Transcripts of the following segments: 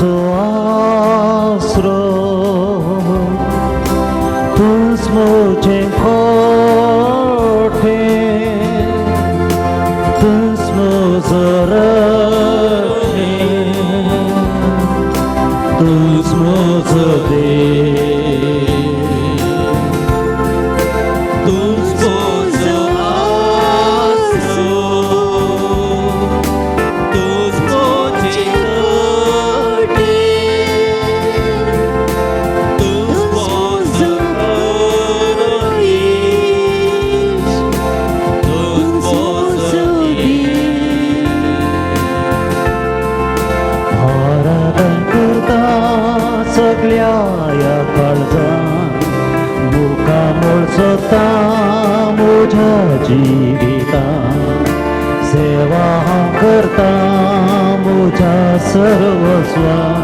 मुजो आसरो, तूंच म्हजें कोठें, तूंच म्हजो रक्षण, तूंच म्हजो देव. तूंच म्हजो आसरो, तूंच म्हजें कोठें, तूंच म्हजो इश्ट, तूंच म्हजो देव. आराधन करता सगळ्या ह्या काळजान, मुखामळ सोदता म्हज्या जिवितान, सेवा हांव करता म्हज्या सर्वस्वान,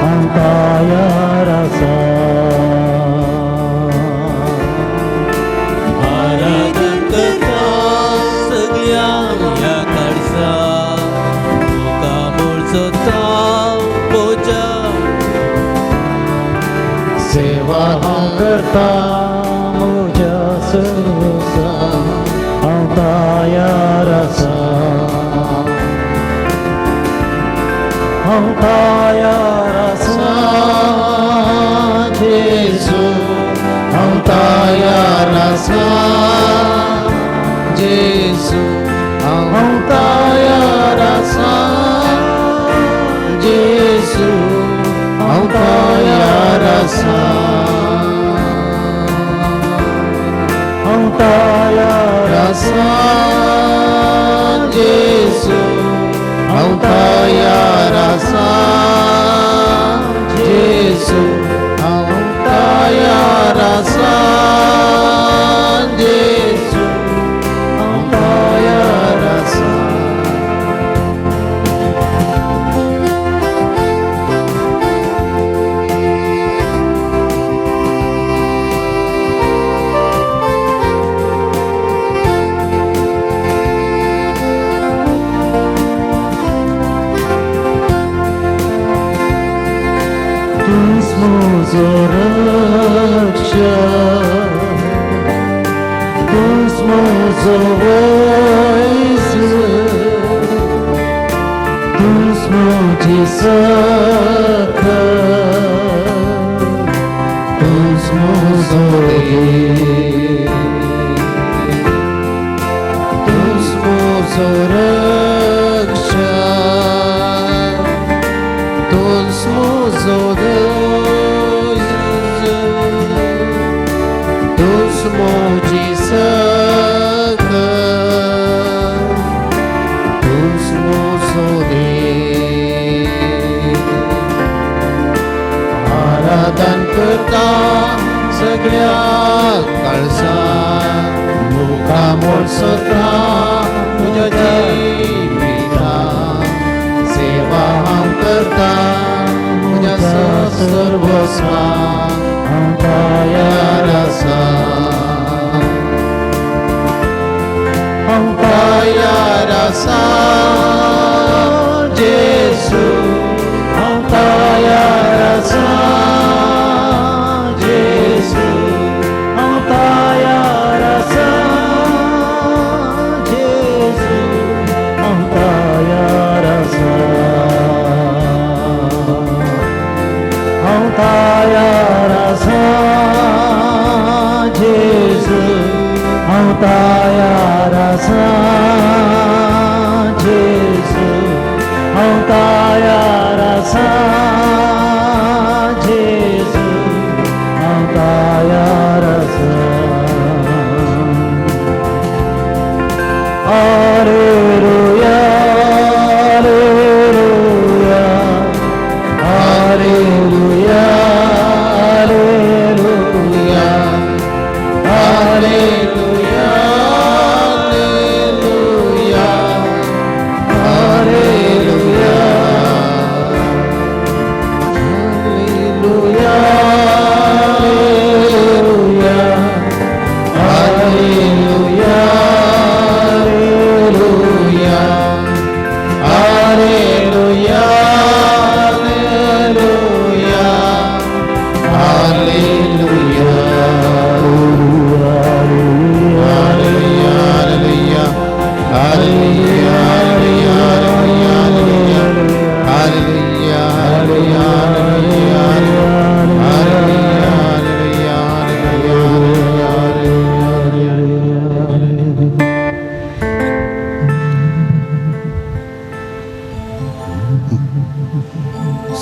हांव तयार आसा. आराधन करता सगळ्या ह्या काळजा, मुखामळ सोदता म्हज्या, सेवा हांव करता म्हज्या सर्वस्वान, हांव तयार आसा, हांव तयार आसा जेजू, हांव तयार आसा जेजू, हांव तयार आसा जेजू, हांव तयार आसा, हांव तयार आसा जेजू, हांव तयार आसा जेजू, हांव तयार आसा जेजू, हांव तयार आसा. तूंच म्हजो रक्षक, तूंच म्हजो वैज, तूंच म्हजी सख, तूंच म्हजो देव. तूंच म्हजो रक्षक, तूंच म्हजो वैज, तूंच म्हजी सख, तूंच म्हजो देव. आराधन करता सगळ्या काळजान, मुखामळ सोदता तुज्या जिवितान, सेवा हांव करता तुज्या सर्वस्वान, हांव तयार तयार आसा, हांव तयार आसा जेजू, हांव तयार आसा जेजू, हांव तयार आसा जेजू, हांव तयार आसा, हांव तयार आसा जेजू, हांव तयार आसा जेजू,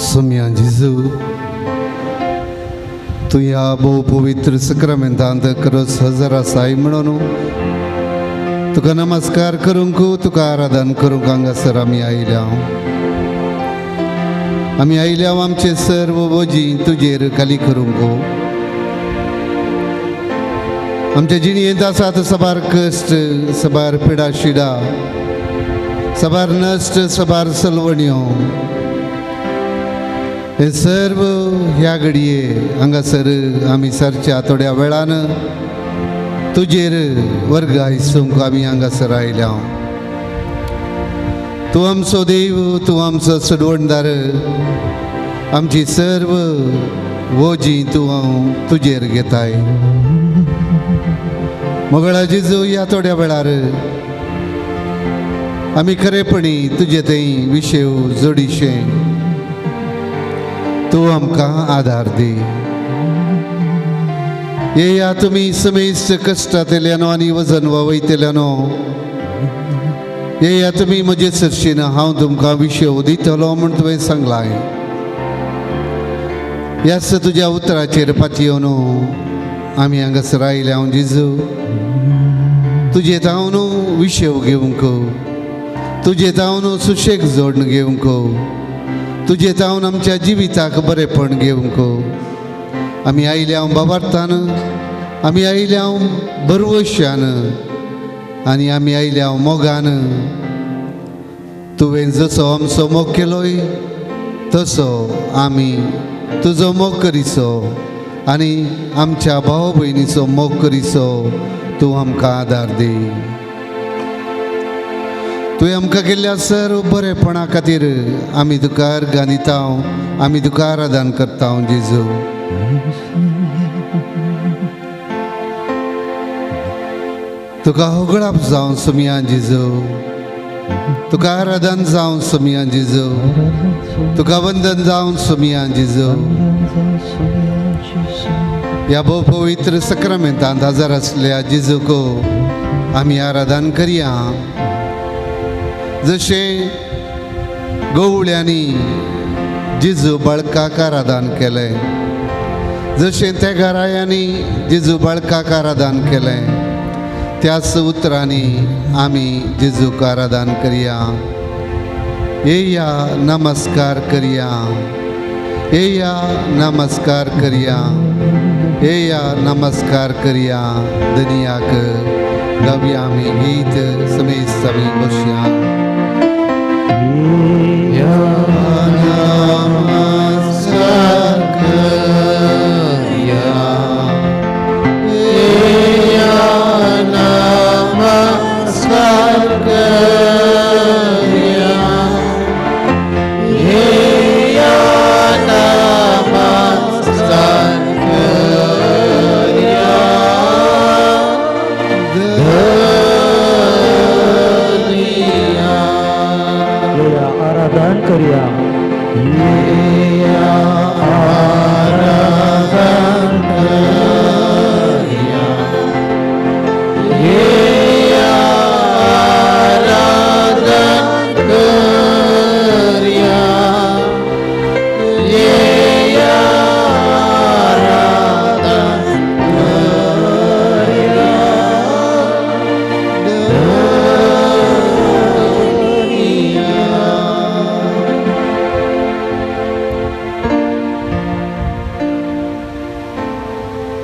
सोम्या जेजू, तूं ह्या भोव पवित्र सक्रामेंतांत खरोच हजर आसाय म्हणून तुका नमस्कार करूंक, तुका आराधन करूंक हांगासर आमी आयल्या. आमी आयल्या आमचे सर्व वजी तुजेर खाली करूंक. आमच्या जिणेंत आसात सबार कश्ट, सबार पिडा शिडा, सबार नश्ट, सबार सलवण्यो. हे सर्व ह्या घडये हांगासर आमी सरच्या थोड्या वेळान तुजेर वर्ग आयसूंक आमी हांगासर आयल्या. तूं आमचो देव, तूं आमचो सडवणदार. आमची सर्व वोजी तूं तुजेर घेताय. मोगळा जेजू, ह्या थोड्या वेळार आमी खरेपणी तुजे थंय विशेव जोडीशें तूं आमकां आदार दी. येया तुमी समेस्त कश्टांतल्यानो आनी वजन वयतल्यानो, येया तुमी म्हजे सरशीन, हांव तुमकां विशेव दितलो म्हूण तुवें सांगलां. ह्याच तुज्या उतराचेर पातयेवन आमी हांगासर आयल्या. हांव जेजू, तुजे तावन विशेव घेवंक, तुजे तावन सुशेग जोडून घेवंक, तुजे तावन आमच्या जिविताक बरेपण घेवंक आमी आयल्या. हांव बाबार्थान आमी आयल्या, बरवश्यान आनी आमी आयल्या मोगान. तुवें जसो आमचो मोग केलोय तसो आमी तुजो मोग करीचो आनी आमच्या भाव भयणीचो मोग करीचो तूं आमकां आदार दी. तुवें आमकां केल्ल्या सर्व बरेपणा खातीर आमी तुका अर्गां दिता, आमी तुका आराधन करता जेजू. तुका होगळाप जावं सुमया जेजू, तुका आराधन जावं सुमया जेजू, तुका वंदन जावं सुमया जेजू. ह्या भोव पवित्र सक्रामेंतांत हजर आसल्या जेजूक आमी आराधन करया. जशें गवळ्यांनी जेजू बाळकाक आराधन केलें, जशें त्या घरायांनी जेजू बाळकाक आराधन केलें, त्याच उतरांनी आमी जेजूक आराधन करया. येया नमस्कार करया, येया नमस्कार करया, येया नमस्कार करया. दनियाक गावया आमी गीत समेस्त आमी बसया. नमस्कार करया, येया नमस्कार करया, येया नमस्कार करया, धनिया. येया आराधन करया, येया आराधन करया, येया आराधन करया, येया आराधन करया, धनिया.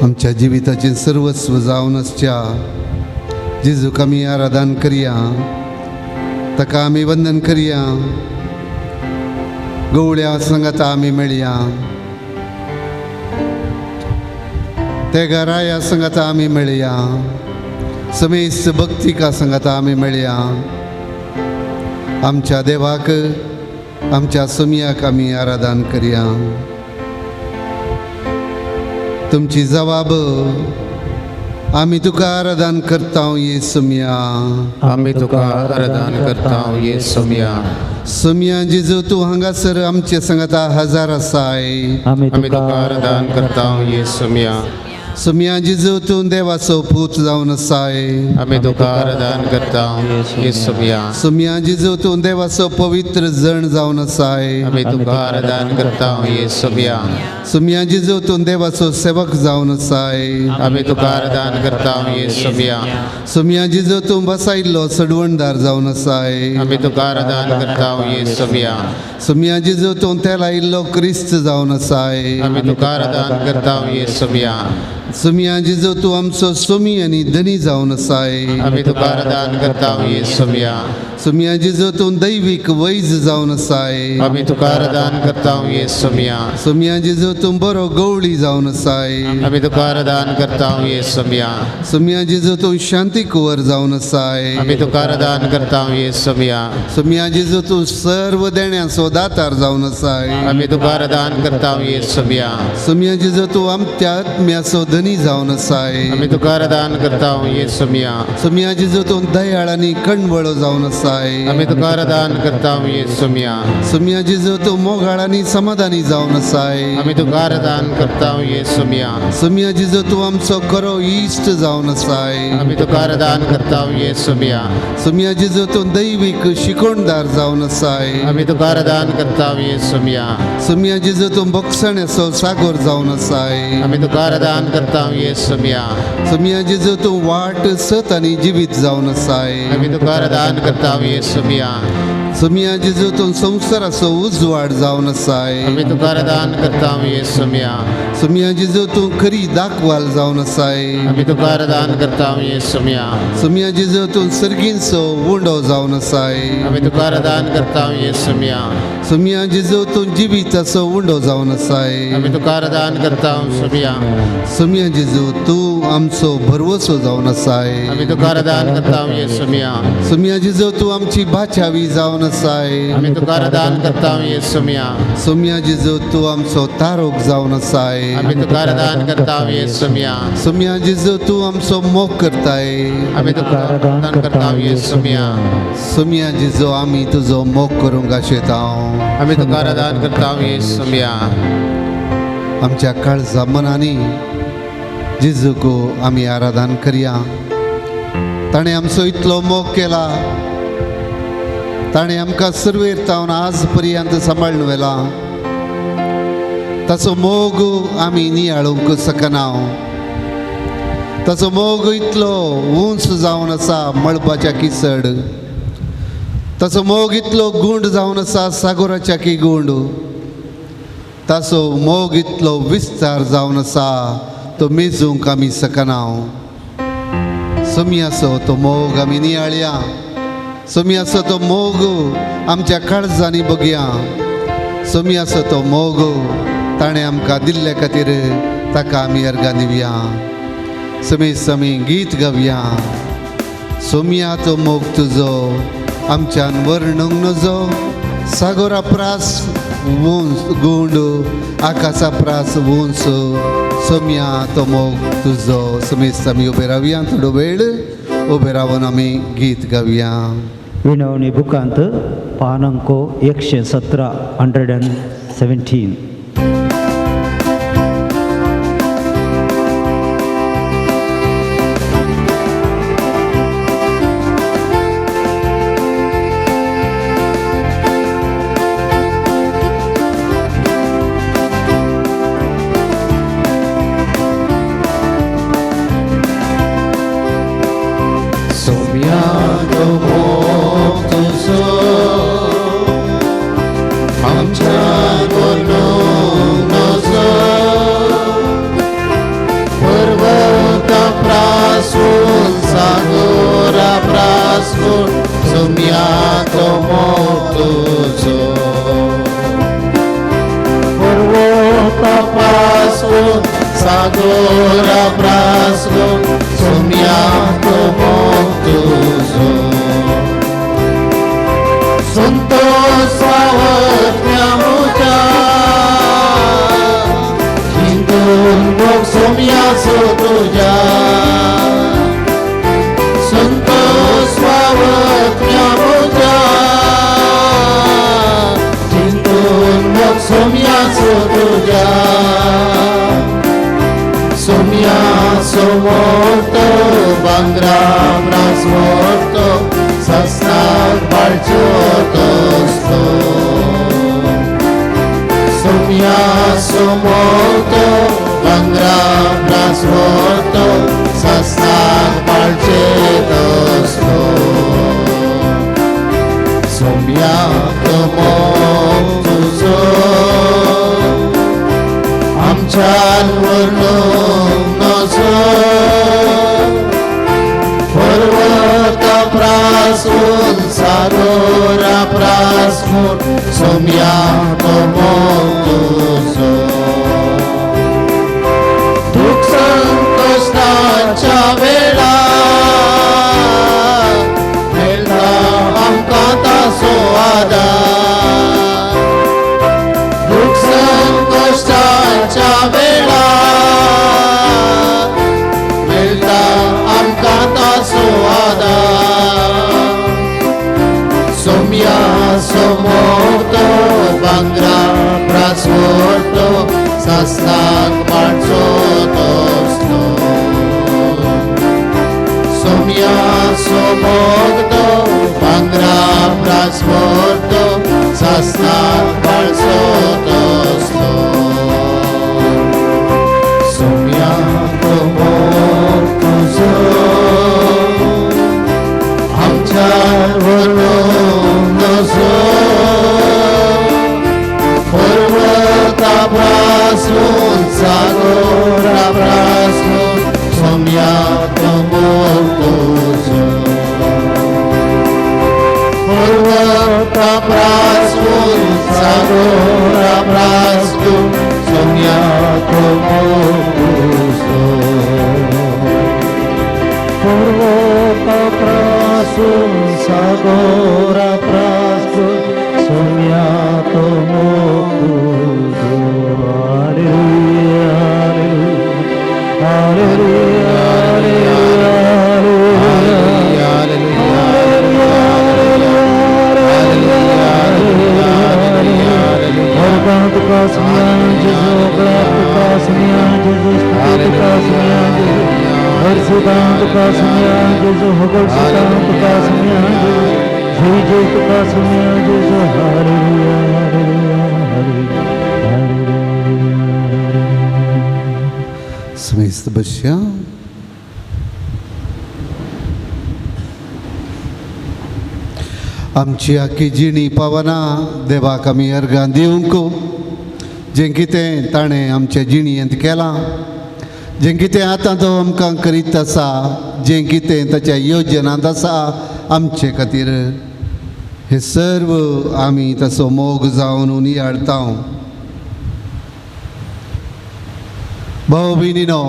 आमच्या जिविताचें सर्वस्व जावन आसच्या जेजूक आमी आराधन करया, ताका आमी वंदन करया. गवळ्या संगाता आमी मेळया, ते घराया संगाता आमी मेळया, समेस्त भक्तिका संगाता आमी मेळया. आमच्या देवाक, आमच्या सुमयाक आमी आराधन करया. तुमची जवाब आमी तुका आराधन करता ये सुमया. आमी तुका आराधन करता ये सुमया. सुमया जेजू, तूं हांगासर आमचे संगाता हजार आसाय. आमी आमी तुका आराधन करता ये सुमया. सोमया जेजू तूं देवाचो पूत जावन आसाय। आमी तुका आराधन करता येसुमिया। सोमया जेजू तूं देवाचो पवित्र जण जावन आसाय। आमी तुका आराधन करता येसुमिया। सोमया जेजू तूं देवाचो सेवक जावन आसाय। आमी तुका आराधन करता येसुमिया। सोमया जेजू तूं बसायल्लो सडवणदार जावन आसाय। आमी तुका आराधन करता येसुमिया। सोमया जेजू तूं तेलायिल्लो क्रिस्त जावन आसाय। आमी तुका आराधन करता येसुमिया। सोमया जेजू तूं आमचो सोमी आनी धनी जावन आसाय। आमी तुका आराधन करता येसुमिया। सोमया जेजू तूं दैवीक वैज जावन आसाय। आमी तुका आराधन करता येसुमिया। सोमया जेजू तूं बरो गवळी जावन आसाय। आमी तुका आराधन करता येसुमिया। सोमया जेजू तूं शांती कुंवर जावन आसाय। आमी तुका आराधन करता येसुमिया। सोमया जेजू तूं सर्व देण्याचो दातार जावन आसाय। आमी तुका आराधन करता येसुमिया। सोमया जेजू तूं आमच्या आत्म्याचो धनी जावन आसाय। आमी तुका आराधन करता येसुमिया। सोमया जेजू तूं दयाळ आनी कणवळो जावन आसाय। आमी तुका आराधन करता येसुमिया। सोमया जेजू तूं मोगाळ आनी समाधानी जावन आसाय। आमी तुका आराधन करता येसुमिया। सोमया जेजू तूं आमचो खरो इश्ट जावन आसाय। आमी तुका आराधन करता येसुमिया। सोमया जेजू तूं दैवीक शिकोणदार जावन आसाय। आमी तुका आराधन करता येसुमिया। सोमया जेजू तूं बक्षण्याचो सागोर जावन आसाय। आमी तुका आराधन करता येसुमिया। सोमया जेजू तूं वाट सत आनी जिवीत जावन आसाय। आमी तुका आराधन करता येसुमिया। सोमया जेजू तूं संवसाराचो उजवाड जावन आसाय। आमी तुका आराधन करता येसुमिया। सोमया जेजू तूं खरी दाखवाल जावन आसाय। आमी तुका आराधन करता येसुमिया। सोमया जेजू तूं सर्गींचो उंडो जावन आसाय। आमी तुका आराधन करता येसुमिया। सोमया जेजू तूं जिवीताचो उंडो जावन आसाय। आमी तुका आराधन करता सोमिया। सोमया जेजू तूं आमचो भरवसो जावन आसाय। आमी तुका आराधन करता येसुमिया। सोमया जेजू तूं आमची बाचावी जावन आसाय। आमी तुका आराधन करता येसुमिया। सोमया जेजू तूं आमचो तारोक जावन आसाय। आमी तुका आराधन करता येसुमिया। सोमया जेजू तूं आमचो मोग करताय। आमी तुका आराधन करता येसुमिया। सोमया जेजू आमी तुजो मोग करूंक आशेतांव। आमी तुका आराधन करता येसुमिया। आमच्या काळजा मनांनी जेजूक आमी आराधन करया। ताणें आमचो इतलो मोग केला, ताणें आमकां सुरवेर तावन आज पर्यंत सांबाळून व्हेला। ताचो मोग आमी नियाळूंक शकना। ताचो मोग इतलो उंच जावन आसा मळबाच्या की चड, ताचो मोग इतलो गुंड जावन आसा सागोराच्या की गुंड, ताचो मोग इतलो विस्तार जावन आसा तो मेजूंक आमी शकना। सोमयाचो तो मोग आमी नियाळया, सोमयाचो तो मोग आमच्या काळजांनी बघया। सोमयाचो तो मोग ताणें आमकां दिल्ले खातीर ताका आमी अर्गां दिवया। समी समी गीत गावया। सोमया तो मोग तुजो आमच्यान वर्णूंक नजो, सागोरा प्रास उंच गुंड आकाशा प्रास उंच, सोमया तो मोग तुजो। समी समी उबे रावया, थोडो वेळ उबे रावन आमी गीत गावया। विनवणी बुकांत पान अंको 117 117। Sagora prasko somya to mog tuzo, Santosh चिंतून मोग सोमयाचो तुज्या, संतोष चिंतून मोग सोमयाचो तुज्या, सोमया सोमोतो बांगरा प्रासवोतो सस्नाक बाळचो दोस्तो सोम्या सोमोतो बांगरा प्रासवोतो सस्नाक बाळचे दोस्तो सोम्या तो मोग तुजो आमच्यान वर्णूंक नजो पर्वता प्रासून सागोरा प्रासून सोम्या तो मोग तुजो दुःख संकश्टाच्या वेळार मेळटा आमकां ताचो आदार दुःख संकश्टाच्या वेळार मेळटा आमकां ताचो आदार सोम्या सोमोतो बांगरा प्रासवोतो सस्नाक पाळचो दोस्तो सोम्या सोमोतो बांगरा प्रासवोतो सस्नाक पाळचो दोस्तो सोम्या तो मोग तुजो आमच्यार व्हरून नजो पर्वता प्रासून सागोरा प्रासून सोम्या तो मोग तुजो पर्वता प्रासून सागोरा प्रासून सोम्या तो मोग तुजो पर्वता प्रासून सागोरा प्रासून सोम्या तो मोग तुजो. Hallelujah, hallelujah, hallelujah. Organ तुका सुमिया जेजू, गळ्यात तुका सुमिया जेजू, स्तुती तुका सुमिया जेजू, हरसुदां तुका सुमिया जेजू, होगळसुदां तुका सुमिया जेजू, जय जय तुका सुमिया जेजू. हालेलुया, हालेलुया, हालेलुया, हालेलुया. समेस्त बसया. आमची आखी जिणी पावना देवाक आमी अर्गां दिवंक, जें कितें ताणें आमच्या जिणयेंत केलां, जें कितें आतां तो आमकां करीत आसा, जें कितें ताच्या योजनांत आसा आमचे खातीर, हे सर्व आमी ताचो मोग जावन नियाळता. भाव भयणीनो,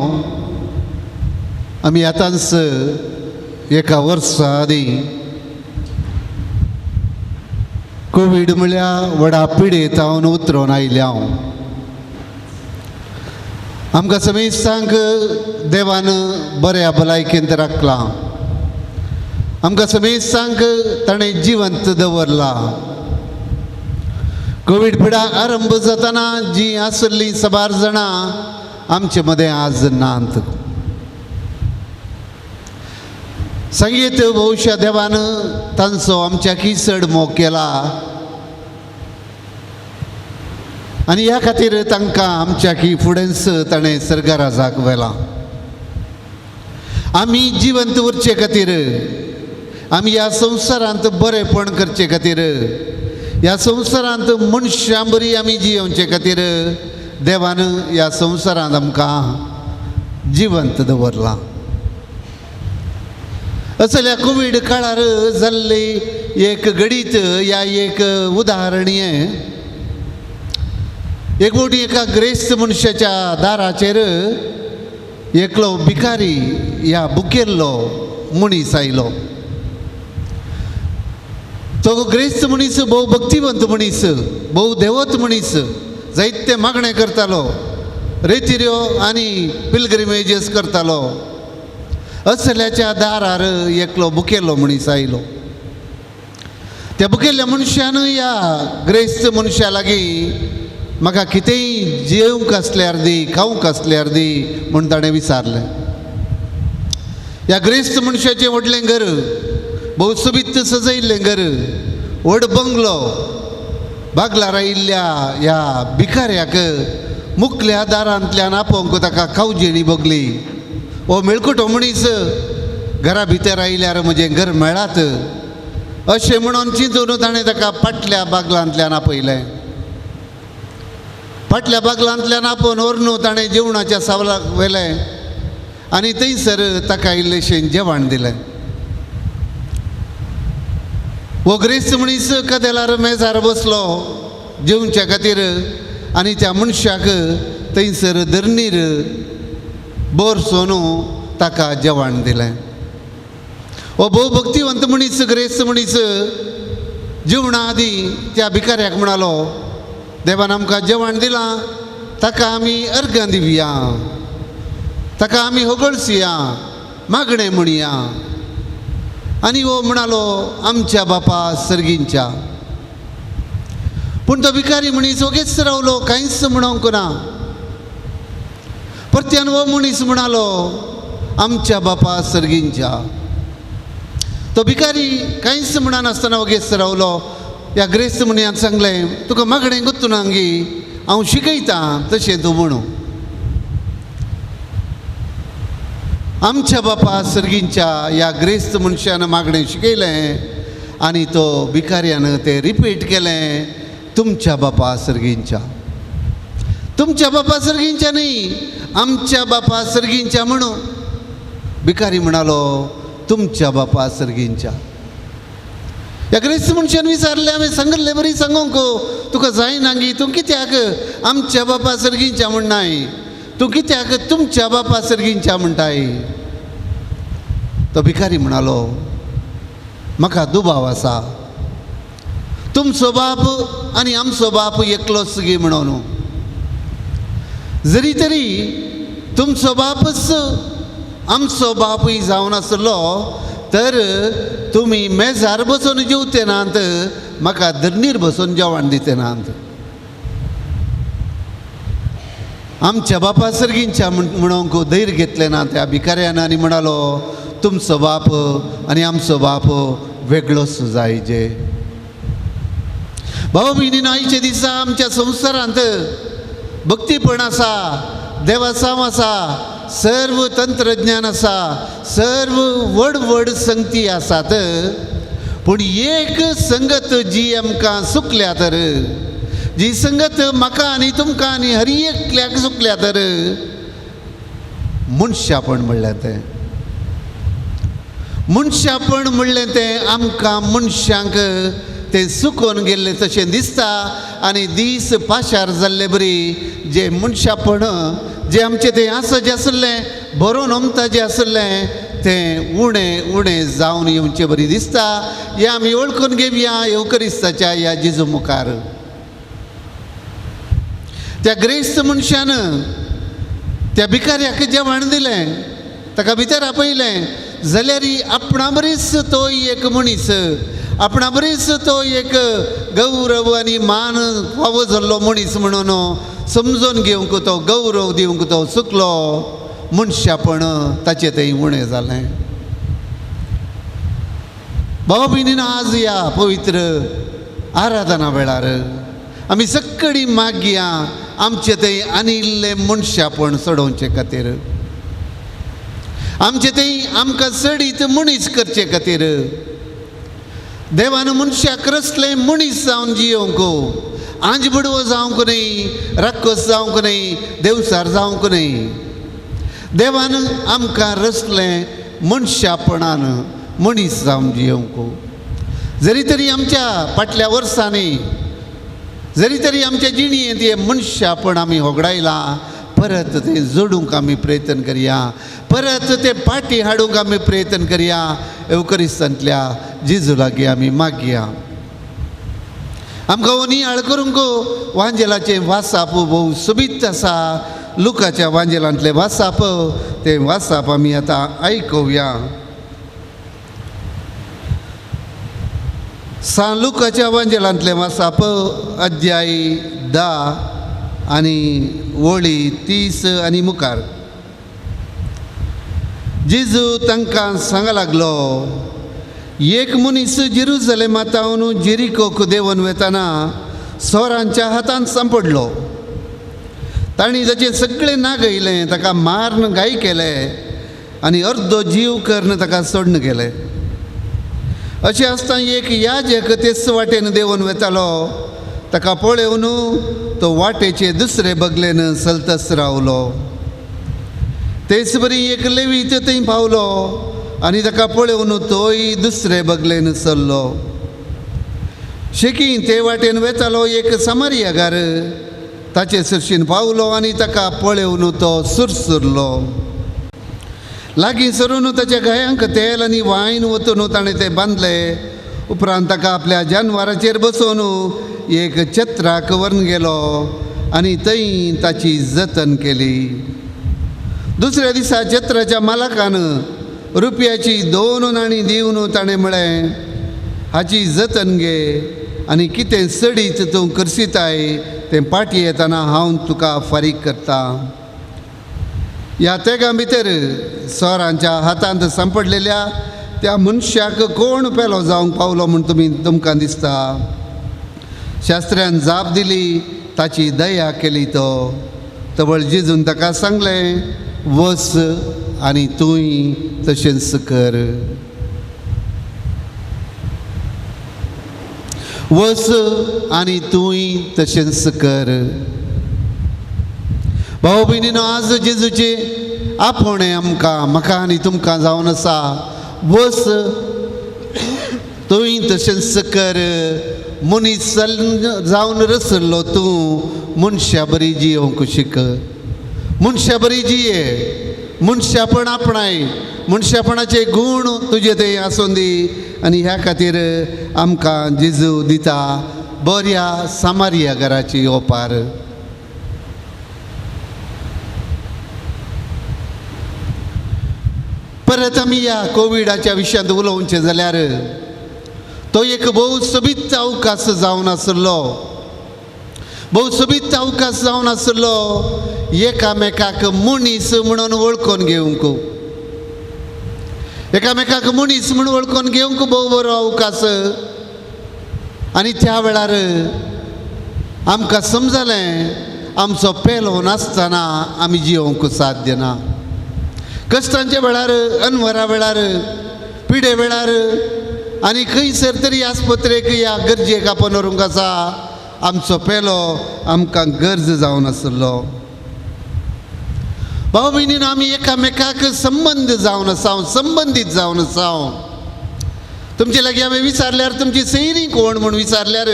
आमी आतांच एका वर्सा आदीं कोवीड म्हळ्यार व्हडा पिडेत हांव उतरोन आयल्या हांव. आमकां समेस्तांक देवान बऱ्या भलायकेंत राखलां, आमकां समेस्तांक ताणें जिवंत दवरलां. कोवीड पिडा आरंभ जातना जी आसली साबार जाणां आमचे मदें आज नात. संगीत भविश्य देवान तांचो आमच्या चड मोग केला आनी ह्या खातीर तांकां आमच्या की फुडेंच ताणें सर्गाराजाक व्हेलां. आमी जिवंत उरचे खातीर, आमी ह्या संवसारांत बरेपण करचे खातीर, ह्या संवसारांत मनशां बरी आमी जियोवचे खातीर देवान ह्या संवसारांत आमकां जिवंत दवरलां. असल्या कोवीड काळार जाल्ली एक घडीत या एक उदाहरणीय, एक फावटी एका ग्रेस्त मनशाच्या दाराचेर एकलो भिकारी ह्या भुकेल्लो मनीस आयलो. तो ग्रेस्त मनीस भोव भक्तिवंत मनीस, भोव देवत मनीस, जायते मागणें करतालो, रेतिऱ्यो आनी पिलग्रिमेजीस करतालो. असल्याच्या दारार एकलो भुकेल्लो मनीस आयलो. त्या भुकेल्ल्या मनशान ह्या ग्रेस्त मनशा लागीं म्हाका कितेंय जेवंक आसल्यार दी, खावंक आसल्यार दी म्हूण ताणें विचारलें. ह्या ग्रेस्त मनशाचें व्हडलें घर, भोव सोबीत सजयल्लें घर, व्हड बंगलो. बागलार आयिल्ल्या ह्या भिकाऱ्याक मुखल्या दारांतल्यान आपोवंक ताका कावजेणी भोगली. हो मेळकुटो मनीस घरा भितर आयल्यार म्हजें घर मेळात अशें म्हणून चिंतून ताणें ताका फाटल्या बागलांतल्यान आपयलें. फाटल्या बागलांतल्यान आपोवन व्हरून ताणें जेवणाच्या सावलाक व्हेलें आनी थंयसर ताका इल्लेशें जेवण दिलें. हो ग्रेस्त मनीस कदेलार मेजार बसलो जेवच्या खातीर आनी त्या मनशाक थंयसर धरणीर बोरसोन ताका जेवण दिलें. हो भोव भक्तिवंत मनीस, ग्रेस्त मनीस जेवणा आदीं त्या भिकाऱ्याक म्हणालो, देवान आमकां जेवण दिलां, ताका आमी अर्गां दिवया, ताका आमी होगळसुया, मागणें म्हणया. आनी हो म्हणालो, आमच्या बापा सर्गींच्या. पूण तो भिकारी मनीस ओगेच रावलो, कांयच म्हणूंक ना. परत्यान हो मनीस म्हणालो, आमच्या बापा सर्गींच्या. तो भिकारी कांयच म्हणनासतना ओगेच रावलो. ह्या ग्रेस्त मनशान सांगलें, तुका मागणें गुत्तू ना गी, हांव शिकयतां तशें तूं म्हणू. आमच्या बापा सर्गींच्या ह्या ग्रेस्त मनशान मागणें शिकयलें आनी तो भिकाऱ्यान तें रिपीट केलें, तुमच्या बापा सर्गींच्या. तुमच्या बापा सर्गींच्या न्ही, आमच्या बापा सर्गींच्या म्हणू. भिकारी म्हणालो, तुमच्या बापा सर्गींच्या. ह्या ग्रेस्त मनशान विचारलें, हांवें सांगिल्लें बरी सांगूंक तुका जायना गी, तूं कित्याक आमच्या बापा सर्गींच्या म्हणनाय, तूं कित्याक तुमच्या बापा सर्गींच्या म्हणटाय? तो भिकारी म्हणालो, म्हाका दुबाव आसा, तुमचो बाप आनी आमचो बाप एकलोच गी म्हणून. जरी तरी तुमचो बापच आमचो बापूय जावन आसलो तर तुमी मेजार बसून जेवते नात, म्हाका धरणीर बसून जेवण दिते नात. आमच्या बापा सर्गींच्या म्हणूंक धैर्य घेतलें ना त्या भिकाऱ्यान आनी म्हणालो, तुमचो बाप आनी आमचो बाप वेगळोच जायजे. भाव भयणीन, आयच्या दिसा आमच्या संवसारांत भक्तीपण आसा, देवासांव आसा, सर्व तंत्रज्ञान आसा, सर्व व्हड व्हड संगती आसात, पूण एक संगत जी आमकां चुकल्या तर, जी संगत म्हाका आनी तुमकां आनी हर एकल्याक चुकल्या तर मनशापण म्हणलें तें. मनशापण म्हणलें तें आमकां मनशांक तें सुकोवन गेल्लें तशें दिसता आनी दीस पाशार जाल्ले बरी जे मनशापण जे आमचें तें आसा जें आसलें बरोवन अमता जें आसलें तें उणें उणें जावन येवचें बरी दिसता. हें आमी वळखून घेवया येवकरिस्ताच्या ह्या जेजू मुखार. त्या ग्रेस्त मनशान त्या भिकाऱ्याक जेवण दिलें, ताका भितर आपयलें, जाल्यार आपणा बरीच तो एक मनीस, आपणा बरीच तो एक गौरव आनी मान फावो जाल्लो मनीस म्हणून समजून घेवंक तो गौरव दिवंक तो चुकलो. मनशापण ताचें थंय उणें जालें. भाव भयणीन, आज ह्या पवित्र आराधना वेळार आमी सगळीं मागया आमचें थंय आनी इल्लें मनशापण चडोवचे खातीर, आमचें थंय आमकां चडीत मनीस करचे खातीर. देवान मनशाक रचलें मनीस जावन जियोवंक, आंज बुडवो जावंक न्हय, राक्षस जावंक न्हय, देवचार जावंक न्हय. देवान आमकां रचलें मनशापणान मनीस जावन जियोवंक. जरी तरी आमच्या फाटल्या वर्सांनी, जरी तरी आमच्या जिणेंत हें मनशापण आमी होगडायलां, परत तें जोडूंक आमी प्रयत्न करया, परत तें पाटी हाडूंक आमी प्रयत्न करया. येवकरिस्तांतल्या जेजू लागीं आमी मागया. आमकां हो नियाळ करूंक वांजेलाचें वासाप भोव सोबीत आसा. लुकाच्या वांजेलांतलें वासाप, तें वासाप आमी आतां आयकुया. सान लुकाच्या वांजेलांतलें वासाप अध्याय 10 आनी वळी 30 आनी मुखार. जेजू तांकां सांगा लागलो, एक मनीस जेरुजलेमातावन जेरिकोक देंवन वेताना सोरांच्या हातान सांपडलो. तांणी ताचें सगळें नागयलें, ताका मारून घाय केले आनी अर्दो जीव करून ताका सोडून गेले. अशें आसतना एक याजक तेच वाटेन देंवन वेतालो. ताका पळोवन तो वाटेचे दुसरे बगलेन चलतच रावलो. तेच बरी एक लेवी थंय पावलो आनी ताका पळोवन तोय दुसरे बगलेन चल्लो. शेकी ते वाटेन वेतालो एक सामारियागार ताचे सरशीन पावलो आनी ताका पळोवन तो सुरसुरलो. लागीं सरून ताच्या घायांक तेल आनी वायन वतून ताणें तें बांदलें. उपरांत ताका आपल्या जानवराचेर बसोवन एक चत्राक व्हरून गेलो आनी थंय ताची जतन केली. दुसऱ्या दिसा चत्राच्या मालकान रुपयाची 2 नाणीं दिवन ताणें म्हळें, हाची जतन घे आनी कितें सडीत तूं करसिताय तें पाटी येतना हांव तुका फारीक करता. ह्या तेगां भितर सोरांच्या हातांत सांपडलेल्या त्या मनशाक कोण पेलो जावंक पावलो म्हूण तुमी तुमकां दिसता? शास्त्र्यान जाप दिली, ताची दया केली तो. तवळ जेजून ताका सांगलें, वच आनी तूंय तशेंच कर. वच आनी तूंय तशेंच कर. भाव भयणीनो, आज जेजूचें आपोवणें आमकां, म्हाका आनी तुमकां जावन आसा, वच तूंय तशेंच कर. मनीस जावन रसल्लो तूं मनशा बरी जियोवंक शिक. मनशा बरी जिये, मनशापण आपणाय, मनशापणाचे गूण तुजे थंय आसूं दी. आनी ह्या खातीर आमकां जेजू दिता बऱ्या सामारिया घराची ओपार. परत आमी ह्या कोविडाच्या विशयांत उलोवचें जाल्यार तो एक भोव सोबीत अवकाश जावन आसलो, भोव सोबीत अवकाश जावन आसलो एकामेकाक मनीस म्हणून वळखून घेवंक, एकामेकाक मनीस म्हणून वळखून घेवंक भोव बरो अवकाश. आनी त्या वेळार आमकां समजलें आमचो पेलो नासतना आमी जियोवंक साध्य ना. कश्टांच्या वेळार, अनवरा वेळार, पिडे वेळार आनी खंयसर तरी आस्पत्रेक ह्या गरजेक आपण व्हरूंक आसा आमचो पेलो आमकां गरज जावन आसलो. भाव भयणीन, आमी एकामेकाक संबंद जावन आसा, संबंदीत जावन आसा. तुमचे लागीं हांवें विचारल्यार तुमची सैरी कोण म्हूण विचारल्यार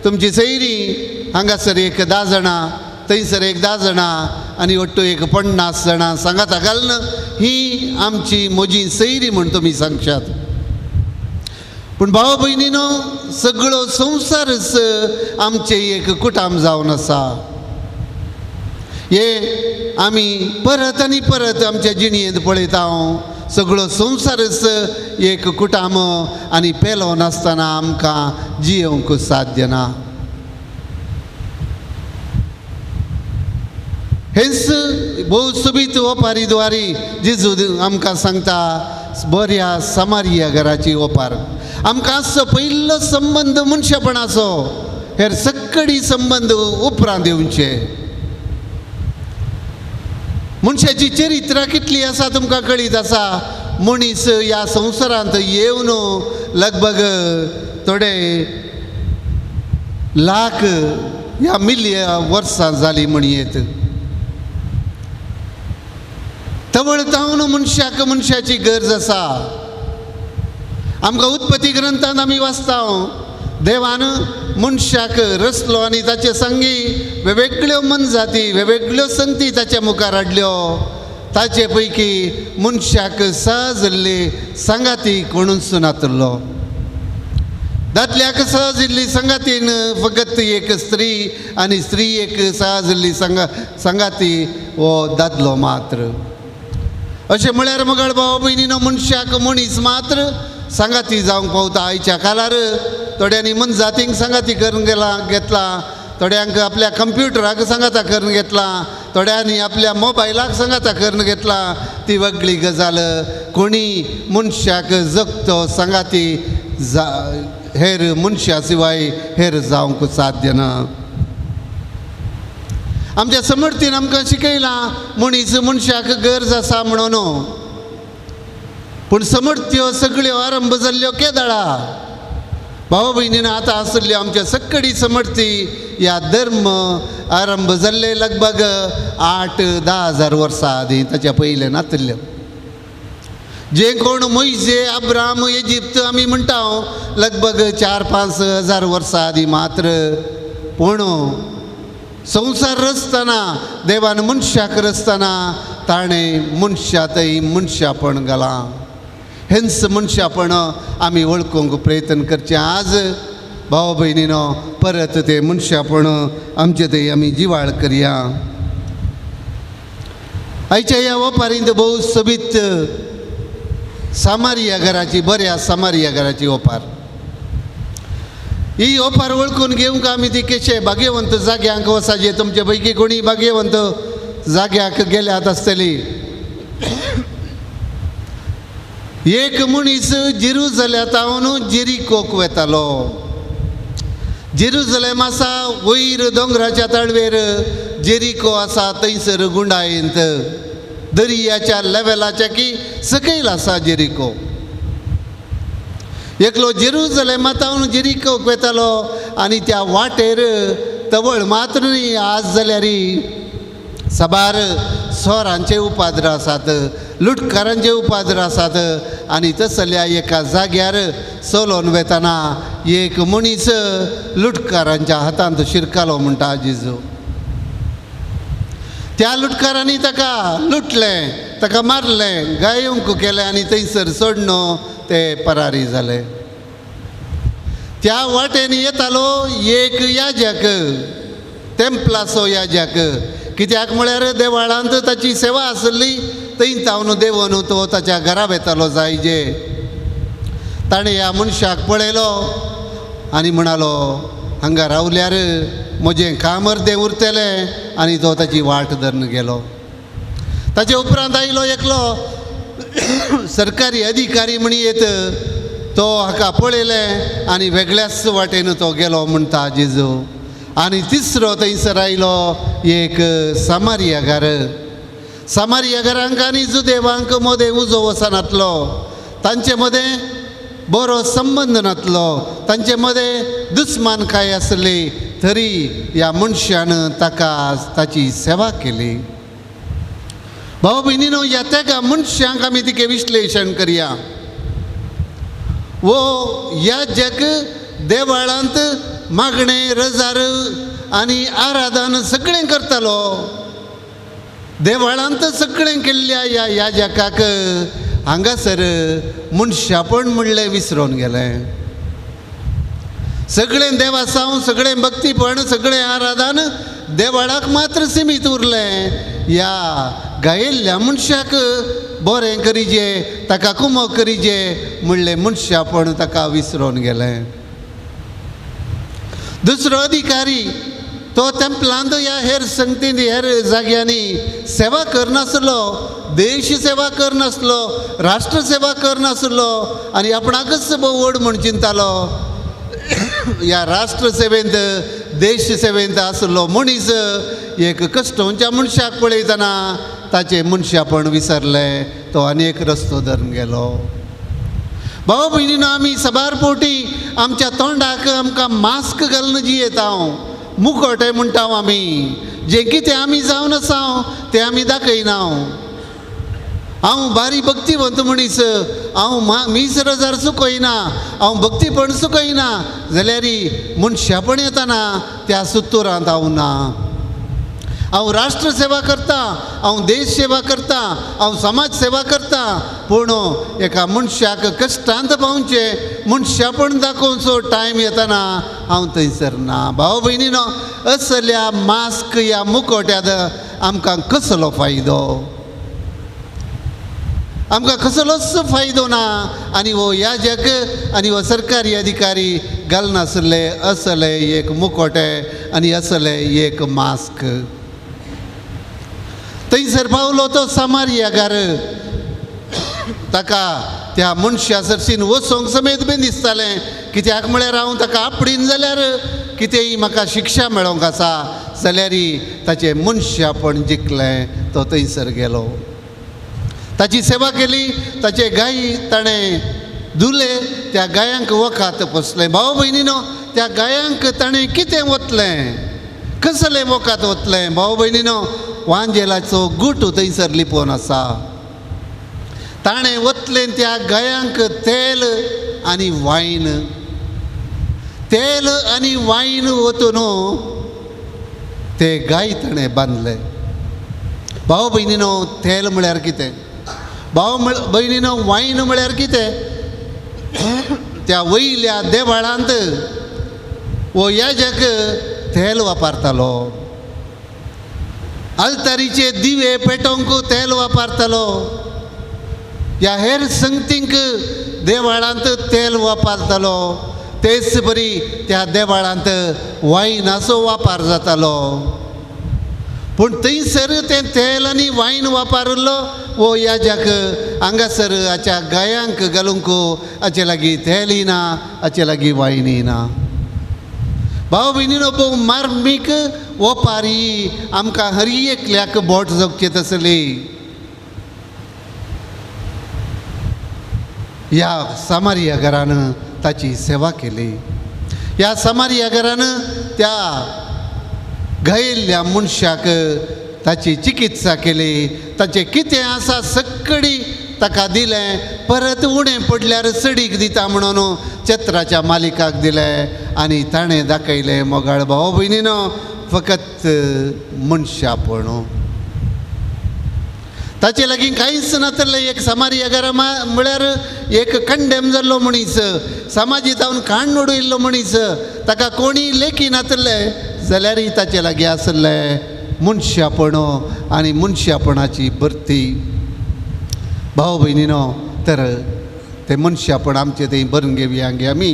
तुमची सैरी हांगासर एक 10 जाणां, थंयसर एक 10 जाणां आनी ಒಟ್ಟು एक 50 जाणां सांगाता घालून ही आमची म्हजी सैरी म्हूण तुमी सांगशात. पूण भाव भयणीनो, सगळो संवसारच आमचें एक कुटाम जावन आसा. हे आमी परत आनी परत आमच्या जिणेंत पळयता. सगळो संवसारच एक कुटाम आनी पेलो नासतना आमकां जियोवंक साध्य ना. हेंच भोव सोबीत ओपारी द्वारी जेजू आमकां सांगता बऱ्या सामारिया घराची ओपार. आमकां आसचो पयलो संबंद मनशापणाचो, हेर सगळी संबंद उपरांत येवचे. मनशाची चरित्रां कितली आसा तुमकां कळीत आसा. मनीस ह्या संवसारांत येवन लगभग थोडे लाख ह्या मिलियन वर्सां जालीं म्हणयेत. तवळ तावन मनशाक मनशाची गरज आसा. आमकां उत्पत्ती ग्रंथान आमी वाचता, देवान मनशाक रचलो आनी ताचे संगी वेगवेगळ्यो मनजाती, वेगवेगळ्यो संगती ताच्या मुखार हाडल्यो. ताचे पैकी मनशाक सहज सांगाती कोणूच नातलो. दादल्याक सहज इल्ली सांगातीन फकत एक स्त्री आनी स्त्री एक सहज इल्ली सांगाती हो दादलो मात्र. अशें म्हळ्यार मगळ भाव भयणीनो, मनशाक मनीस मात्र सांगाती जावंक पावता. आयच्या काळार थोड्यांनी मनजातींक सांगाती करून गेला घेतला, थोड्यांक आपल्या कंप्युटराक सांगाता करून घेतला, थोड्यांनी आपल्या मोबायलाक सांगाता करून घेतला. ती वेगळी गजाल. कोणी मनशाक जगतो सांगाती जा हेर मनशा शिवाय हेर जावंक साध्य ना. आमच्या समर्थीन आमकां शिकयलां मनीस मनशाक गरज आसा म्हणून. पूण समर्थ्यो सगळ्यो आरंभ जाल्ल्यो केदळा भाव भयणीन आतां आसल्ल्यो आमच्या सक्कडी समर्थी ह्या धर्म आरंभ जाल्ले लगभग 8-10 हजार वर्सां आदीं, ताच्या पयलें नातिल्ल्यो. जे कोण मोयजे अब्राम इजिप्त आमी म्हणटा लगभग 4-5 हजार वर्सां आदीं मात्र. पूण संवसार रचतना देवान मनशाक रचतना ताणें मनशा थंय मनशापण घालां. हेंच मनशापण आमी वळखूंक प्रयत्न करचें. आज भाव भयणीनो परत ते मनशापण आमचे थंय आमी जिवाळ करया. आयच्या ह्या ओपारींत भोव सोबीत सामारिया घराची, बऱ्या सामारिया घराची ओपार. ही ओपार वळखून घेवंक आमी ती केशे भाग्यवंत जाग्यांक वचाचे. तुमचे पैकी कोणी भाग्यवंत जाग्याक गेल्यात आसतली. एक मनीस जेरुजलेमांत जेरिकोक वेतालो. जेरुजलेम आसा वयर दोंगराच्या तळवेर, जेरिको आसा थंयसर गुंडायेंत दर्याच्या लेवलाच्या की सकयल आसा जेरिको. एकलो जेरुजलेमांत जेरिकोक वेतालो आनी त्या वाटेर तवळ मात्र न्ही आज जाल्यार साबार सोरांचे उपाद्र आसात, लुटकारांचे उपाद्र आसात. आनी तसल्या एका जाग्यार चलोवन वेतना एक मनीस लुटकारांच्या हातांत शिरकालो म्हणटा जेजू. त्या लुटकारांनी ताका लुटलें, ताका मारलें, गायोंक केलें आनी थंयसर सोडून ते परारी जाले. त्या वाटेन येतालो एक याजक, तेम्पलाचो याजक. कित्याक म्हळ्यार देवाळांत ताची सेवा आसली, थंय तावन देवून तो ताच्या घरा वेतालो जायजे. ताणें ह्या मनशाक पळयलो आनी म्हणालो हांगा रावल्यार म्हजें काम अर्दें उरतलें. आनी तो ताची वाट धरून गेलो. ताचे उपरांत आयलो एकलो सरकारी अधिकारी म्हण येत, तो हाका पळयलें आनी वेगळ्याच वाटेन तो गेलो म्हणटा जेजू. आनी तिसरो थंयसर आयलो एक सामारियागार. सामारियागारांक आनी जुदेवांक मदें उजो वचनातलो, तांचे मदें बरो संबंद नातलो, तांचे मदें दुस्मानकाय आसली. तरी ह्या मनशान ताका ताची सेवा केली. भाव भयणीनो ह्या तेगा मनशांक आमी तिके विश्लेशण करया. वो ह्या जग देवाळांत मागणें रजार आनी आराधन सगळें करतालो. देवाळांत सगळें केल्ल्या ह्या याजकाक हांगासर मनशापण म्हणलें विसरोन गेलें. सगळें देवासांव, सगळें भक्तीपण, सगळें आराधन देवाळाक मात्र सिमीत उरलें. ह्या गायिल्ल्या मनशाक बरें करिजे, ताका कुमक करिजे म्हणलें मनशापण ताका विसरोन गेलें. दुसरो अधिकारी तो तेम्पलांत ह्या हेर संगतींत हेर जाग्यांनी सेवा करनासलो, देश सेवा करनासलो, राष्ट्र सेवा करनासलो आनी आपणाकच भोव व्हड म्हूण चिंतालो. ह्या राष्ट्र सेवेंत देश सेवेंत आसलो मनीस एक कश्टोंच्या मनशाक पळयतना ताचें मनशापण विसरलें, तो आनी एक रस्तो धरून गेलो. भाव भयणीनो आमी साबार फावटी आमच्या तोंडाक आमकां मास्क घालून जियेता, मुखोटे म्हणटा आमी. जें कितें आमी जावन आसा तें आमी दाखयना. हांव बारी भक्तिवंत मनीस, हांव मीस रजार चुकयना, हांव भक्तीपण चुकयना, जाल्यार मनशापण येतना त्या सुत्तुरांत हांव ना. हांव राष्ट्र सेवा करता, हांव देश सेवा करता, हांव समाज सेवा करता, पूण एका मनशाक कश्टांत पावचें मनशापण दाखोवचो टायम येतना हांव थंयसर ना. भाव भयणीनो असल्या मास्क ह्या मुखोट्यात आमकां कसलो फायदो? आमकां कसलोच फायदो ना. आनी हो याजक आनी हो सरकारी अधिकारी घालनासले असले एक मुखोटे आनी असले एक मास्क. थंयसर पावलो तो सामारियागार. ताका त्या मनशा सरशीन वचोंक समेत बी दिसतालें, कित्याक म्हळ्यार हांव ताका आपडीन जाल्यार कितेंय म्हाका शिक्षा मेळोंक आसा. जाल्यार ताचें मनशापण जिखलें, तो थंयसर गेलो, ताची सेवा केली, ताचे गाय ताणें धुले, त्या गायांक वखात पोसलें. भाव भयणीनो, त्या गायांक ताणें कितें वतलें, कसलें वखात वतलें? भाव भयणीनो, वांजेलाचो गुट थंयसर लिपोवन आसा. ताणें वतलें त्या गायांक तेल आनी वायन, तेल आनी वायन वतून ते गाय ताणें बांदले. भाव भयणीनो, तेल म्हळ्यार कितें? भाव भयणीनो, वायन म्हळ्यार कितें? त्या वयल्या देवाळांत वो याजक तेल वापरतालो, आल्तारीचे दिवे पेटोवंक तेल वापरतालो, ह्या हेर संगतींक देवाळांत तेल वापरतालो. तेच बरी त्या देवाळांत वायनाचो वापर जातालो. पूण थंयसर तें तेल आनी वायन वापरिल्लो वो याजक हांगासर हाच्या गायांक घालूंक हाचे लागीं तेलय ना, हाचे लागीं वायनय ना. भाव भयणीनो, भोव मार्मीक ओपारी आमकां हर एकल्याक बोट जगचें तसली. ह्या सामारिया घरान ताची सेवा केली. ह्या सामारिया घरान त्या घायिल्ल्या मनशाक ताची चिकित्सा केली, ताचें कितें आसा सगळी ताका दिलें. परत उणें पडल्यार चडीक दिता म्हणून चत्राच्या मालिकाक दिलें आनी ताणें दाखयलें मोगाळ भाव भयणीनो, फकत मनशापण. ताचे लागीं कांयच नातलें. एक सामारिया घरा म्हळ्यार एक कंडेम जाल्लो मनीस, समाजी जावन काण उडयल्लो मनीस, ताका कोणी लेखी नातले जाल्यारय ताचे लागीं आसलें मनशापण आनी मनशापणाची भरती. भाव भयणीनो, तर तें मनशापण आमचें थंय भरून घेवया गे आमी.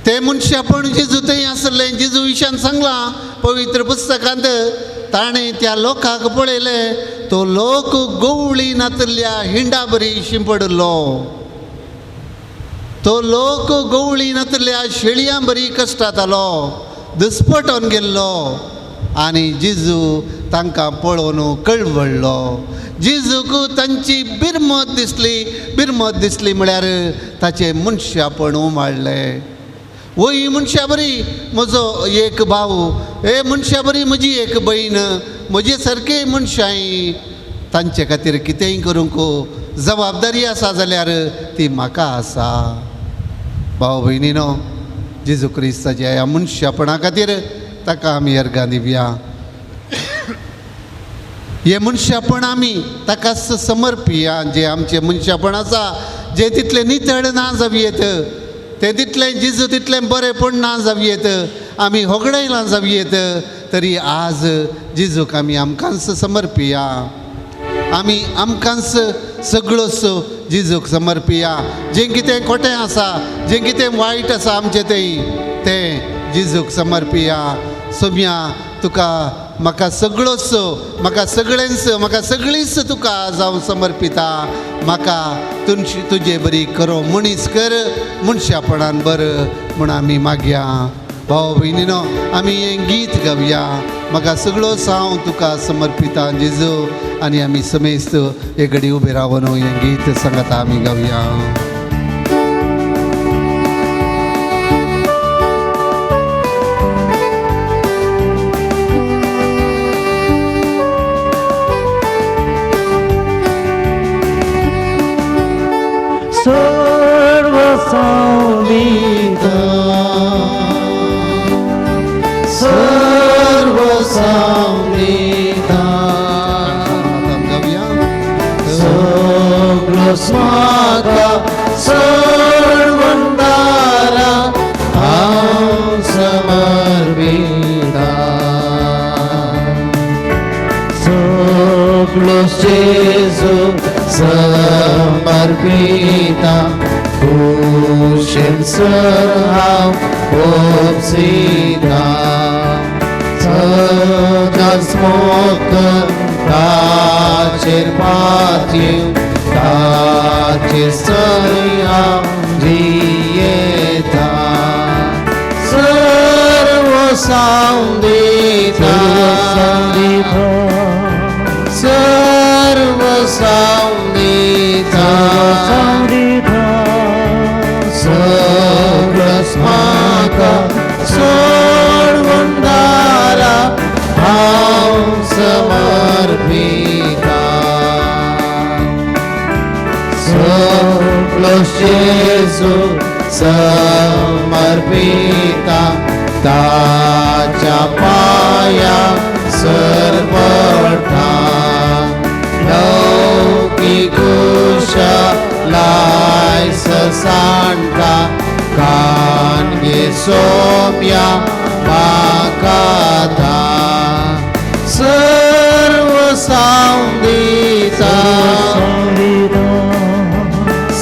तें मनशापण जेजू थंय आसलें. जेजू विशयान सांगलां पवित्र पुस्तकांत, ताणें त्या लोकांक पळयलें, तो लोक गवळी नातल्या हिंडा बरी शिंपडिल्लो, तो लोक गवळी नातल्या शेळयां बरी कश्टातालो, दुस्पटोन गेल्लो. आनी जेजू तांकां पळोवन कळवळ्ळो. जेजूक तांची बिरमत दिसली. बिरमत दिसली म्हळ्यार ताचें मनशापण उमाळ्ळें. वय मनशा बरी म्हजो एक भाव, हे मनशा बरी म्हजी एक भयण, म्हजे सारके मनशां, तांचे खातीर कितेंय करूंक जबाबदारी आसा जाल्यार ती म्हाका आसा. भाव भयणीनो, जेजू क्रिस्ताच्या ह्या मनशापणा खातीर ताका आमी अर्गां दिवया. हें मनशापण आमी ताकाच समर्पिया. जें आमचें मनशापण आसा, जें तितलें नितळ ना जावयेत, तें तितलें जेजू तितलें बरेंपण ना जावयेत, आमी होगडायलां जावयेत, तरी आज जेजूक आमी आमकांच समर्पिया. आमी आमकांच सगळोच जेजूक समर्पिया. जें कितें खोटें आसा, जें कितें वायट आसा आमचें थंय, तें जेजूक समर्पिया. सोम्या, तुका म्हाका सगळोच, म्हाका सगळेंच, म्हाका सगळींच तुका जावं समर्पिता. म्हाका तुमची तुजे बरी करो मनीस कर, मनशापणान बरं म्हूण आमी मागया. भाव भयणीनो, आमी हें गीत गावया. म्हाका सगळोच हांव तुका समर्पिता जेजू. आनी आमी समेस्त एक घडी उबे रावन हें गीत सांगता आमी गावया. सर्वसावलिता, सर्वसावलिता, सगळोच म्हाका सर्वंदारा हांव समर्पिता. सगळोच जेजू समर्पिता, खुशेन सर हांव उपसिता. सदांच मोग ताचेर पातयेवन ताचे सया जियेता सर्व सावंदिता सर्व सावंदिता सगळोच म्हाका सोडवणदारा हांव समर्पिता सगळोच जेजू समर्पिता ताच्या पाया सरपडटा लौकीक कुशलाय ससाणटा कान घे सोम्या म्हाका सर्व सावंदिता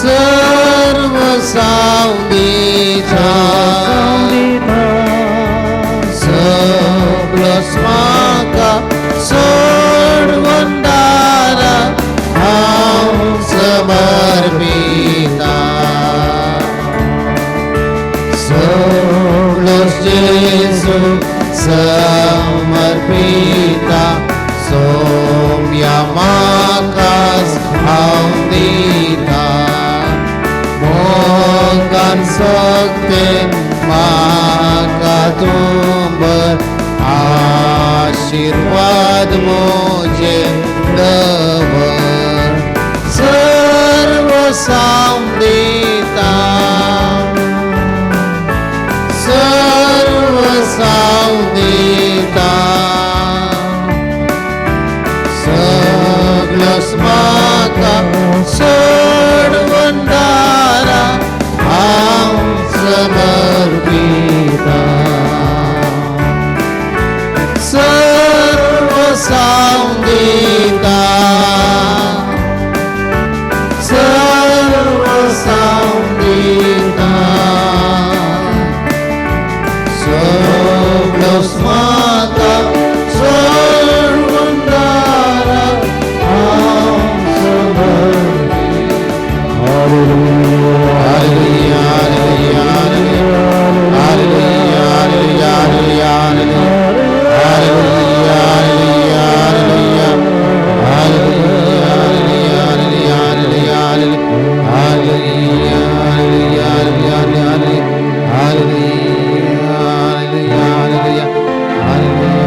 सर्व सावंदिता सगळोच म्हाका सोडवणदारा हांव समर्पिता सगळोच जेजू समर्पिता सोम्या म्हाकाच हांव दिता मोगान सकते म्हाका तुंबर आशीर्वाद म्हजे दवर सर्व सावंदिता सर्व सावंदिता सगळोच म्हाका सोडवणदारा हांव समर्पिता सर्व सावंदिता सर्व सावंदिता सगळोच म्हाका सोडवणदारा हांव समर्पिता. Hallelujah, hallelujah, hallelujah, hallelujah, hallelujah, hallelujah, hallelujah, hallelujah, hallelujah, hallelujah, hallelujah, hallelujah, hallelujah, hallelujah, hallelujah. Hallelujah. Hallelujah. Hallelujah. Hallelujah.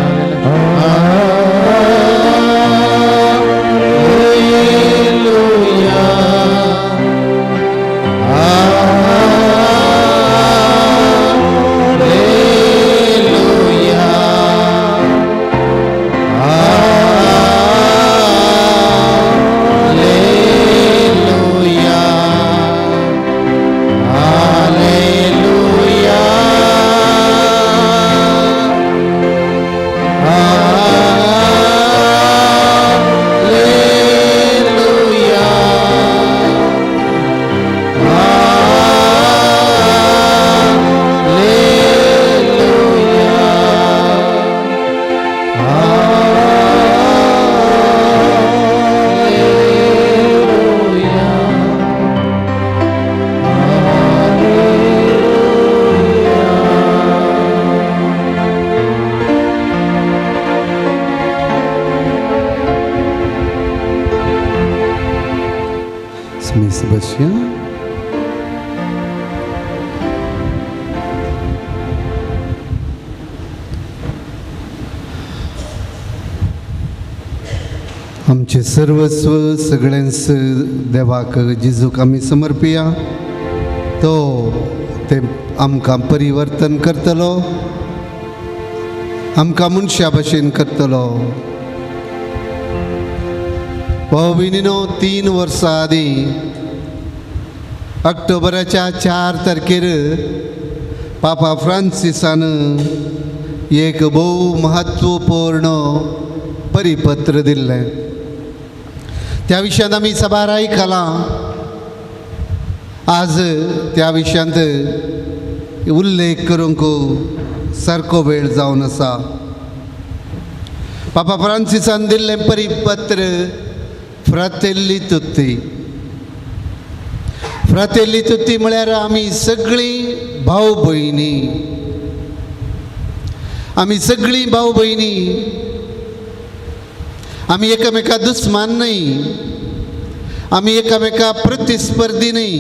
Miss बसया. आमचे सर्वस्व सगळ्यांस देवाक जेजूक आमी समर्पिया. तो ते आमकां परिवर्तन करतलो, आमकां मनशा भशेन करतलो. भाव भयणीनो, 3 वर्सां आदीं ऑक्टोबराच्या 4 तारखेर पापा फ्रांसिसान एक भोव महत्वपूर्ण परिपत्र दिल्लें. त्या विशयांत आमी साबार आयकलां. आज त्या विशयांत उल्लेख करूंक सारको वेळ जावन आसा. पापा फ्रांसिसान दिल्लें परिपत्र फ्रातेल्ली तुत्ती. फ्रातेल्ली तुत्ती म्हळ्यार आमी सगळीं भाव भयणी, आमी सगळीं भाव भयणी, आमी एकामेका दुस्मान न्हय, आमी एकामेका प्रतिस्पर्धी न्हय,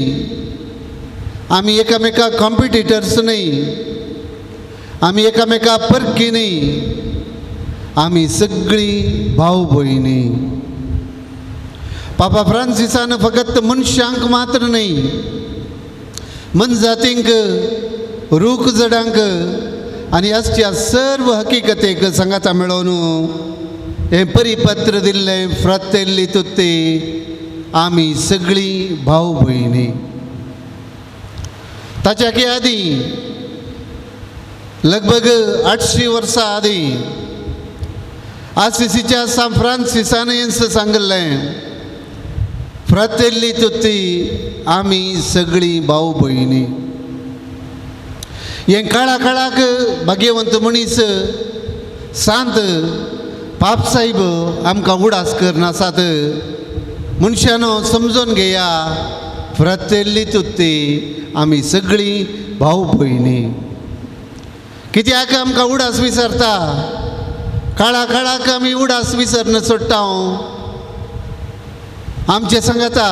आमी एकामेका कॉम्पिटिटर्स न्हय, आमी एकामेका परकी न्हय, आमी सगळीं भाव भयणी. पापा फ्रांसिसान फकत मनशांक मात्र न्हय, मनजातींक, रूख जडांक आनी आसच्या सर्व हकीकतेक सांगाता मेळोवन हें परिपत्र दिल्लें फ्रातेल्ली तुत्ती, आमी सगळीं भाव भयणी. ताच्या की आदीं लगभग 800 वर्सां आदीं आसिसीच्या सान फ्रांसिसान हें सांगिल्लें, फ्रातेल्ली तुत्ती, आमी सगळीं भाव भयणी. हें काळा काळाक भाग्यवंत मनीस सांत पापसाहेब आमकां उडास करनासात. मनशानो समजून घेया, फ्रातेल्ली तुत्ती, आमी सगळीं भाव भयणी. कित्याक आमकां उडास विसरता? काळा काळाक आमी उडास विसरन सोडटा. आमचे सांगाता,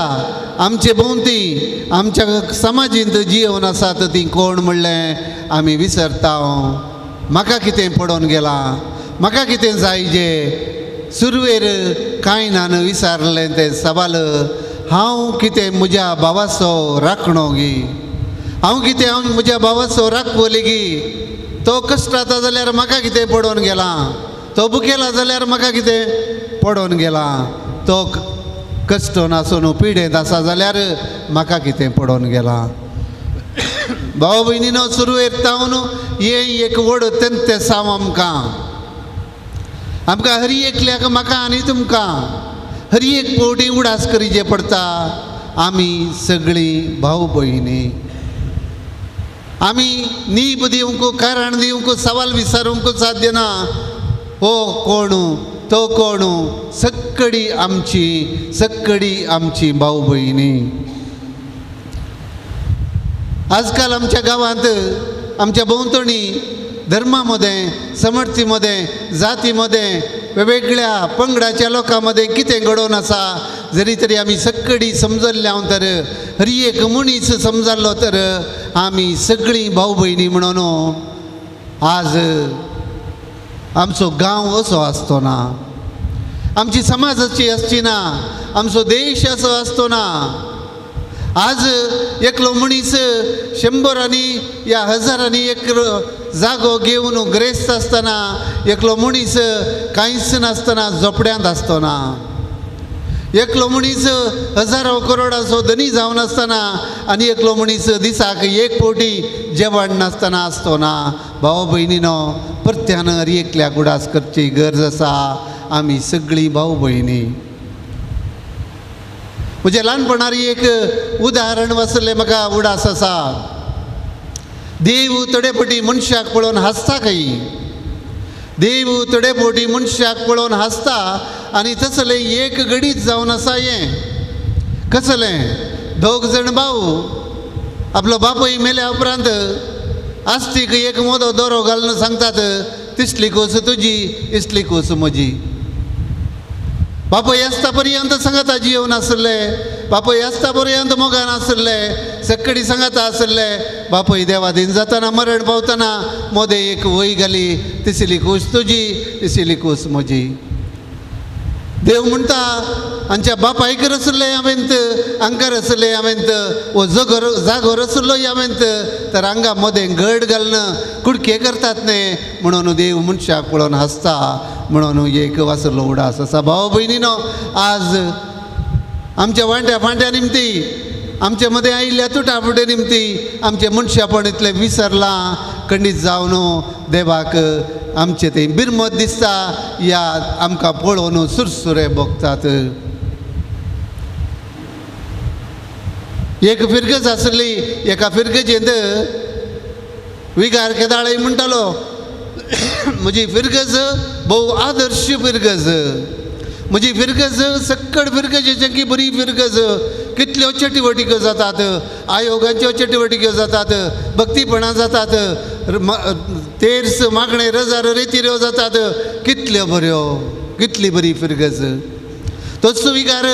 आमचे भोंवती, आमच्या समाजींत जियोवन आसात ती कोण म्हणलें आमी विसरता. म्हाका कितें पडोवन गेलां, म्हाका कितें जाय जे सुरवेर कांय ना विसारलें तें सवाल, हांव कितें म्हज्या भावाचो राखणो गी, हांव कितें हांव म्हज्या भावाचो राखवली गी, तो कश्टाता जाल्यार म्हाका कितें पडोवन गेलां, तो बुकेला जाल्यार म्हाका कितें पडोवन गेलां, तो कश्टोन आसून पिडेंत आसा जाल्यार म्हाका कितें पडोवन गेलां. भाव भयणीनो, सुरवेर तावन हें एक व्हड तेंतेसांव आमकां, आमकां हरी एकल्याक, म्हाका आनी तुमकां हरी एक पवटी उडास करीचे पडटा. आमी सगळीं भाव भयणी. आमी नीब दिवंक, कारण दिवंक, सवाल विचारूंक साध्य ना. हो कोण, तो कोण, सक्कडी आमची, सक्कडी आमची भाव भयणी. आजकाल आमच्या गांवांत, आमच्या भोंवतणी धर्मा मदें, समर्थी मदें, जाती मदें, वेगवेगळ्या पंगडाच्या लोकां मदें कितें घडोवन आसा, जरी तरी आमी सक्कडी समजल्ले हांव तर हरी एक मनीस समजल्लो तर आमी सगळीं भाव भयणी म्हणून आज आमचो गांव असो आसतो ना, आमची समाजाची आसची ना, आमचो देश असो आसतो ना. आज एकलो मनीस शंबरांनी या हजारांनी एक जागो घेवन ग्रेस्त आसतना, एकलो मनीस कांयच नासतना झोपड्यांत आसतना, एकलो मनीस हजारो करोडाचो धनी जावन आसतना आनी एकलो मनीस दिसाक एक फावटी जेवण नासतना आसतो ना. भाव भयणीनो, परत्यान हर एकल्याक उडास करची गरज आसा. आमी सगळीं भाव भयणी. म्हज्या ल्हानपणार एक उदाहरण वाचलें, म्हाका उडास आसा. देव थोडे फावटी मनशाक पळोवन हांसता खंय, देव थोडे फावटी मनशाक पळोवन हांसता आनी तसलें एक घडीत जावन आसा. हें कसलें, दोग जाण भाव आपलो बापूय मेल्या उपरांत आस्तीक एक मोदो दोरो घालून सांगतात, तिसली कोस तुजी, इसली कोस म्हजी. बापूय आसता पर्यंत सांगाता जियोवन आसले, बापूय आसता पर्यंत मोगान आसले, सक्कडी सांगाता आसले. बापूय देवादीन जातना, मरण पावतना मोदे एक वय घाली, तिसली कूस तुजी, तिसली कूस म्हजी. देव म्हणटा आमच्या बापायक रसले हांवेंत, हांकां रसले हांवेंत, वो जगो जागो रसलो हांवेंत, तर हांगा मदें घड घालून कुडके करतात न्ही म्हणून देव मनशाक पळोवन हांसता. म्हणून एक वाचलो उडास आसा. भाव भयणीनो, आज आमच्या वांट्या फांट्या निमती, आमचे मदें आयिल्ल्या तुटाफुटे निमती आमचें मनशापण इतलें विसरलां. खंडीत जावन देवाक आमचें तें बिरमत दिसता, या आमकां पळोवन सुरसुरे भोगतात. एक फिरगज आसली, एका फिरगजेंत विगार केदाळय म्हणटालो, म्हजी फिरगज भोव आदर्श फिरगज, म्हजी फिरगज सक्कड फिरगजेची की बरी फिरगज. कितल्यो चटवटिक्यो जातात, आयोगांच्यो चटवटिक्यो जातात, भक्तीपणां जातात, तेर्स मागणे रजार रेतिऱ्यो जातात, कितल्यो बऱ्यो, कितली बरी फिरगज. तोच विगार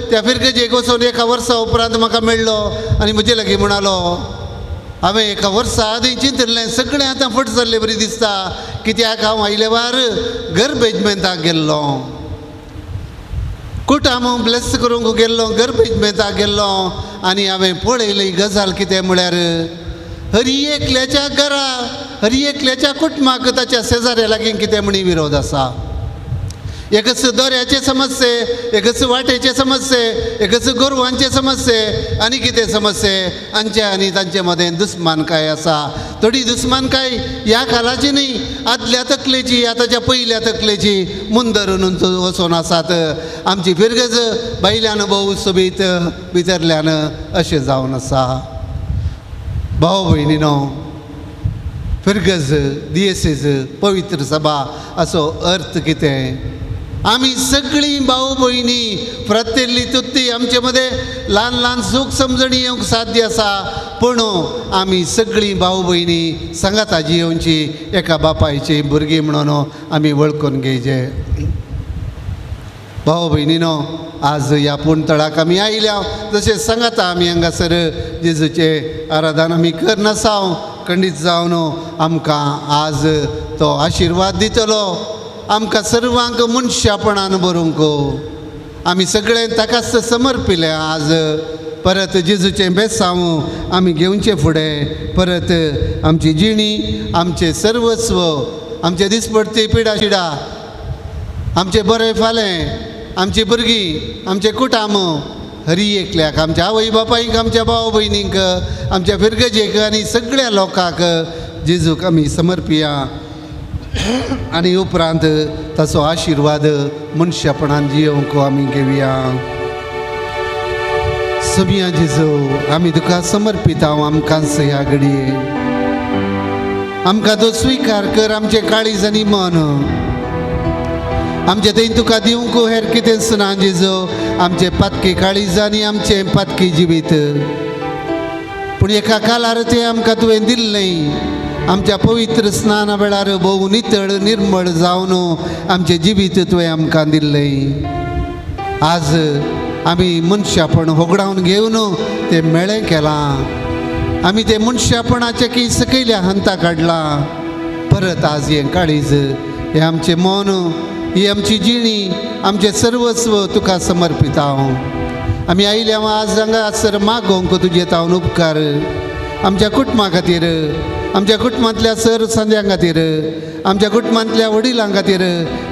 त्या फिरगजेक वचून एका वर्सा उपरांत म्हाका मेळ्ळो आनी म्हजे लागीं म्हणालो, हांवें एका वर्सा आदीं चिंतिल्लें सगळें आतां फट जाल्ले बरी दिसता, कित्याक हांव आयले वार गर्भेजमेंताक गेल्लो, कुटाम ब्लेस करूंक गेल्लो, गर्भेजमेंताक गेल्लो आनी हांवें पळयली गजाल कितें म्हळ्यार हरी एकल्याच्या घरा, हरी एकल्याच्या कुटुंबाक ताच्या शेजाऱ्या लागीं कितें म्हणी विरोध आसा. एकच दोऱ्याचे समस्ये, एकच वाटेचे समस्ये, एकच गोरवांचे समस्ये आनी कितें समस्ये आमचे आनी तांचे मदें दुस्मानकाय आसा. थोडी दुस्मानकाय ह्या कालाची न्ही, आदल्या तकलेची, आतांच्या पयल्या तकलेची मुंदरून वचून आसात. आमची फिरगज भायल्यान भोव सोबीत, भितरल्यान अशें जावन आसा. भाव भयणीनो, फिरगज दियेसेज पवित्र सभा असो अर्थ कितें? आमी सगळीं भाव भयणी फ्रातेल्ली तुत्ती आमचे मदें ल्हान ल्हान सूख समजणी येवंक साध्य आसा, पूण आमी सगळीं भाव भयणी सांगाता जियोवची एका बापायची भुरगीं म्हणून आमी वळखून घेवचे. भाव भयणीनो, आज ह्या पूणतळाक आमी आयल्या, जशें सांगाता आमी हांगासर जेजूचें आराधन आमी करनासाव, खंडीत जावन आमकां आज तो आशिर्वाद दितलो. आमकां सर्वांक मनशापणान बरोवंक आमी सगळें ताकाच समर्पिलें. आज परत जेजूचें बेसांव आमी घेवचें फुडें, परत आमची जिणी, आमचें सर्वस्व, आमचे दिसपडती पिडा शिडा, आमचें बरें फालें, आमची भुरगीं, आमचें कुटाम, हरी एकल्याक, आमच्या आवय बापायक, आमच्या भाव भयणींक, आमच्या फिरगजेक आनी सगळ्या लोकांक जेजूक आमी समर्पिया आनी उपरांत ताचो आशिर्वाद मनशापणान जियोवंक आमी घेवया. समिया जेजू, आमी तुका समर्पिता आमकां ह्या घडये, आमकां तो स्विकार कर, आमचें काळीज आनी मन आमचें थंय तुका दिवंक हेर कितेंच ना जेजू, आमचें पातकी काळीज आनी आमचें पातकी जिवीत. पूण एका कालार तें आमकां तुवें दिल्लें, आमच्या पवित्र स्नाना वेळार भोव नितळ निर्मळ जावन आमचें जिवीत तुवें आमकां दिल्लें. आज आमी मनशापण होगडावन घेवन तें मेळें केलां, आमी तें मनशापणाचें की सकयल्या हंता काडलां. परत आज हें काळीज, हें आमचें मन, ही आमची जिणी, आमचें सर्वस्व तुका समर्पिता. आमी आयल्या आज हांगासर मागोवंक तुजे तावन उपकार आमच्या कुटुंबा खातीर, आमच्या कुटुंबांतल्या सर संद्यां खातीर, आमच्या कुटुंबांतल्या वडिलां खातीर,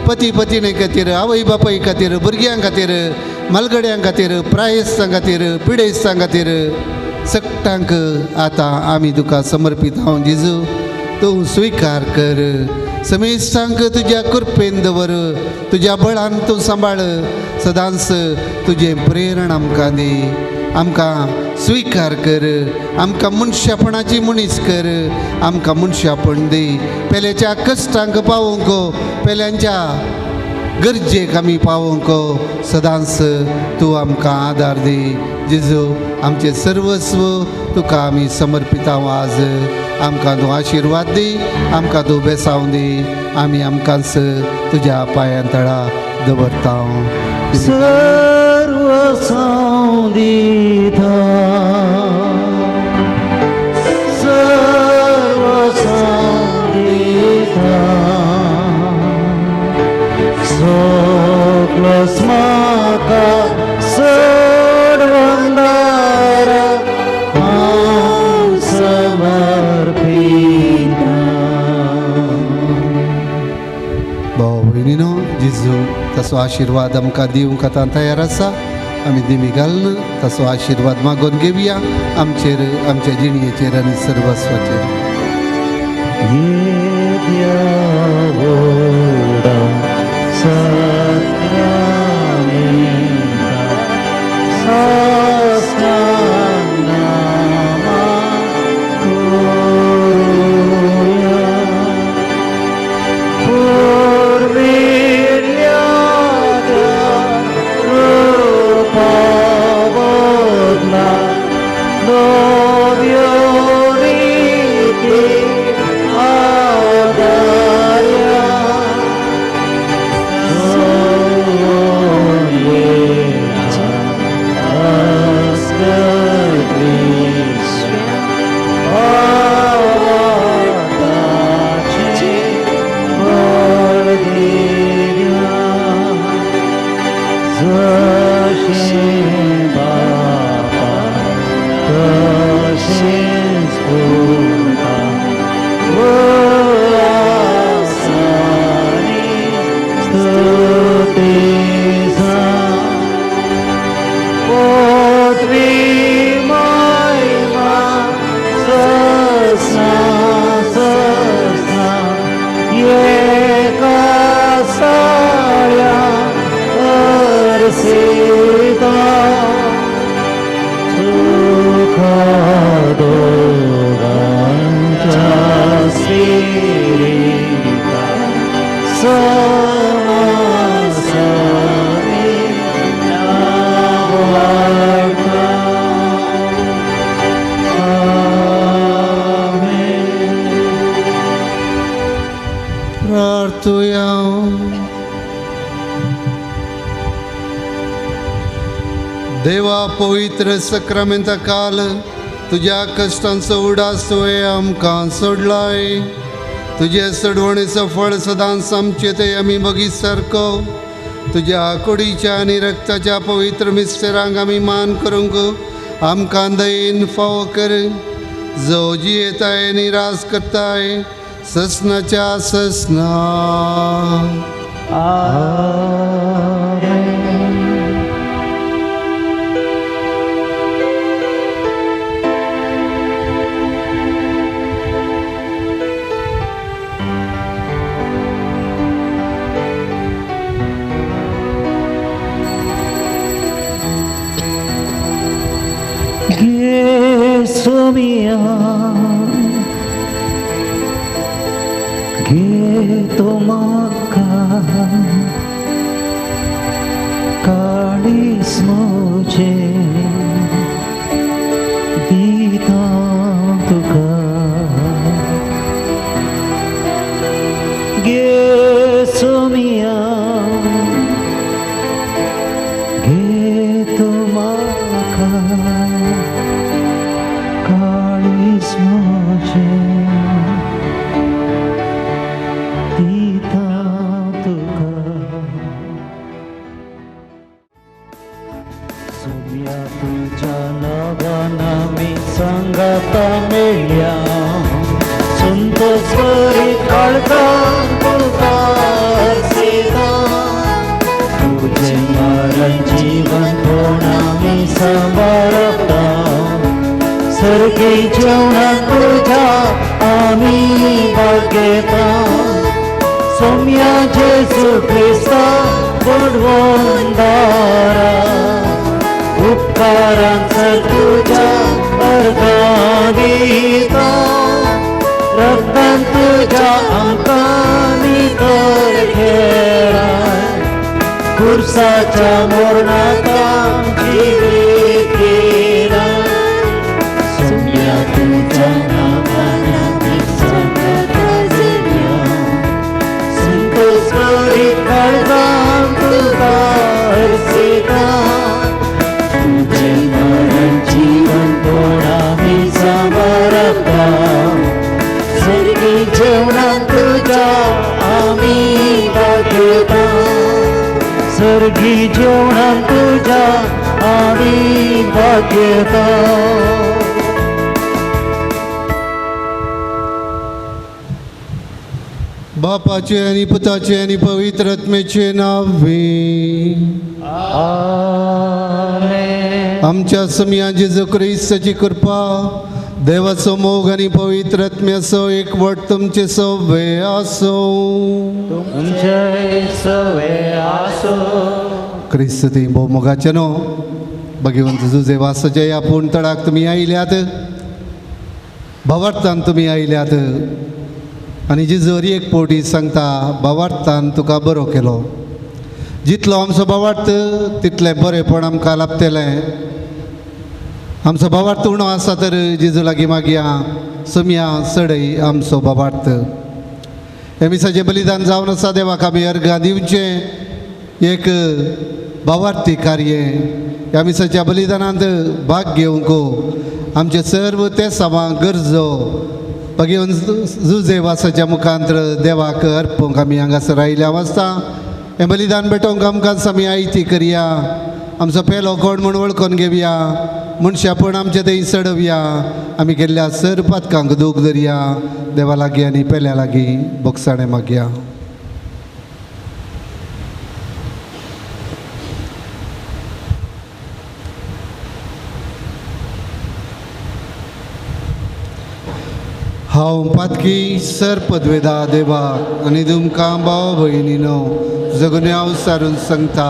पती पतिणे खातीर, आवय बापाय खातीर, भुरग्यां खातीर, मालगड्यां खातीर, प्रायेस्तां खातीर, पिडेस्तां खातीर, सगटांक आतां आमी तुका समर्पित हांव जेजू, तूं स्विकार कर. समेस्तांक तुज्या कृपेन दवर, तुज्या बळान तूं सांबाळ, सदांच तुजें प्रेरण आमकां दी. आमकां स्विकार कर, आमकां मनशापणाची मनीस कर, आमकां मनशापण दी. पेल्याच्या कश्टांक पावोवंक, पेल्यांच्या गरजेक आमी पावोवंक सदांच तूं आमकां आदार दी. जेजू, आमचें सर्वस्व तुका आमी समर्पिता आज. आमकां तूं आशिर्वाद दी, आमकां तूं बेसांव दी, आमी आमकांच तुज्या पांयां तळा दवरता. सर्व दिता, सर्व दिता, सकलो म्हाका सोडवंदारा हांव समर्पिता. भाव भयणीनो, जेजू ताचो आशिर्वाद आमकां दिवंक आतां तयार आसा. आमी दिमी घालून ताचो आशिर्वाद मागून घेवया आमचेर, आमच्या जिणयेचेर आनी सर्वस्वाचेर. अर्सिता तुका दोगांच्या स्पिरिता समासमी नावार्ता. आमेन. प्रार्थुया. देवा पवित्र सक्रामेंता काल तुज्या कश्टांचो उडास तुवें आमकां सोडलाय. तुजे सोडवणेचो फळ सदांच आमचे ते आमी बगीत सारको तुज्या कुडीच्या आनी रक्ताच्या पवित्र मिस्तेरांक आमी मान करूंक आमकां दयेन फावो कर. जो जियेताय आनी राज करताय ससनाच्या ससना. आमेन. Gesù mio, che tu manca काळीस मुझे दिता तुका. Gesù mio, che tu manca काळीस मुझे दिता तुका. सोम्या तुझ्या नावान आमी सांगाता मेळ्या संतोष करीत काळजान तुका अर्सिता. तुजें मरण जीवन कोण आमी सांबाळता सर्गी जेवणान तुज्या आमी भागयता. सोम्या जेजू क्रिस्ता बुडवंदारा उपकारांचो तुज्या अर्गां दिता. रक्तान तुज्या आमकां नितळ केलाय खुर्साच्या मरणाक आमची केलाय. सोम्या तुज्या नांवान आमी सांगाता जगया संतोष करीत काळजान तुका अर्सिता. तुजें मरण जीवन कोण आमी सांबाळता सर्गी जेवणान तुज्या आमी भागयता. सर्गी जेवणान तुज्या आमी भागयता. बापाचे आनी पुताचे आनी पवित्र आत्म्याचे नावे. आमेन. आमच्या समिया जेजू क्रिस्ताची कृपा, देवाचो मोग आनी पवित्र आत्म्याचो एकवट तुमचे सवे आसूं. तुमचे सवे आसूं. क्रिस्त ती भोवमोगाचे न्हू भगवंत जुजे वासाचे ह्या पूण तळाक तुमी आयल्यात, भावार्थान तुमी आयल्यात आनी जेजू एक पवटी सांगता भावार्थान तुका बरो केलो. जितलो आमचो भावार्थ तितलें बरेंपण आमकां लाभतलें. आमचो भावार्थ उणो आसा तर जेजू लागीं मागया समया सडय आमचो भावार्थ. हे मिसाचें बलिदान जावन आसा देवाक आमी अर्घां दिवचें एक भावार्थी कार्य. ह्या मिसाच्या बलिदानांत भाग घेवंक आमचे सर्व ते सवां गरजो भगवंत जुजे वासाच्या मुखांतर देवाक अर्पूंक आमी हांगासर आयिल्ल्या वाचता. हें बलिदान भेटोवंक आमकां आमी आयती करया. आमचो पेलो कोण म्हूण वळखून घेवया. मनशापण आमचें थंय चडोवया. आमी गेल्ल्या सर पातकांक दूख धरया. देवा लागीं आनी पेल्या लागीं बोगसाणें मागया. हांव पातकी सर पदवेदा देवा आनी तुमकां भाव भयणीनो जगून हांव सारून सांगता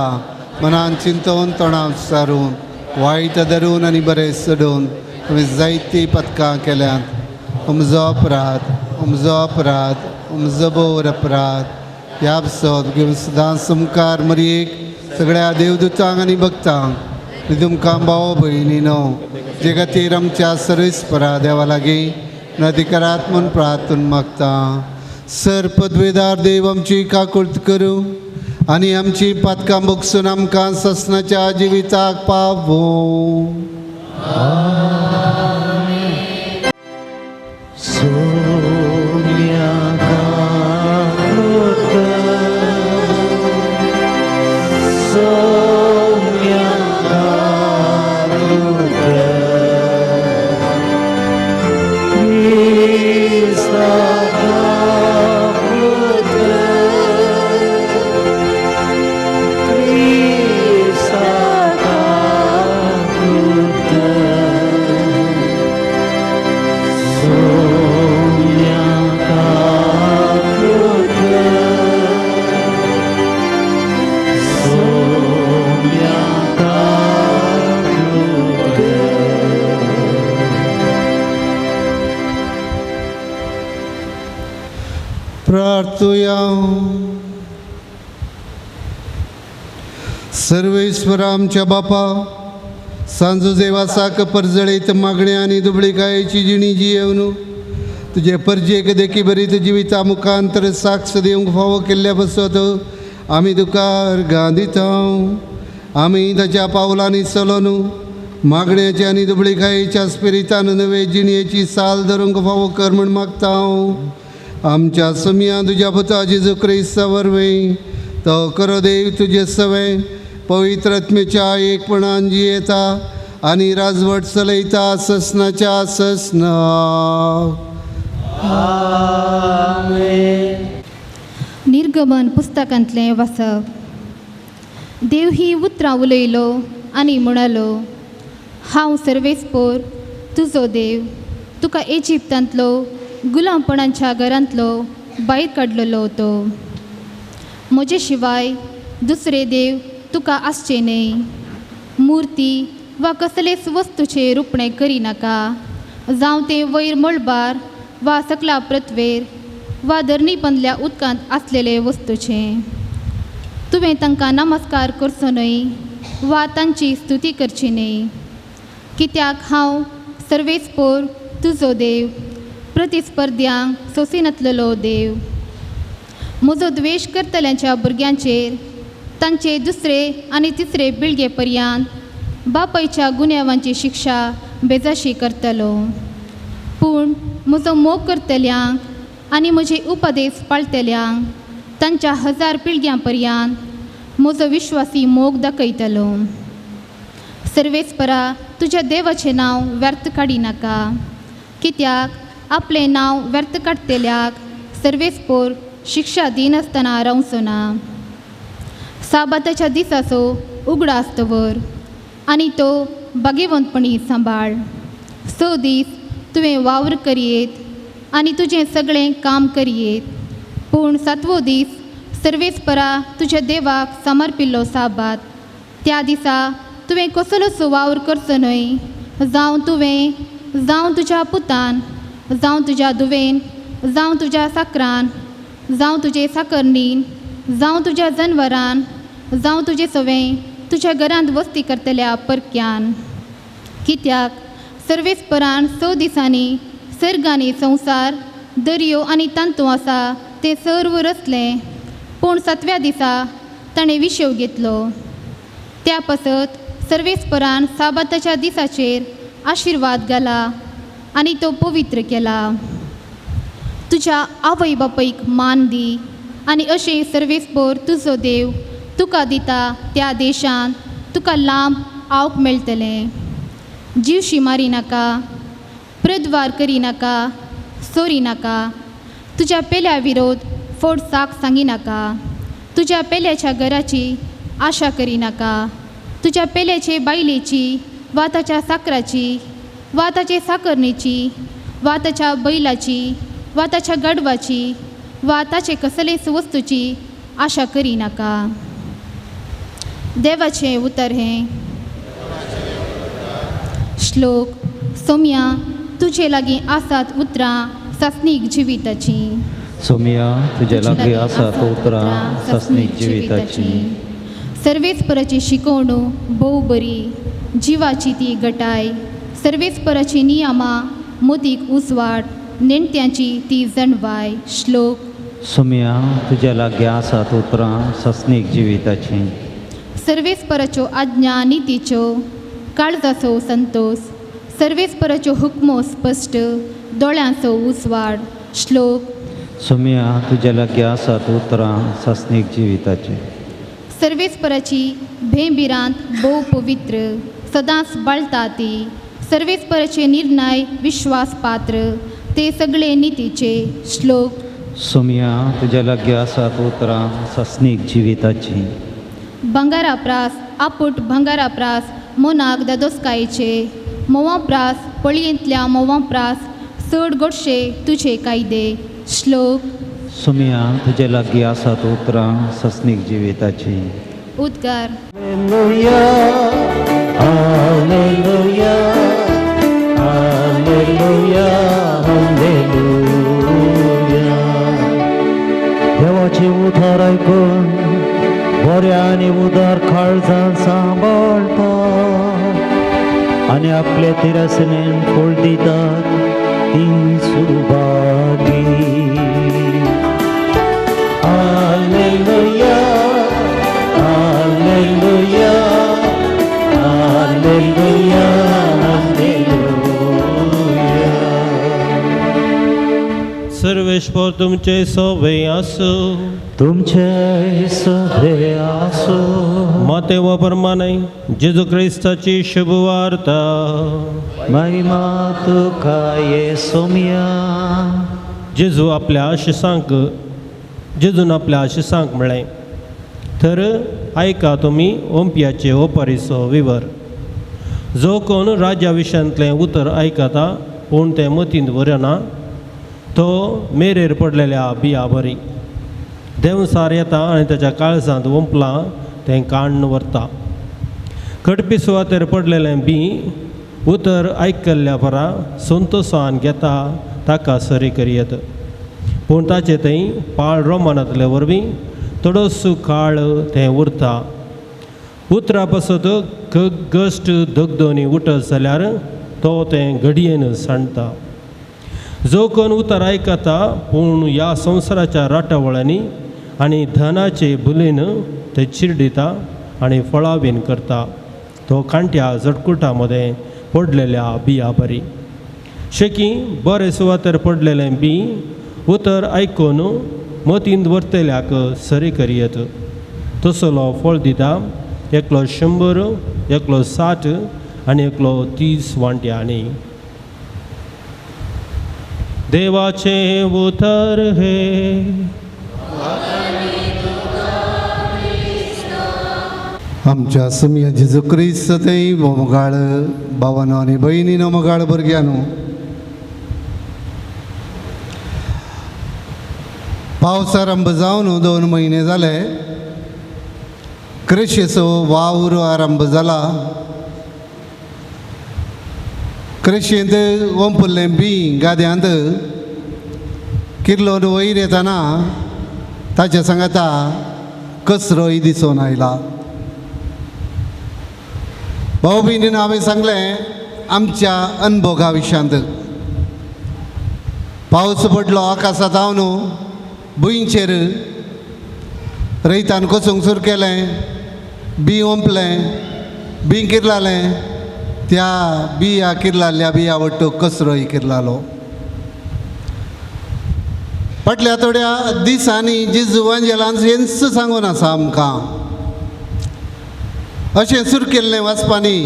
मनान चिंतून तोंडान सारून वायट धरून आनी बरें सोडून आमी जायतीं पदकां केल्यांत. उमजो अपराध, उमजो अपराध, उमजो बोर अपराध. ह्या पासत घेवन सदांच मुखार मरयेक सगळ्या देवदूतांक आनी भक्तांक आनी तुमकां भाव भयणी न्हू जे खातीर आमच्या सर्वेस्परा देवा लागीं नदिकरात म्हूण प्रार्थून मागता. सर पदवेदार देव आमची काकुळट करूं आनी आमची पातकां भोगसून आमकां ससनाच्या जिविताक पावोवं. प्रार्थुया. सर्वेश्वर आमच्या बापा, सांजू देवासाक परजळीत मागण्या आनी दुबळीकायेची जिणी जियेवन तुजे परजेक देखी बरीत जिविता मुखांतर साक्ष दिवंक फावो केल्ल्या बसत आमी तुका अर्गां दिता. आमी ताच्या पावलांनी चलोन मागण्याच्या आनी दुबळीकायेच्या स्पिरितान नवे जिणयेची साल धरूंक फावो कर म्हूण मागता. आमच्या समिया तुज्या पुता जेजू क्रिस्ता वरवीं तो करो देव तुजे सवे पवित्र आत्म्याच्या एकपणान जियेता आनी राजवट चलयता ससनाच्या ससना. निर्गमन पुस्तकांतलें वाचप. देव ही उतरां उलयलो आनी म्हणालो, हांव सर्वेस्पोर तुजो देव, तुका इजिप्तांतलो गुलामपणाच्या घरांतलो भायर काडलेलो तो. म्हजे शिवाय दुसरे देव तुका आसचे न्हय. मुर्ती वा कसलेच वस्तूचें रुपणें करिनाका, जावं तें वयर मळबार वा सकला पृथ्वेर वा धरणी पंदल्या उदकांत आसलेले वस्तूचें. तुवें तांकां नमस्कार करचो न्हय वा तांची स्तुती करची न्हय, कित्याक हांव सर्वेस्पोर तुजो देव, प्रतिस्पर्ध्यांक सोंसिनातलेलो देव. म्हजो द्वेश करतल्यांच्या भुरग्यांचेर तांचे दुसरे आनी तिसरे पिळगे पर्यंत बापायच्या गुन्यांवांची शिक्षा बेजाशी करतलो. पूण म्हजो मोग करतल्यांक आनी म्हजे उपदेश पाळटल्यांक तांच्या 1000 पिळग्यां पर्यंत म्हजो विश्वासी मोग दाखयतलो. सर्वेस्परा तुज्या देवाचें नांव व्यर्थ काडिनाका, कित्याक आपलें नांव व्यर्थ काडटल्याक सर्वेस्पोर शिक्षा दिनासतना रावचो ना. साबाताच्या दिसाचो उगडास दवर आनी तो भागेवंतपणी सांबाळ. 6 दीस तुवें वावर करयेत आनी तुजें सगळें काम करयेत, पूण 7वो दीस सर्वेस्परा तुज्या देवाक समर्पिल्लो साबात. त्या दिसा तुवें कसलोच वावर करचो न्हय, जावं तुवें, जावं तुज्या पुतान, जावं तुज्या धुवेन, जावं तुज्या साकरान, जावं तुजे साकरणीन, जावं तुज्या जनवरान, जावं तुजे सवें तुज्या घरांत वस्ती करतल्या परक्यान. कित्याक सर्वेस्परान 6 दिसांनी सर्ग आनी संवसार, दर्यो आनी तांतू आसा तें सर्व रचलें, पूण 7व्या दिसा ताणें विशेव घेतलो. त्या पासत सर्वेस्परान साबाताच्या दिसाचेर आशिर्वाद घाला आनी तो पवित्र केला. तुज्या आवय बापायक मान दी आनी अशें सर्वेस्पोर तुजो देव तुका दिता त्या देशांत तुका लांब आवक मेळटलें. जीवशी मारी नाका, प्रद्वार करिनाका, सोरी नाका, तुज्या पेल्या विरोध फोड साक सांगिनाका, तुज्या पेल्याच्या घराची आशा करिनाका, तुज्या पेल्याचे बायलेची वा ताच्या साकराची वा ताचे साकरणेची वा ताच्या बैलाची वा ताच्या गाडवाची वा ताचे कसलेच वस्तूची आशा करिनाका. देवाचें उतर हें. श्लोक. सोम्या तुजे लागीं आसात उतरां सासणीक जिविताचीं. सोमिया तुजे लागीं आसात उतरां सासणीक जिविताचीं. सर्वेस्पराची शिकवण भोव बरी, जिवाची ती गटाय. सर्वेस्पराची नियमां मोतीक उजवाड, नेणट्यांची ती जणवाय. श्लोक. सोमिया तुज्या लागीं आसात उतरां सासणीक जिविताचीं. सर्वेस्पराच्यो आज्ञा नितीच्यो, काळजाचो संतोष. सर्वेस्पराच्यो हुकमो स्पश्ट, दोळ्यांचो उजवाड. श्लोक. सोमिया तुज्या लागीं आसात उतरां सासणीक जिविताचीं. सर्वेस्पराची भेंभिरांत भोव पवित्र, सदांच बाळटा ती. सर्वेस्पराचे निर्णय विश्वासपात्र, ते सगळे नितीचे. श्लोक. सोमिया तुज्या लागीं आसात उतरां सासणीक जिविताचीं. भांगरा प्रास आपूट भांगरा प्रास मोनाक दादोसकायेचे. म्होंवा प्रास पळयेंतल्या म्होंवा प्रास चड गोडशे तुजे कायदे. श्लोक. सोमिया तुज्या लागीं आसात उतरां सासणीक जिविताचीं. उद्गार. Hallelujah, hallelujah, hallelujah, hallelujah. देवाचें उतर आयकून बऱ्या आनी उदार काळजान सांबाळटा आनी आपले तिरसनेन फळ दितात ती सुभागी. हालेलुया, हालेलुया, हालेलुया, हालेलुया. सर्वेश्वर तुमचे सोवे आसो. तुमचे सवे आसो. मातेव प्रमाणे जेजू क्रिस्ताची शुभवार्ता. महिमा तुका ये सोम्या. जेजू आपल्या शिसांक जेजून आपल्या शिसांक म्हळें, तर आयका तुमी ओंपयाचे ओपारीचो विवर. जो कोण राज्या विशयांतलें उतर आयकता पूण तें मतींत व्हरना तो मेरेर पडलेल्या बिया बरी. देंवसार येता आनी ताच्या काळजांत ओंपलां तें काण्ण व्हरता. कडपी सुवातेर पडलेलें बी उतर आयकल्ल्या परा संतोसान घेता ताका सरी करयेत, पूण ताचे थंय पाळ रोमानांतले वरवीं थोडोसो काळ तें उरता. उतरा पासत गश्ट दगदोनी उठत जाल्यार तो तें घडयेन सांडटा. जो कोण उतर आयकता पूण ह्या संवसाराच्या राटावळांनी आनी धनाचे बुलीन ते चिरडिता आनी फळावीन करता तो कांट्या जटकुटा मदें पडलेल्या बिया बरी. शेकी बरे सुवातेर पडलेलें बी उतर आयकून मतींत व्हरतल्याक सरी करयेत तसलो फळ दिता, एकलो 100, एकलो 60 आनी एकलो 30 वांट्यांनी. देवाचें उतर हे. आमच्या सुमया जेजू क्रिस्त थंय मोगाळ भावानो आनी भयणीनो, मोगाळ भुरग्यानो, पावस आरंभ जावन 2 म्हयने जाले. कृशीचो वावर आरंभ जाला. कृशींत ओंपल्लें बी गाद्यांत किर्लोन वयर येतना ताच्या सांगाता कचरोय दिसून आयला. भाऊ भयणीन हांवें सांगलें आमच्या अनभोगा विशयांत पावस पडलो आकाशांत हांव भुंयचेर रयतान कोसूंक सुरू केलें, बी ओंपलें, बी किर्लालें, त्या बिया किर्लाल्या बिया वट्टो कचरोय किर्लालो. फाटल्या थोड्या दिसांनी जेजू वांजेलान हेंच सांगून आसा आमकां. अशें सुरू केल्लें वाचपानी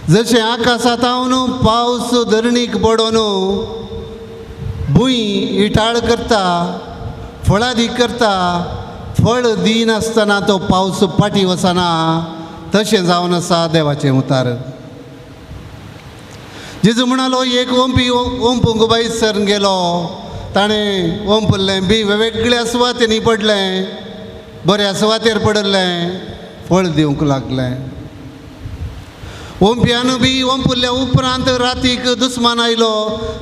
जशें आकाशांत हांव पावस धरणीक पडोन भूंय इटाळ करता, फळादीक करता, फळ दिनासतना तो पावस फाटीं वचना, तशें जावन आसा देवाचें उतार. जेजू म्हणालो एक ओंपी ओंपूंक बायस सर गेलो, ताणें ओंपल्लें बी वेगवेगळ्या सुवातेंनी पडलें. बऱ्या सुवातेर पडिल्लें फळ दिवंक लागलें. ओंपयान बी ओंपुल्ल्या उपरांत रातीक दुस्मान आयलो,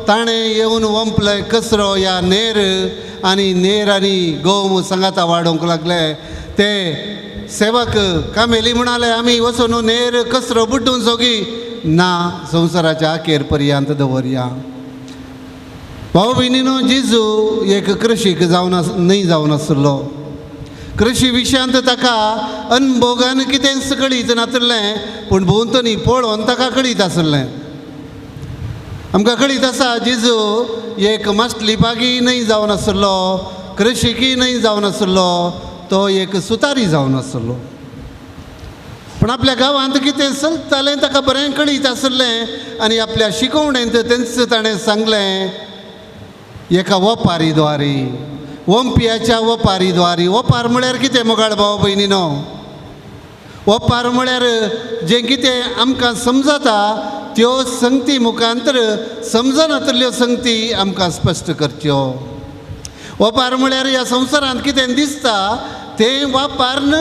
ताणें येवन ओंपलें कचरो या नेर आनी नेर आनी गोव सांगाता वाडोवंक लागले. ते सेवक कामेली म्हणाले आमी वचून नेर कचरो बुड्डून सोगी ना संवसाराच्या अखेर पर्यंत दवरया. भाव भयणीनो, जेजू एक कृशीक जावन न्हय जावन आसलो. कृशी विशयांत ताका अनभोगान कितेंच कळीत नासलें, पूण भोंवतणी पळोवन ताका कळीत आसलें. आमकां कळीत आसा जेजू एक मास्टली बागी न्हय जावन आसलो, कृशीकी न्हय जावन आसलो, तो एक सुतारी जावन आसलो. पूण आपल्या गांवांत कितें चलतालें ताका बरें कळीत आसलें आनी आपल्या शिकोवणेंत तेंच ताणें सांगलें, एका वपारी द्वारी, ओंपयाच्या वपारी द्वारी. वपार म्हळ्यार कितें मोगाळ भाव भयणीनो? वपार म्हळ्यार जें कितें आमकां समजता त्यो संगती मुखांतर समजनातल्यो संगती आमकां स्पश्ट करच्यो. वपार म्हळ्यार ह्या संवसारांत कितें दिसता तें वापारन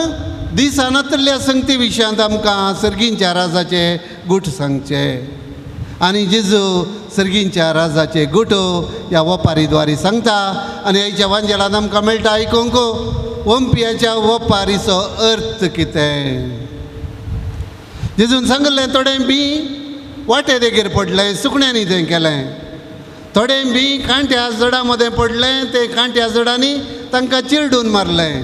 दिसनातल्ल्या संगती विशयांत आमकां सर्गींच्या राजाचे गूट सांगचे. आनी जेजू सर्गींच्या राजाचे गुट ह्या वपारी द्वारी सांगता. आनी आयच्या वांजेलान आमकां मेळटा आयकूंक ओंपयाच्या वपारीचो अर्थ कितें. जेजून सांगिल्लें थोडें बी वाटे देगेर पडलें, सुकण्यांनी तें केलें. थोडें बी कांट्या जडां मदें पडलें, तें कांट्या जडांनी तांकां चिरडून मारलें.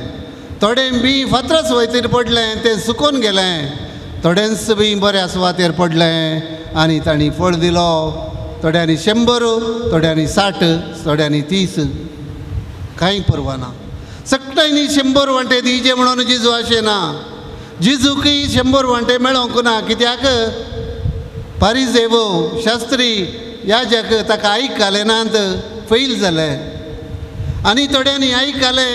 थोडें बी फातरास वयतीर पडलें, तें सुकोन गेलें. थोडेंच बी बऱ्या सुवातेर पडलें आनी तांणी फळ दिलो. थोड्यांनी 100, थोड्यांनी 60, थोड्यांनी 30, कांय पर्वा ना. सगळ्यांनी 100 वांटे दिवचे म्हणून जेजू अशें ना. जेजूकय 100 वांटे मेळोंक ना, कित्याक पारिजेवो शास्त्री याजक ताका आयकले नात, फेल जाले. आनी थोड्यांनी आयकलें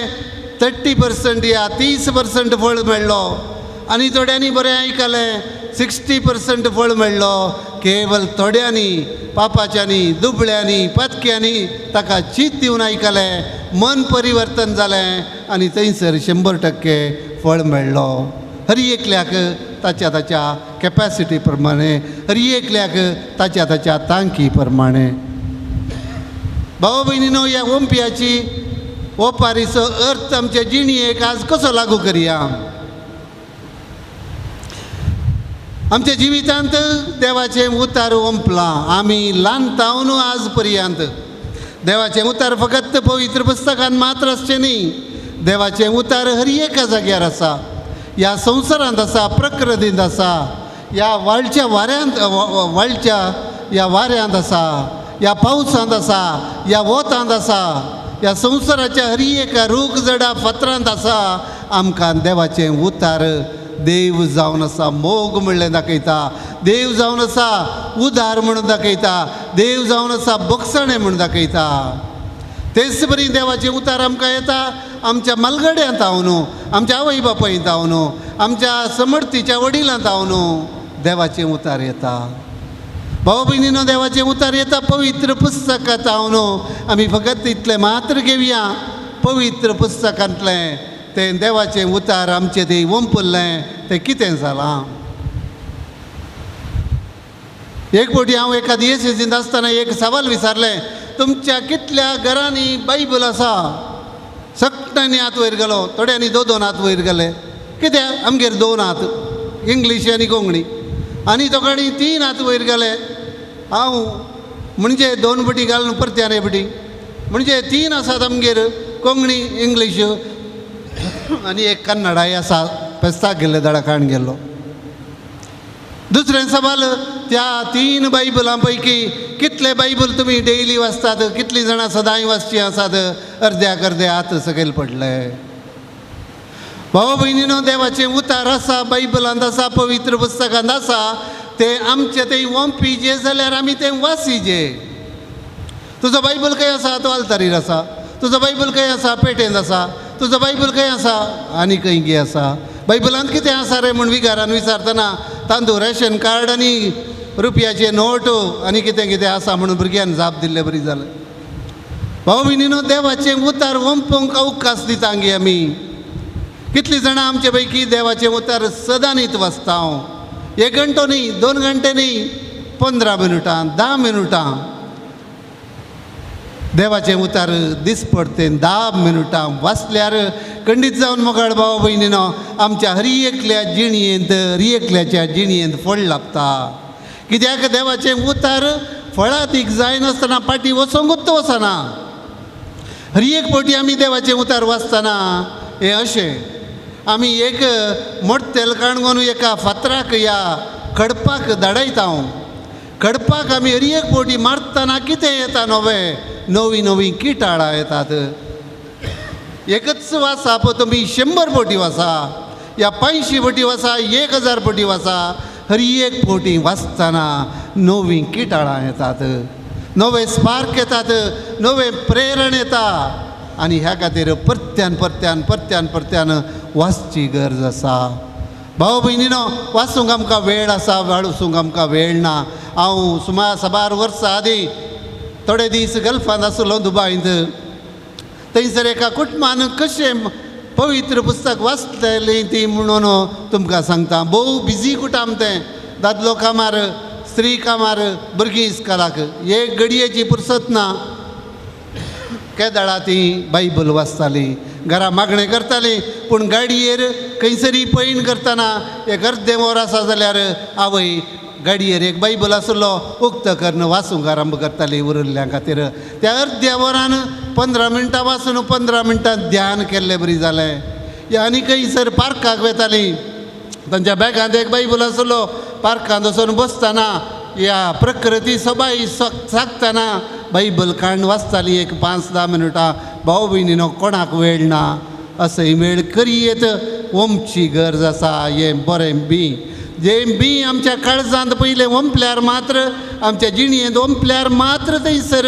30% या 30% फळ मेळ्ळो. आनी थोड्यांनी बरें आयकलें 60% फळ मेळ्ळो. केवल थोड्यांनी पापाच्यांनी दुबळ्यांनी पतक्यांनी ताका चीत दिवन आयकलें, मन परिवर्तन जालें आनी थंयसर 100% फळ मेळ्ळो. हर एकल्याक ताच्या ताच्या कॅपॅसिटी प्रमाणे, हर एकल्याक ताच्या ताच्या तांकी प्रमाणे. भाव भयणीनो, ह्या ओंपयाची ओपारीचो अर्थ आमच्या जिणेक आज कसो लागू करया? आमच्या जिवितांत देवाचें उतार ओंपलां आमी ल्हान तावन आज पर्यंत. देवाचें उतार फकत पवित्र पुस्तकान मात्र आसचें न्ही, देवाचें उतार हर एका जाग्यार आसा, ह्या संवसारांत आसा, प्रकृतींत आसा, ह्या वाळच्या वाऱ्यांत, वाळच्या ह्या वाऱ्यांत आसा, ह्या पावसांत आसा, ह्या वोतांत आसा, ह्या संवसाराच्या हर एका रूख जडा फातरांत आसा. आमकां देवाचें उतार देव जावन आसा मोग म्हणलें दाखयता, देव जावन आसा उदार म्हणून दाखयता, देव जावन आसा बक्षणें म्हूण दाखयता. तेच बरी देवाचें उतार आमकां येता आमच्या मालगड्यांत हांव, आमच्या आवय बापायंत हांव, आमच्या समर्थीच्या वडिलांत हांव देवाचें उतार येता. भाव भयणीनो, देवाचें उतार येता पवित्र पुस्तकांत हांव. आमी फकत इतलें मात्र घेवया, पवित्र पुस्तकांतलें तें देवाचें उतार आमचें तें वंपुल्लें तें कितें जालां. एक फावटी हांव एका दियेसींत आसतना एक सवाल विचारलें, तुमच्या कितल्या घरांनी बायबल आसा? सगळ्यांनी हात वयर गेलो, थोड्यांनी 2 2 हात वयर गेले. कित्याक? आमगेर 2 हात, इंग्लीश आनी कोंकणी. आनी दोगांनी 3 हात वयर गेले. हांव म्हणजे 2 बटी घालून परत्यान एक बटी, म्हणजे 3 आसात आमगेर, कोंकणी इंग्लीश आनी एक कन्नडाय आसा, पेस्ताक गेल्ले दळकाण गेल्लो. दुसरें सवाल, त्या 3 बायबलां पैकी कितले बायबल तुमी डेली वाचतात, कितलीं जाणां सदांय वाचचीं आसात? अर्द्याक अर्दे हात सकयल पडले. भाव भयणीनो, देवाचें उतार आसा, बायबलांत आसा, पवित्र पुस्तकांत आसा, तें आमचें तें वंपीजे जाल्यार आमी तें वासीजे. तुजो बायबल खंय आसा? तो आल्तारीर आसा. तुजो बायबल खंय आसा? पेटेंत आसा. तुजो बायबल खंय आसा? आनी खंय गे आसा? बायबलांत कितें आसा रे म्हूण विगारान विचारतना तांदूळ, रेशन कार्ड आनी रुपयाचे नोट आनी कितें कितें आसा म्हणून भुरग्यान जाप दिल्ले बरी जालें. भाव भयणीनो, देवाचें उतार वंपोवंक अवकाश दिता गे आमी. कितलीं जाणां आमचे पैकी देवाचें उतर सदांनीत वाचता? एक घंटो न्ही, 2 घंटे न्ही, 15 मिनुटां, 10 मिनुटां देवाचें उतर दिसपडतें 10 मिनुटां वाचल्यार खंडीत जावन मोगाळ भाव भयणीनो आमच्या हरी एकल्या जिणयेंत, हरी एकल्याच्या जिणयेंत फळ लाबता. कित्याक देवाचें उतर फळादीक जायनासतना फाटीं वचोंकूच वचना. हरी एक फावटी आमी देवाचें उतर वाचतना हें अशें आमी एक मोडतेल काणगोन एका फातराक या खडपाक धाडयता. खडपाक आमी हरी एक फावटी मारतना कितें येता? नवें नवीं नवीं किटाळां येतात. एकच वाचा पळय तुमी 100 फावटी वाचा या 500 फावटी वाचा, 1000 फावटी वाचा, हरी एक फावटी वाचतना नवीं किटाळां येतात, नवे स्पार्क येतात, नवें प्रेरण येता. आनी ह्या खातीर परत्यान परत्यान परत्यान परत्यान वाचची गरज आसा. भाव भयणीनो, वाचूंक आमकां वेळ आसा, वाचूंक आमकां वेळ ना. हांव सुमार साबार वर्सां आदीं थोडे दीस गल्फांत आसलो, दुबायंत. थंयसर एका कुटुंबान कशें पवित्र पुस्तक वाचतलीं ती म्हणून तुमकां सांगता. भोव बिजी कुटुंब तें, दादलो कामार, स्त्री कामार, भुरगीं इस्कॉलाक, एक घडयेची पुरसत ना. केदळा ती बायबल वाचताली, घरा मागणें करताली, पूण गाडयेर खंयसरी पैण करतना एक अर्दें वर आसा जाल्यार आवय गाडयेर एक बायबल आसलो उक्तो करून वाचूंक आरंभ करताली उरिल्ल्या खातीर. त्या अर्द्या वरान 15 मिनटां वाचून 15 मिनटां ध्यान केल्लें बरी जालें. आनी खंयसर पार्काक वेताली, तांच्या बॅगांत एक बायबल आसलो, पार्कांत वचून बसतना या प्रकृती सबाई सागतना बायबल काडून वाचताली एक 5-10 मिनटां. भाव भयणीनो, कोणाक वेळ ना, असोय वेळ करयेत ओमची गरज आसा. हें बरें बी जें बी आमच्या काळजांत पयलें ओंपल्यार मात्र, आमच्या जिणयेंत ओंपल्यार मात्र थंयसर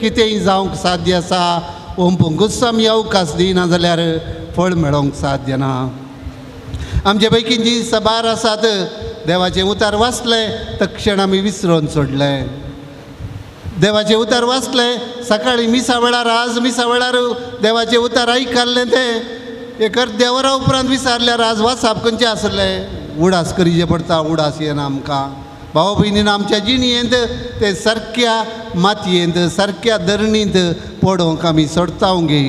कितेंय जावंक साध्य आसा. ओंपूंकूच आमी अवकाश दिना जाल्यार फळ मेळोवंक साध्य ना. आमचे पैकी जी सबार आसात देवाचें उतर वाचलें तक्षण आमी विसरून सोडलें. देवाचें उतर वाचलें सकाळीं मिसा वेळार, आज मिसा वेळार देवाचें उतर आयकल्लें तें एक अर्द्या वरा उपरांत विसारल्यार आज वाचप खंयचें आसलें? उडास करीचे पडटा, उडास येना आमकां. भाव भयणीन, आमच्या जिणयेंत ते सारक्या मातयेंत सारक्या धरणींत पडोवंक आमी सोडता गे.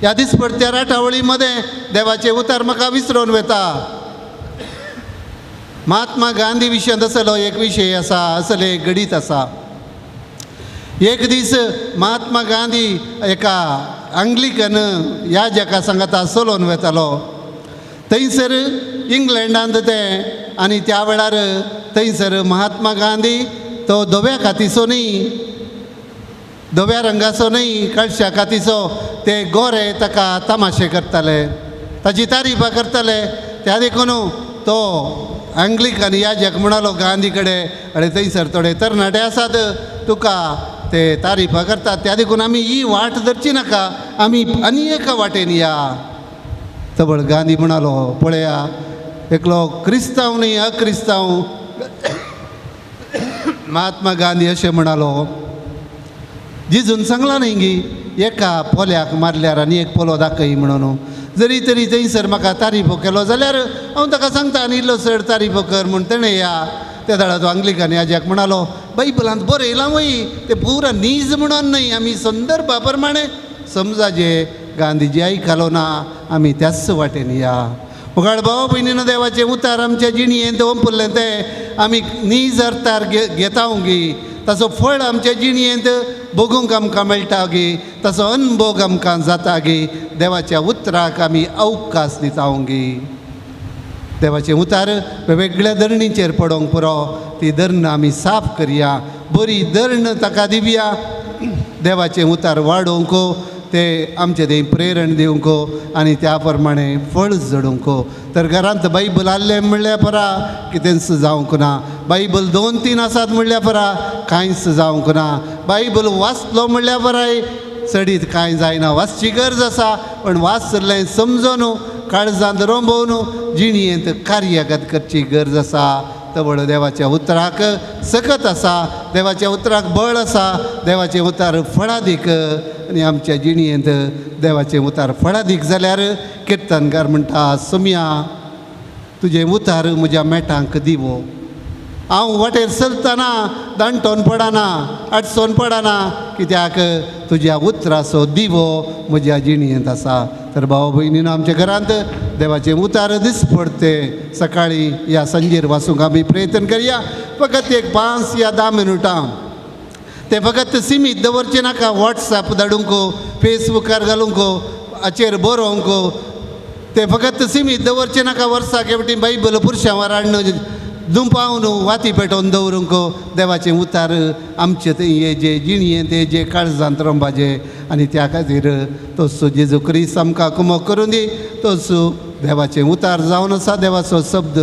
ह्या दिसपडत्या राटावळी मदें देवाचें उतर म्हाका विसरून वता. महात्मा गांधी विशयांत असलो एक विशय आसा, असलें एक घडीत आसा. एक दीस महात्मा गांधी एका आंग्लिकन याजका सांगाता चलोवन वेतालो. थंयसर इंग्लंडांत तें, आनी त्या वेळार थंयसर महात्मा गांधी तो धव्या कातीचो न्ही, धव्या रंगाचो न्ही, कळश्या कातीचो. ते गोरे ताका तमाशे करताले, ताची तारीफां करताले. त्या देखून तो आंग्लिकन याजक म्हणालो गांधी कडेन, अरे थंयसर थोडे तरणाटे आसात तुका ते तारीफां करतात, त्या देखून आमी ही वाट धरची नाका, आमी आनी एका वाटेन या. तबळ गांधी म्हणालो, पळया एकलो क्रिस्तांव न्ही अक्रिस्तांव महात्मा गांधी अशें म्हणालो, जिजून सांगलां न्ही गी एका पोल्याक मारल्यार आनी एक पोलो दाखय म्हणून, जरी तरी थंयसर म्हाका तारीफो केलो जाल्यार हांव ताका सांगता आनी इल्लो चड तारीफो कर म्हूण तेणें या. त्या दाडा तो आंग्लिकन याजक म्हणालो, बायबलांत बरयलां वय तें पुरा नीज म्हणून न्हय, आमी संदर्भा प्रमाणे समजाचे. गांधीजी आयकलो ना, आमी त्याच वाटेन या. मुखार भाव भयणीनो, देवाचें उतार आमच्या जिणयेंत ओंपल्लें तें आमी नीज अर्थार घेता गी, ताचो फळ आमच्या जिणयेंत भोगूंक आमकां मेळटा गी, ताचो अनभोग आमकां जाता गी. देवाच्या उतराक आमी अवकाश दिता गी. देवाचें उतार वेगवेगळ्या धरणीचेर पडोवंक पुरो, ती धरण आमी साफ करया, बरी धरण ताका दिवया. देवाचें उतार वाडोवंक ते आमचें तें प्रेरण दिवंक आनी त्या प्रमाणे फळ जडोवंक. तर घरांत बायबल आहलें म्हणल्यार परा कितेंच जावंक ना, बायबल 2-3 आसात म्हणल्यार परा कांयच जावंक ना, बायबल वाचलो म्हणल्यार पराय चडीत कांय जायना. वाचची गरज आसा, पण वाचलें समजून काळजांत रोंबोवन जिणयेंत कार्यगत करची गरज आसा. तवळ देवाच्या उतराक सकत आसा, देवाच्या उतराक बळ आसा, देवाचें उतार फळादीक. आनी आमच्या जिणयेंत देवाचें उतार फळादीक जाल्यार किर्तनकार म्हणटा, सोम्या तुजें उतार म्हज्या मेटांक दिवो. हांव वाटेर चलतना दांटोन पडना, आडसोन पडना, कित्याक तुज्या उतराचो दिवो म्हज्या जिणयेंत आसा. तर भाव भयणीन आमच्या घरांत देवाचें उतार दीस पडते सकाळीं या सांजेर वाचूंक आमी प्रयत्न करया. फकत एक 5 या 10 मिनुटां तें फकत सिमीत दवरचें नाका. वॉट्सएप धाडूंक, फेसबुकार घालूंक, हाचेर बरोवंक तें फकत सिमीत दवरचें नाका. वर्साक एकटी बायबल पुरशांवार हाडून दुंपावन वाती पेटोवन दवरूंक देवाचें उतार आमचे थंय हे जे जिणयेंत हे जे काळजांत रोंबाचें. आनी त्या खातीर तसो जेजू क्रिस्त आमकां कुमक करून दी, तसो देवाचें उतार जावन आसा देवाचो शब्द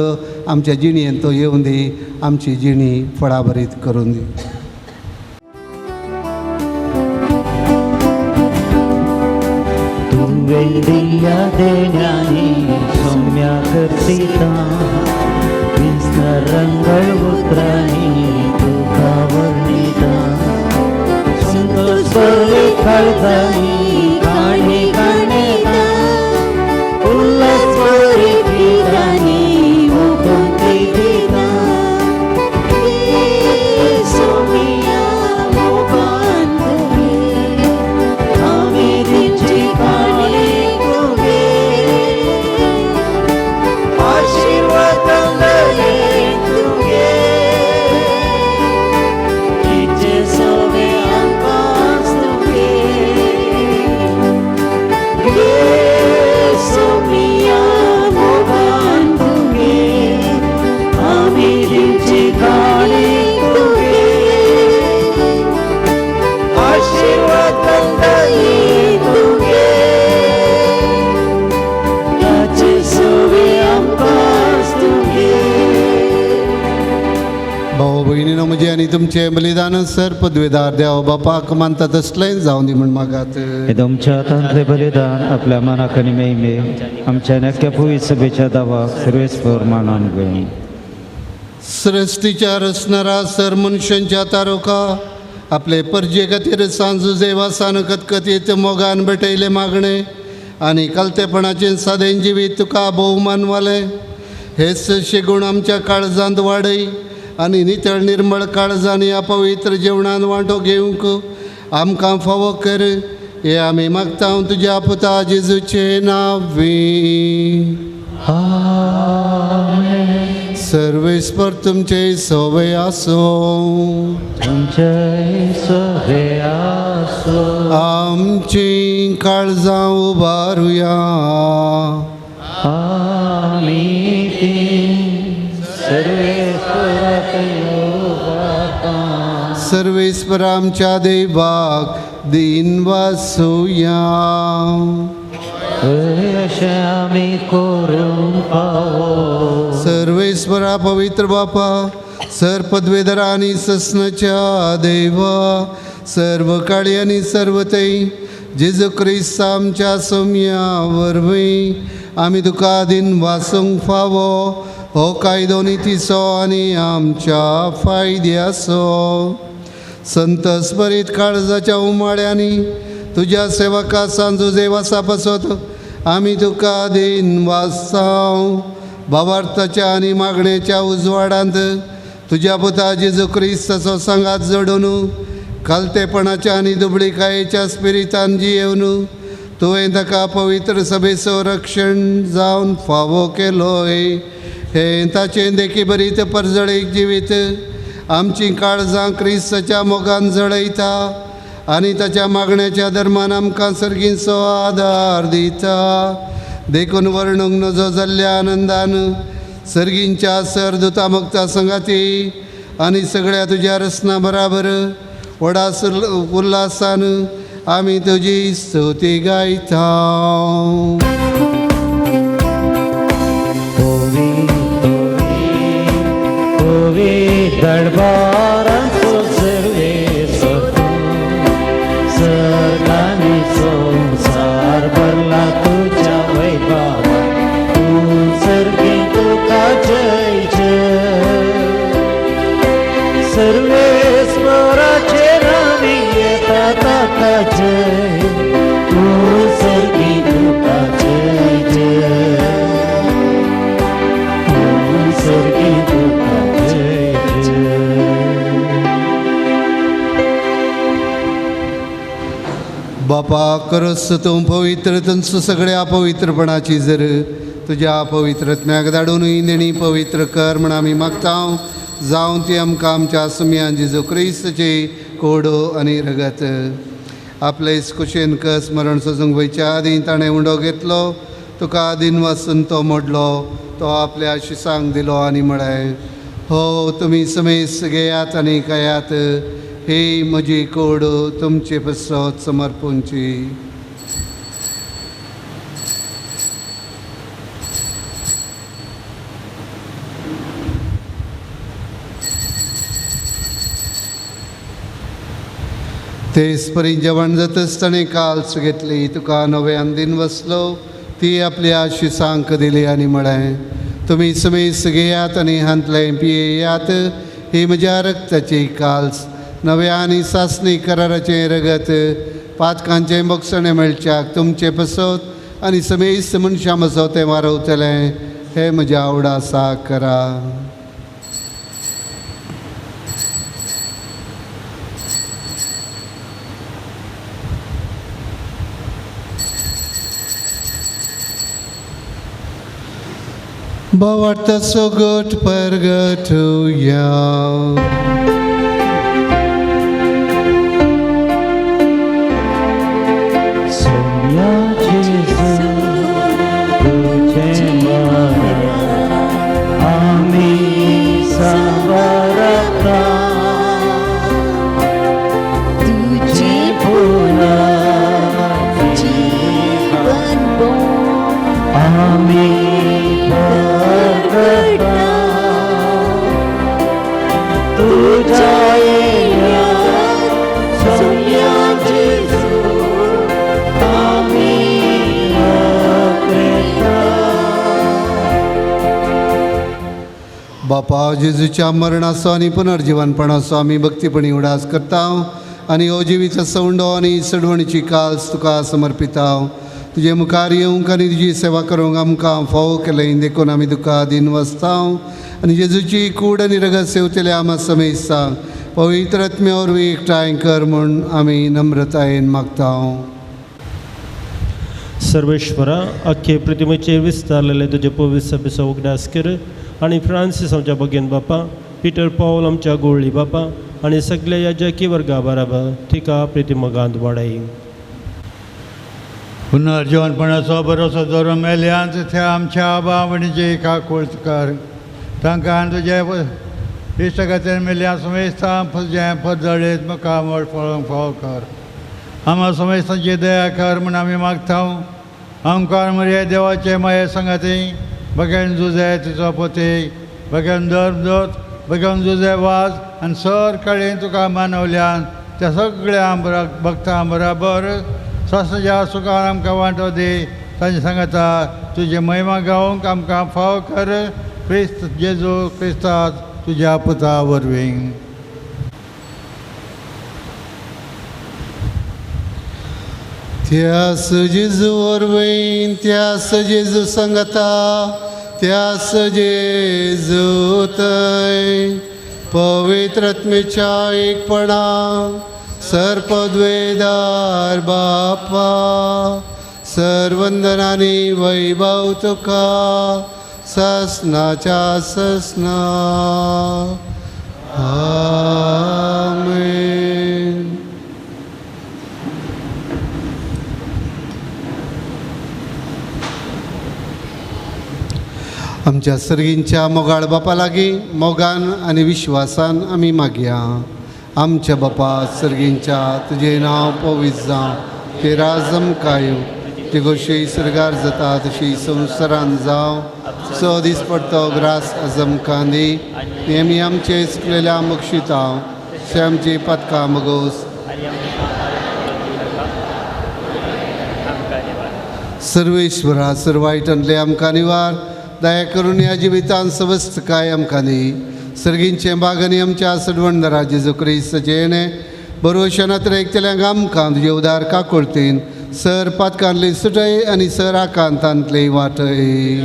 आमच्या जिणयेंत तो येवन दी, आमची जिणी फळाभरीत करून दी. तुवें दिल्ल्या देण्यांनी सौम्या करसिता, रंगळ उतरांनी तुका वर्णिता, संतोष भरले काळजांनी काणी काणयता, उल्हास भरी गितांनी मुकुंती दिता. सोम्या मोगान तुगे, आमी दिवची काणी तुगे, आशिर्वाद म्हजें आनी तुमचें बलिदान सर पदवेदार देव बापाक मानता तसलें जावं दी म्हण मागात. तुमच्या हातांतलें बलिदान आपल्या मनाक आनी मेहमे आमच्या नक्या पुवी सभेच्या दावाक सर्वेस्पर मानान घेवन. सृष्टीच्या रचणारा सर मनशांच्या तारोका आपले परजे खातीर सांजू देवासान कतकतीत मोगान भेटयलें मागणें आनी कलतेपणाचें सादें जिवीत तुका भोवमान वालें. हेच शेगूण आमच्या काळजांत वाडय आनी नितळ निर्मळ काळजान ह्या पवित्र जेवणान वांटो घेवंक आमकां फावो कर. हे आमी मागता तुज्या पुता जेजूचे नांवी. सर्वेस्पर तुमचे सवे आसो, तुमचे सवे आसो. आमची काळजां उबारुया, आमी ती सर्वेस्पराक उबारता. सर्वेस्पर आमच्या देवाक दीन वासुया. अशें आमी करूंक फावो. सर्वेस्परा पवित्र बापा, सर पदवेधरा आनी ससनाच्या देवा, सर्व काळी आनी सर्व थंय जेजू क्रिस्त आमच्या सोम्या वरवीं आमी तुका दीन वासूंक फावो. हो कायदो नितीचो आनी आमच्या फायद्याचो. संतस्मरीत काळजाच्या उमाळ्यांनी तुज्या सेवका सांजू देवासा पासत आमी तुका दीन वासांव. भावार्थाच्या आनी मागणेच्या उजवाडांत तुज्या पुता जेजू क्रिस्ताचो सांगात जोडून खालतेपणाच्या आनी दुबळीकायेच्या स्पिरितान जियेवन तुवें ताका पवित्र सभेचो रक्षण जावन फावो केलोय. हें ताचें देखी बरीत परजळीक जिवीत आमचीं काळजां क्रिस्ताच्या मोगान जळयता आनी ताच्या मागण्याच्या धर्मान आमकां सर्गींचो आदार दिता. देखून वर्णूंक नजो जाल्ल्या आनंदान सर्गींच्या सर दुता मुक्ता संगाती आनी सगळ्या तुज्या रचना बराबर व्हडा उल्हासान आमी तुजी स्तुती गायता. दरबाराचो सर्वेस्पर तूं, सर्गांनी संवसार भरला तुज्या वैभवान, तूं सर्गी तुका जय जय. बापा करस तूं पवित्र तुमचो सगळ्या पवित्रपणाची जर तुज्या पवित्रत्म्याक धाडूनय देणी पवित्र कर म्हण आमी मागता. जावं ती आमकां आमच्या सुमयान जेजू क्रिस्ताचे कोडो आनी रगत. आपले कुशेन कस मरण सोजूंक वयच्या आदीं ताणें उंडो घेतलो, तुका दिन वासून तो मोडलो, तो आपल्या शिसांक दिलो आनी म्हळें, हो तुमी समेस घेयात आनी खायात, ही म्हजी कोड तुमचे पसत समर्पूंची. तेच परी जेवण जातच ताणें काल्स घेतली, तुका नव्यान दिन बसलो, ती आपल्या शिसांक दिली आनी म्हळें, तुमी समेस घेयात आनी हांतलें पियेयात, ही म्हज्या रक्ताची काल्स, नव्या आनी सासणी कराराचें रगत, पातकांचें बोगसणें मेळच्याक तुमचें पसत आनी समेस्त मनशां पसत तें वारवतलें. हें म्हज्या आवडा करा. भावार्थ सोगट परगटुया. सोम्या जेजू तुझे मरण आमी सांवारता, तुझे पुनर्जीवन आमी परगटा, तुझ्या येण्यात सोम्या जेजू आमी अक्रेता. बापा जेजूच्या मरणाचो आनी पुनर्जीवनपणाचो आमी भक्तीपणी उडास करता आनी हो जिवीचो सवंडो आनी सडवणीची काल्स तुका समर्पिता. तुजे मुखार येवंक आनी तुजी सेवा करूंक आमकां फावो केलें देखून आमी तुका दिन वसता आनी जेजूची कूड आनी रगत सेवतले आमा समेस्तांक पवित्र आत्म्या वरवीं एकठांय कर म्हूण आमी नम्रतायेन मागता. सर्वेश्वरा, अख्खे प्रतिमेचेर विस्तारलेले तुजे पवित्र सभेचो उगडास कर आनी फ्रांसीस आमच्या भगेन बापा, पिटर पावल आमच्या गोळी बापा आनी सगल्या याजकी वर्गा बराबर तिका प्रतिमगांत वाडय. पुनर्जीवनपणाचो भरोसो दवरून मेल्यांत त्या आमच्या आबा वणीचे काकुळकार तांकां तुजे इश्ट खातीर मेल्या समेस्तां तुजें पदळीत मुखामळ पळोवंक फावो कर. आमा समेस्तांची दया कर म्हूण आमी मागता. आमकां मरे देवाचे माये संगाती बगेन जुजे तुजो पोती बगेन धर्म दोत बगेन जुजे वाज आनी सर कडेन तुका मानवल्यान त्या सगळ्या भक्तां बराबर सासणाच्या सुखान आमकां वांटो दी. तांचे सांगता तुजे महिमा गावंक आमकां फाव कर. क्रिस्त जेजू क्रिस्ता तुज्या पुता वरवीं. त्यास जेजू वरवीं, त्यास जेजू संगता, त्यास जेजू थंय पवित्र आत्म्याच्या एकपणा सर्पद्वेदार बापा सर्वंदनानी वैभव तुका ससनाच्या ससना. आमेन. आमच्या सर्गींच्या मोगाळ बापा लागीं मोगान आनी विश्वासान आमी मागया. आमच्या बापा सर्गींच्या, तुजें नांव पवित्र जावं, तें राज आमकां येवं, तुजी गोशी सर्गार जाता तशी संवसारान जावं. सो दीस पडतो ग्रास आज आमकां दी, नेमी आमचे चुकलेल्या बक्षिता, तशें आमची पातकां मगोस. सर्वेश्वरा, सर्व वायटांतले आमकां निवार, दया करून ह्या जिवितान सवस्त काय आमकां दी. सर्गींचे बागांनी आमच्या सडवणदारा जेजू क्रिस्ताचें येणें बरोवशानात एकतल्यांक आमकां तुजे उदार काकुळतीन सर पातकांतली सुटय आनी सर आकांतांतली वाटय.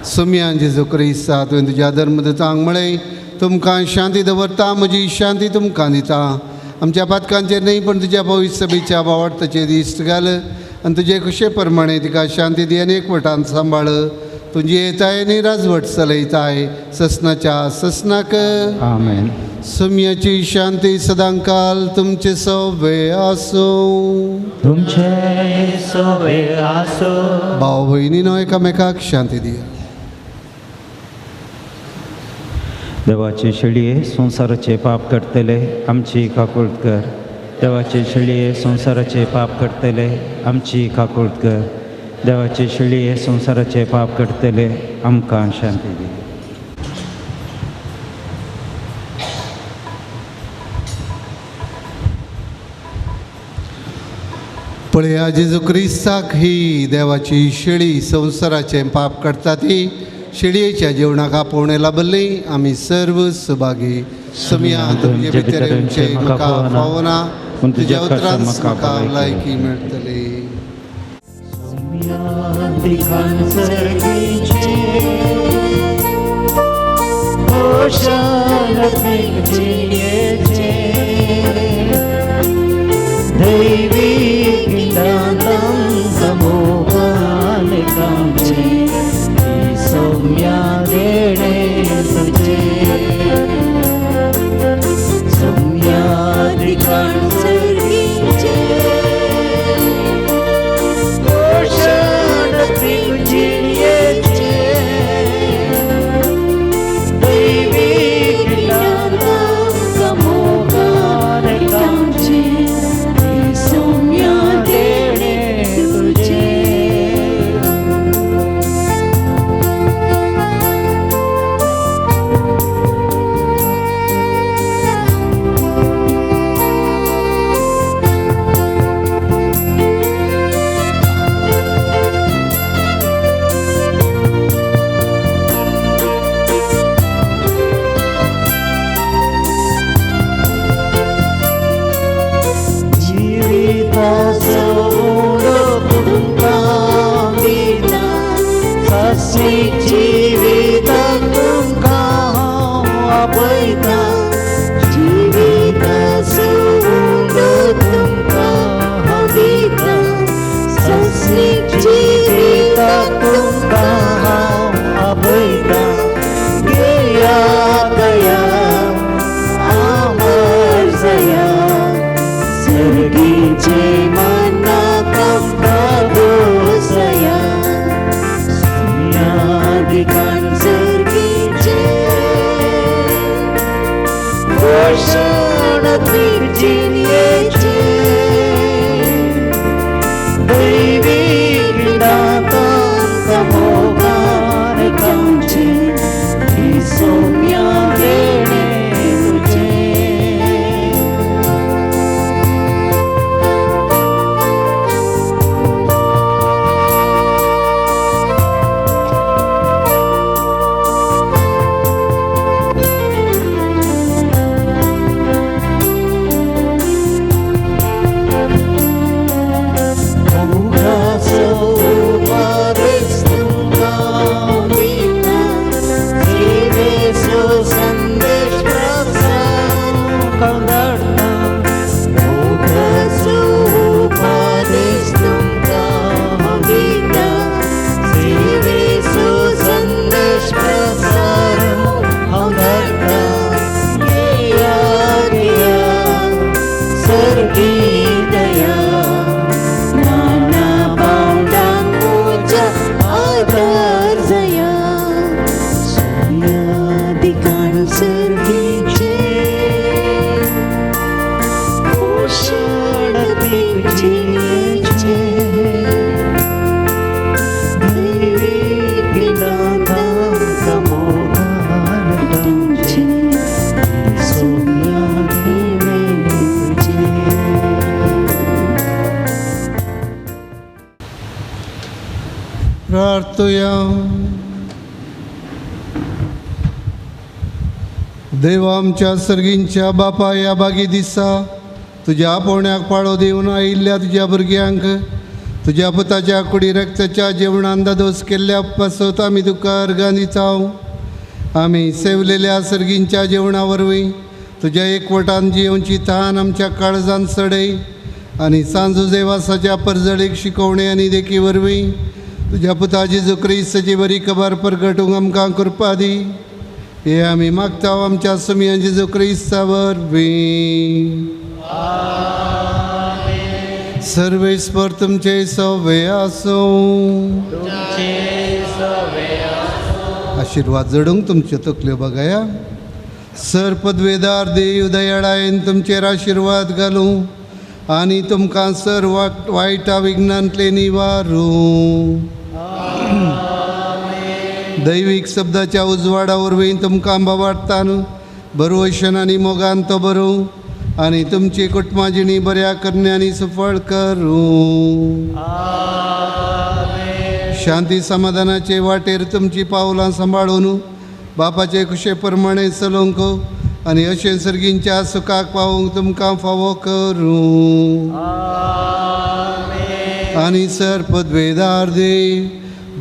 सुमयान जेजू क्रिस्ता, तुवें तुज्या धर्मदूतांक म्हळें, तुमकां शांती दवरता, म्हजी शांती तुमकां दिता. आमच्या पातकांचेर न्हय पण तुज्या पवित्र सभेच्या भावार्थाचेर इश्ट घाल आनी तुजे खुशे प्रमाणे तिका शांती दी आनी एकवटान सांबाळ. तुजी येताय आनी राजवट चलयताय ससनाच्या ससनाक. आमेन. सुम्याची शांती सदांकाल तुमचे सवे आसूं. तुमचे सवे आसूं. भाव भयणीनो एकामेकाक शांती दिया. देवाचे शेळये संवसाराचे पाप करतले आमची काकूळत कर. देवाचे शेळये संवसाराचे पाप करतले आमची काकूळत कर. देवाचे शेळये संवसाराचे पाप करतले आमकां शांती दी. पळया जेजू क्रिस्ताक ही देवाची शेळी संवसाराचें पाप काडटा ती शेळयेच्या जेवणाक आपोवणें लाभल्ली आमी सर्व सभागी. समिया तुमचे भितर येवचें म्हाका फावना, तुज्या उतरान म्हाका भलायकी मेळटली. देवा आमच्या सर्गींच्या बापा ह्या बागी दिसा तुज्या आपोवण्याक पाळो दिवन आयिल्ल्या तुज्या भुरग्यांक तुज्या पुताच्या कुडी रक्ताच्या जेवणान दादोस केल्ल्या पासत आमी तुका अर्गां दिता. आमी सेवलेल्या सर्गींच्या जेवणा वरवीं तुज्या एकवटान जियोवची तान आमच्या काळजान चडय आनी सांजुजेवासाच्या परजळीक शिकवणे आनी देखी वरवीं तुज्या पुता जेजू क्रिस्ताची बरी खबर परगटूंक आमकां कृपा दी. हे आमी मागता आमच्या सुमया जेजू क्रिस्ता वरवीं. सर्वेस्पर तुमचे सवे आसूं. आशिर्वाद जडूंक तुमच्यो तकल्यो बघाया. सर पदवेदार देव दयाळायेन तुमचेर आशिर्वाद घालूं आनी तुमकां सर वायटा विघ्नांतले निवारूं. दैवीक शब्दाच्या उजवाडा वरवीं तुमकां बाबाडतान बरवशन आनी मोगान तो बरोवं आनी तुमची कुटुंबा जिणी बऱ्या करण्यांनी सुफळ करूं. शांती समाधानाचे वाटेर तुमची पावलां सांबाळून बापाचे खुशे प्रमाणे चलोवंक आनी अशें सर्गींच्या सुखाक पावोवंक तुमकां फावो करूं. आनी सर पदवेदार देव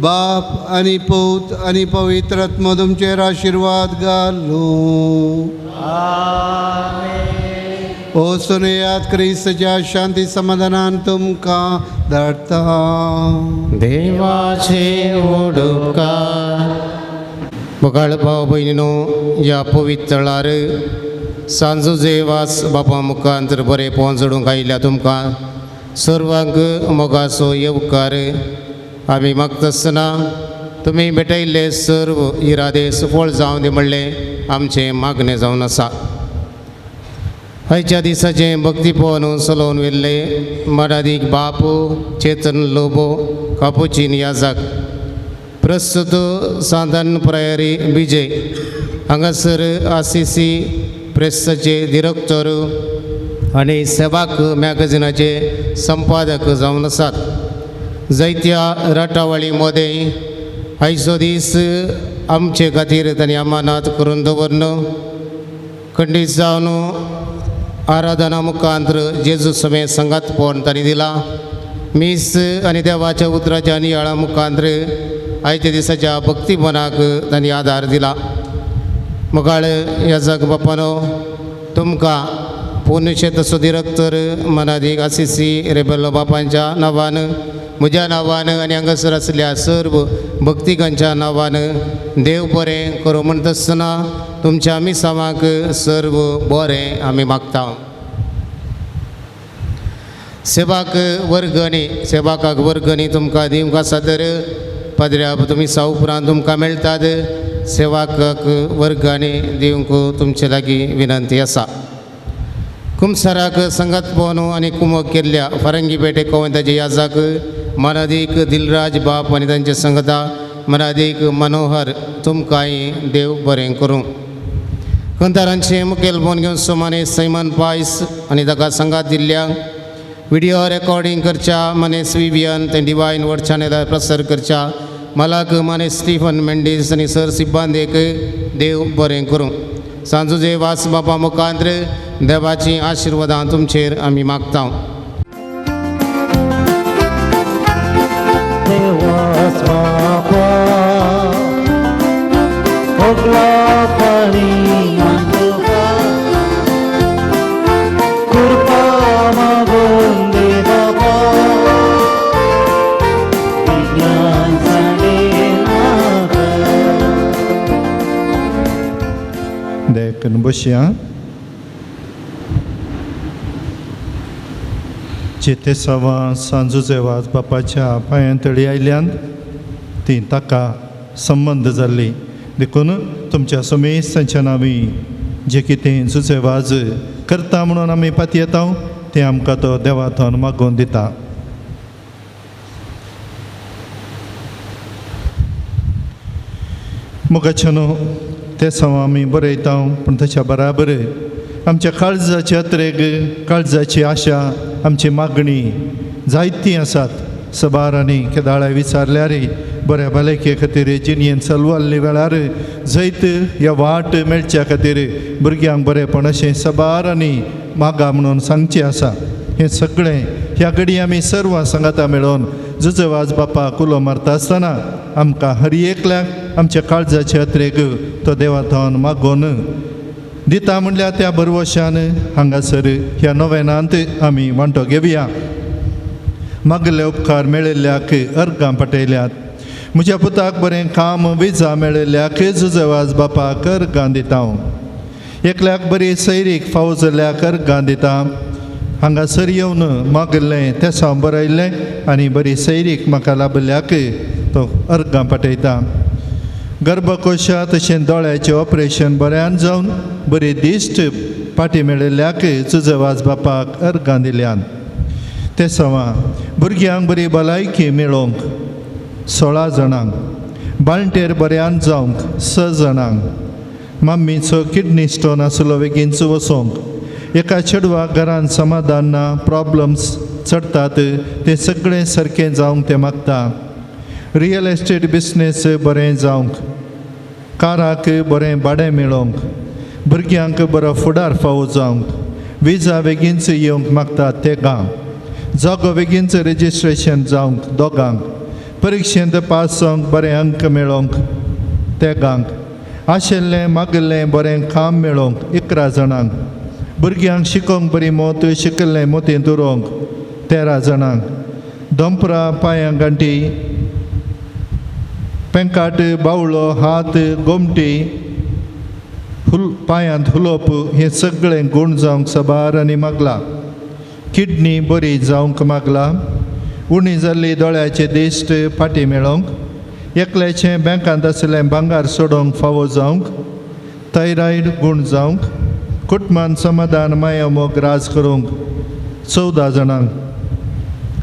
बाप आनी पूत आनी पवित्र आत्मो तुमचेर आशिर्वाद घालूं. ओ सुनेयात क्रिस्ताच्या शांती समाधानान तुमकां धाडटा. देवाचे उपकार. मोगाळ भाव भयणीनो, ह्या पवित्र थळार सांजुजेवास बापा मुखांत बरें पोवन जोडूंक आयिल्ल्या तुमकां सर्वांक मोगाचो येवकार. आमी मागतासतना तुमी भेटयल्ले सर्व इरादे सुफळ जावन दी म्हणलें आमचें मागणें जावन आसा. आयच्या दिसाचें भक्तीपवन चलोवन व्हेल्ले मरादीक बापू चेतन लोबो कापुचीन याजाक प्रस्तुत सांतान प्रयारी विजय हांगासर आसीसी प्रेसाचे दिरक्तर आनी सेवाक मॅगझिनाचे संपादक जावन आसात. जायत्या राटावळी मदें आयचो दीस आमचे खातीर तांणी अमानात करून दवरन खंडीत जावन आराधना मुखांत जेजू समेत संगात पोवन तांणी दिला. मीस आनी देवाच्या उतराच्या नियाळा मुखांत आयच्या दिसाच्या भक्तीपणाक तांणी आदार दिला. मोगाळ याजक बापानो, तुमकां पुण्यक्षेत्र सुदिरक्तर मनादीक आसीसी रेबेल्लो बापांच्या नांवान, म्हज्या नांवान आनी हांगासर आसल्या सर्व भक्तिकांच्या नांवान देव बरें करूं म्हणटासतना तुमच्या मिसांवाक सर्व बरें आमी मागता. सेवाक वर्गणी, सेवाकाक वर्गणी तुमकां दिवंक आसा तर पाद्र्या तुमी सा उपरांत तुमकां मेळटात. सेवाकाक वर्गणी दिवंक तुमचे लागीं विनंती आसा. कुमसाराक संगत पोवन आनी कुमक केल्ल्या फारंगी पेटे कोवेंताचे याजाक मनादीक दिलराज बाप आनी तांचे संगता मनादीक मनोहर तुमकांय देव बरें करूं. कंतारांचे मुखेल फोन घेवन सुमाने सैमन पायस आनी ताका संगात दिल्ल्या विडियो रेकॉर्डिंग करच्या मनेस विवियन ते डिवायन वर्ड चॅनलार प्रसार करच्या मलाक मानेस स्टीफन मेंडीस आनी सर सिब्बांदेक देव बरें करूं. सांजुजे वास बापा मुखांत देवाचीं आशिर्वादां तुमचेर आमी मागता. देखून बसया. चेतेसांवां सांजुजेवाज बापाच्या पांयां तळी आयल्यान ती ताका संबंद जाल्ली. देखून तुमच्या समेस्तांच्या नांवी जे कितें जुजेवाज करता म्हणून आमी पातयेता तें आमकां तो देवा थोन मागोवन दिता. मोगाच्यानो, तें साव आमी बरयता पूण ताच्या बराबर आमच्या काळजाची अत्रेग, काळजाची आशा, आमची मागणी जायतीं आसात. सबार आनी केदाळा विचारल्यार बऱ्या भलायके खातीर जिणेन चलवाल्ले वेळार जैत ह्या वाट मेळच्या खातीर भुरग्यांक बरेंपण अशें सबार आनी मागा म्हणून सांगचें आसा. हें सगळें ह्या घडी आमी सर्वां सांगाता मेळोवन जुजवाज बापा कुलो मारता आसतना आमकां हर एकल्याक आमच्या काळजाचे अत्रेग तो देवा थावन मागोवन दिता म्हणल्यार त्या भरवशान हांगासर ह्या नोवेनांत आमी वांटो घेवया. मागले उपकार मेळिल्ल्याक अर्गां पटयल्यात. म्हज्या पुताक बरें काम विजा मेळिल्ल्याक जुजवाज बापाक अर्गां दिता. एकल्याक बरी सैरीक फावो जाल्ल्याक अर्गां दिता. हांगासर येवन मागिल्लें तेसांव बरयल्लें आनी बरी सैरीक म्हाका लाभिल्ल्याक तो अर्गां पटयता. गर्भकोशा तशें दोळ्याचें ऑपरेशन बऱ्यान जावन बरी दिश्ट फाटी मेळिल्ल्याक जुजवाज बापाक अर्गां दिल्यान. ते सवा भुरग्यांक बरी भलायकी मेळोवंक 16 जाणांक, बाळंटेर बऱ्यान जावंक 6 जाणांक, मम्मीचो किडनी स्टोन आसलो बेगीनच वचोंक, एका चेडवाक घरान समाधान ना, प्रॉब्लम्स चडटात तें सगळें सारकें जावंक तें मागता. रियल एस्टेट बिजनेस बरें जावंक, काराक बरें भाडें मेळोवंक, भुरग्यांक बरो फुडार फावो जावंक, विजा बेगीनच येवंक मागतात ते गांव, जागो बेगीनच रजिस्ट्रेशन जावंक दोगांक, परिक्षेंत पास जावंक बरें अंक मेळोवंक तेगांक, आशिल्लें मागिल्लें बरें काम मेळोवंक 11 जाणांक, भुरग्यांक शिकोवंक बरी मोत शिकिल्लें मोतींत उरोवंक 13 जाणांक, दोंपरां पांयां गांठी पेंकाट बावळो हात गोमटी हुल पांयांत हुलोप हें सगळें गूण जावंक साबार आनी मागला. किडनी बरी जावंक मागला. उणी जाल्ली दोळ्याचे दिश्ट फाटी मेळोवंक, एकल्याचें बँकांत आशिल्लें भांगार सोडोवंक फावो जावंक, थायरॉयड गूण जावंक, कुटुंबान समाधान माया मोग राज करूंक 14 जाणांक,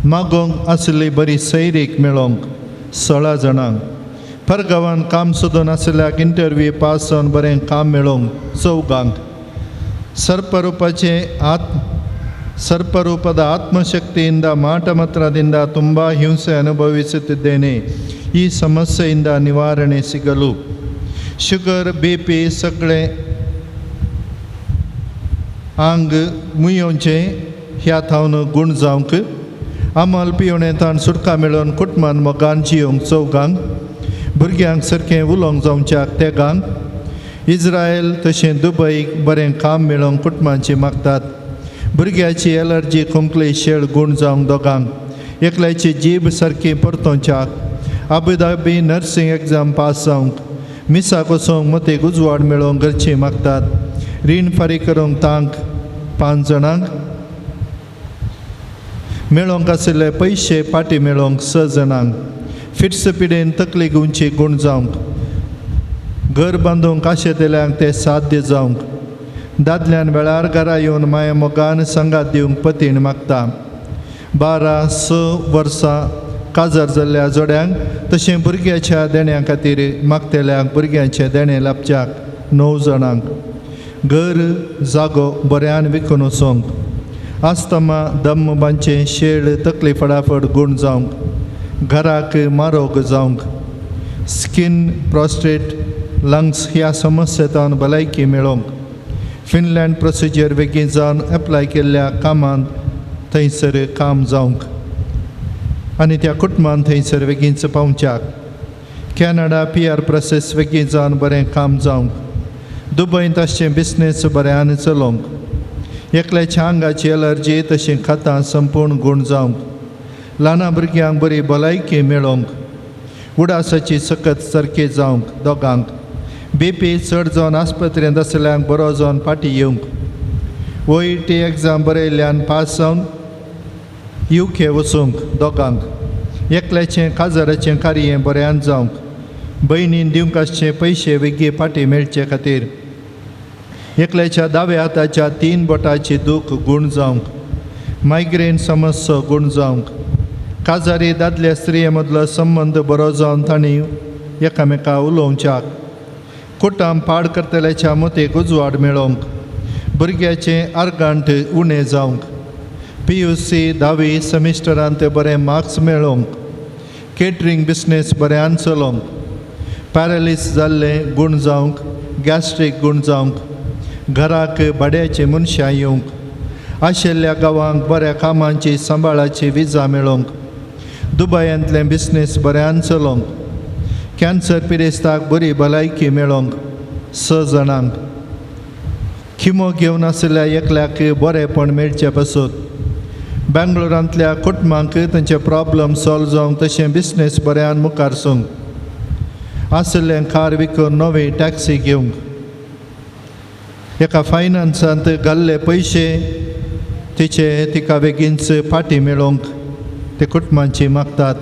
मागोवंक आशिल्ली बरी सैरीक मेळोवंक 16 जाणांक, परगांवान काम सोदून आशिल्ल्याक इंटरव्यू पास जावन बरें काम मेळोवंक 4. ಸರ್ಪರೂಪದ ಆತ್ಮಶಕ್ತಿಯಿಂದ ಮಾಟಮತ್ರದಿಂದ ತುಂಬ ಹಿಂಸೆ ಅನುಭವಿಸುತ್ತಿದ್ದೇನೆ. ಈ ಸಮಸ್ಯೆಯಿಂದ ನಿವಾರಣೆ ಸಿಗಲು ಶುಗರ್ ಬಿ ಪಿ सगळे आंग मुयोवचें ह्या थावन गूण जावंक, आमल पिवणें ताण सुटका मेळोवन कुटुंबान मोगान जियोवंक 4, भुरग्यांक सारकें उलोवंक जावच्याक 3, इज्रायल तशें दुबईक बरें काम मेळोवंक कुटुंबांची मागतात. भुरग्याची एलर्जी खोंकली शेळ गूण जावंक 2, एकल्याची जीब सारकी परतोवच्याक, Abu Dhabi nursing exam pass जावंक, मिसाक वचोंक मतीक उजवाड मेळोवंक घरची मागतात. रीण फारीक करूंक तांक 5 जाणांक, मेळोवंक आशिल्ले पयशे फाटी मेळोवंक 6 जाणांक, फिट्स पिडेन तकली गुंची गूण जावंक, घर बांदूंक आशेतल्यांक तें साध्य जावंक, दादल्यान वेळार घरा येवन माया मोगान सांगात दिवंक पतीण मागता. 12 6 वर्सां काजार जाल्ल्या जोड्यांक तशें भुरग्याच्या देण्या खातीर मागतल्यांक भुरग्यांचें देणें लाबच्याक 9 जाणांक, घर जागो बऱ्यान विकून वचोंक, आस्तमा दम बांदचें शेळ तकली फटाफट गूण जावंक, घराक मारोग जावंक, स्कीन प्रोस्टेट लंग्स ह्या समस्येंतावन भलायकी मेळोवंक, फिनलँड प्रोसिजर बेगीन जावन एप्लाय केल्ल्या कामांत थंयसर काम जावंक आनी त्या कुटुंबान थंयसर बेगीनच पावच्याक, कॅनडा पी आर प्रोसेस बेगीन जावन बरें काम जावंक, दुबयंत आसचें बिजनेस बऱ्यान चलोवंक, एकल्याच्या आंगाची एलर्जी तशें खातां संपूर्ण गूण जावंक, ल्हाना भुरग्यांक बरी भलायकी मेळोवंक, उडासाची सकत सारकी जावंक 2, बी पी चड जावन आस्पत्रेंत आशिल्ल्यांक बरो जावन फाटी येवंक, ओ ई टी एग्जाम बरयल्ल्यान पास जावन you K वचूंक 2, एकल्याचें काजाराचें कार्य बऱ्यान जावंक, भयणीन दिवंक आसचे पयशे बेगी फाटी मेळचे खातीर, एकल्याच्या दाव्या हाताच्या 3 बोटाची दूख गूण जावंक, मायग्रेन समस्या गूण जावंक, काजारी दादल्या स्त्रिये मदलो संबंद बरो जावन तांणी एकामेका उलोवच्याक, कुटाम पाड करतल्याच्या मतीक उजवाड मेळोवंक, भुरग्याचें आर्गांट उणें जावंक, पी you see 10वी सेमिस्टरांत बरें मार्क्स मेळोवंक, केटरींग बिजनेस बऱ्यान चलोवंक, पॅरालीस जाल्लें गूण जावंक, गॅस्ट्रीक गूण जावंक, घराक भाड्याची मनशां येवंक, आशिल्ल्या गांवांक बऱ्या कामांची सांबाळाची विजा मेळोवंक, दुबयांतलें बिजनेस बऱ्यान चलोवंक, कॅन्सर पिडेस्ताक बरी भलायकी मेळोवंक 6 जाणांक, खिमो घेवन आशिल्ल्या एकल्याक बरेंपण मेळचें पासून, बेंगलोरांतल्या कुटुंबांक तांचे प्रॉब्लम सॉल्व जावंक, तशें बिजनेस बऱ्यान मुखार सूंक, आशिल्लें कार विकून नवी टॅक्सी घेवंक, एका फायनान्सांत घाल्ले पयशे तिचे तिका बेगीनच फाटी मेळोवंक ते कुटुंबांची मागतात.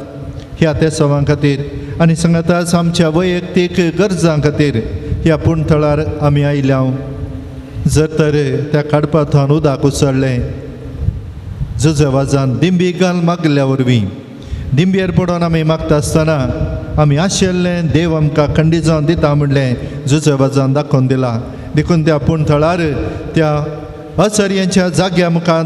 ह्या तेसांवां खातीर आनी सांगाताच आमच्या वैयक्तीक गरजां खातीर ह्या पुणथळार आमी आयल्या. जर तर त्या काडपाथान उदक उसळ्ळें जुजवाजान दिंबी घाल मागल्या वरवीं दिंबयेर पडोन आमी मागता आसतना आमी आशिल्लें देव आमकां खंडी जावन दिता म्हणलें जुजवाजान दाखोवन दिला. देखून त्या पुणथळार त्या असर्यांच्या जाग्या मुखार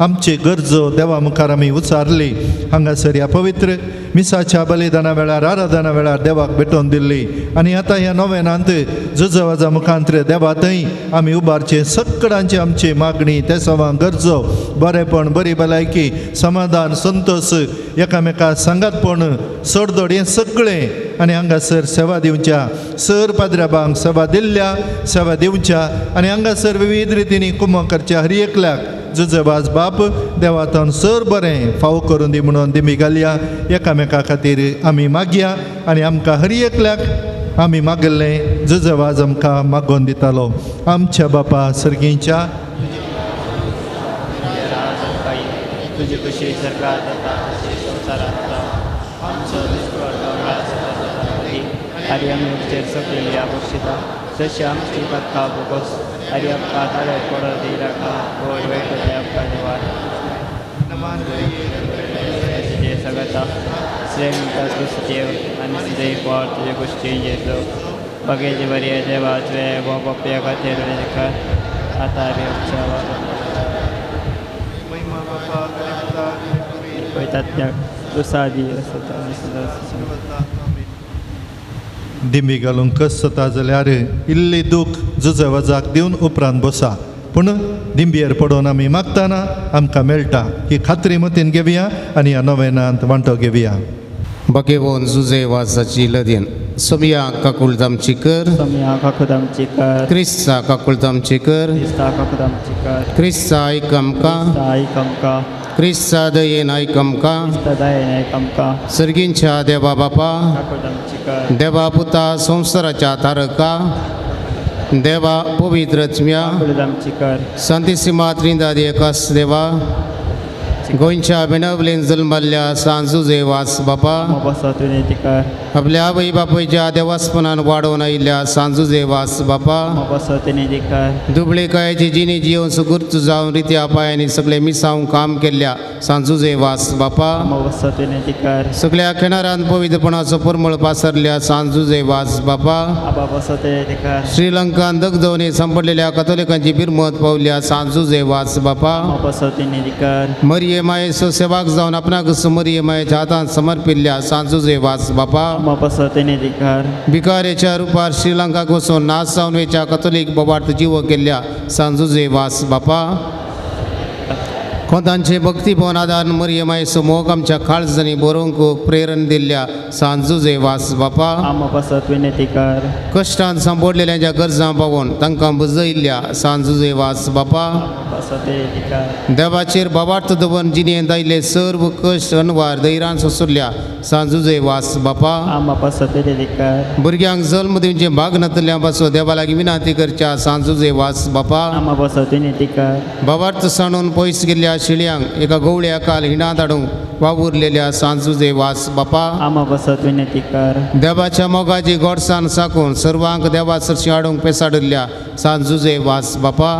आमची गरजो देवा मुखार आमी उचारली. हांगासर ह्या पवित्र मिसाच्या बलिदाना वेळार आराधना वेळार देवाक भेटोवन दिल्ली आनी आतां ह्या नोवेनांत जुजवाजा मुखांत्र देवा थंय आमी उबारचे सगळ्यांची आमची मागणी तेसावां गरजो बरेपण बरी भलायकी समाधान संतोश एकामेका सांगातपण सोडदोड हें सगळें आनी हांगासर सेवा दिवच्या सर पाद्र्याबांक सेवा दिल्ल्या सेवा दिवच्या आनी हांगासर विविध रितींनी कुमक करच्या हर एकल्याक जुजबाज बाप देवातन सर बरें फावो करून दी म्हणून दिमी घालया. एकामेका खातीर आमी मागया आनी आमकां हर एकल्याक आमी मागिल्लें जुजवाज आमकां मागोवन दितालो. आमच्या बापा सर्गींच्या तुजे कशी सरकार जाता संवसारांत आमचो आनी आमी आमचेर सगळी बक्षिता तशें आमची पत्ता बोगस आनी आमकां ताळ्यार पडत दिनाका गोड वायट आमकां निवार तुजें सगळता श्रेय देव आनी तुजें पोट तुजे गोश्टी जेजो बगेची बरी देवा तुवें बाप्या खातीर आतां आमी आमच्या पळयतात दुसादी दिंबी घालूंक कस जाता जाल्यार इल्ली दूख जुजवाजाक दिवन उपरांत बसा, पूण दिंबयेर पडोवन आमी मागतना आमकां मेळटा ही खात्री मतीन घेवया आनी ह्या नोवेनांत वांटो घेवया. बगेवोन जुजे वाजाची लदीन सोमिया काकुळदामची कर, सोमिया काकुळदामची कर, क्रिस्ता काकुळदामची कर, क्रिस्ता काकुळदामची कर, क्रिस्ता आयक आमकां, आयक आमकां, क्रिस्ता दयेन आयक आमकां, क्रिस्ता दयेन आयक आमकां, सर्गींच्या देवा बापा, काकुळदामची कर, देवा पुता संवसाराच्या तारका, देवा पवित्र आत्म्या, काकुळदामची कर, संतिसिमा त्रिंदाद एकास देवा, गोंयच्या बेणावलेन जल्मल्ल्या सांजुजे वास बापा, आपल्या आवय बापायच्या देवास्पनान वाडोवन आयिल्ल्या सांजुजे वास बापा, दुबळेकायेची जिणी जिवन सुगूर्त जावन रित्या पायांनी सगळे मिसावून काम केल्ल्या सांजुजे वास बापा, सगळ्या खेणारान पवित्रपणाचो परमळ पासरल्या सांजुजे वास बापा, श्रीलंकान दगदवणी सांपडलेल्या कथोलिकांची बिरमत पावल्या सांजुजे वास बापा, मरिये मायेचो सेवाक जावन आपणाक मरिये मायेच्या हातान समर्पिल्ल्या सांजुजे वास बापा, भिकारेच्या रुपार श्रीलंकाक वचून नाश जावन वेच्या कथोलीक बोबार्थ जीव केल्ल्या सांजुजे वास बापा, कोतांचे भक्तीभवन आदार मरिये मायेचो मोग आमच्या काळजांनी बरोवंक प्रेरण दिल्ल्या सांजुजे वास बापा, कश्टान सांपडलेल्यांच्या गरजां पावोवन तांकां बुजयिल्ल्या सांजुजे वास बापा, देवाचेर बाबार्थ दवरून जिणेंत आयिल्ले सर्व कश्ट अनवार धैर्यान सोंसुल्ल्या सांजुजे वास बापा, भुरग्यांक जल्म दिवचे भाग नातल्या पासून देवा लागीं विनंती करच्या सांजुजे वास बापा, बाबार्थ सांडून पयस गेल्ल्या शिळयांक एका गवळ्या काल हिणांत हाडूंक वावुरलेल्या सांजुजे वास बापा, देवाच्या मोगाची गोडसान साकून सर्वांक देवा सरशी हाडूंक पेसाडिल्ल्या सांजुजे वास बापा,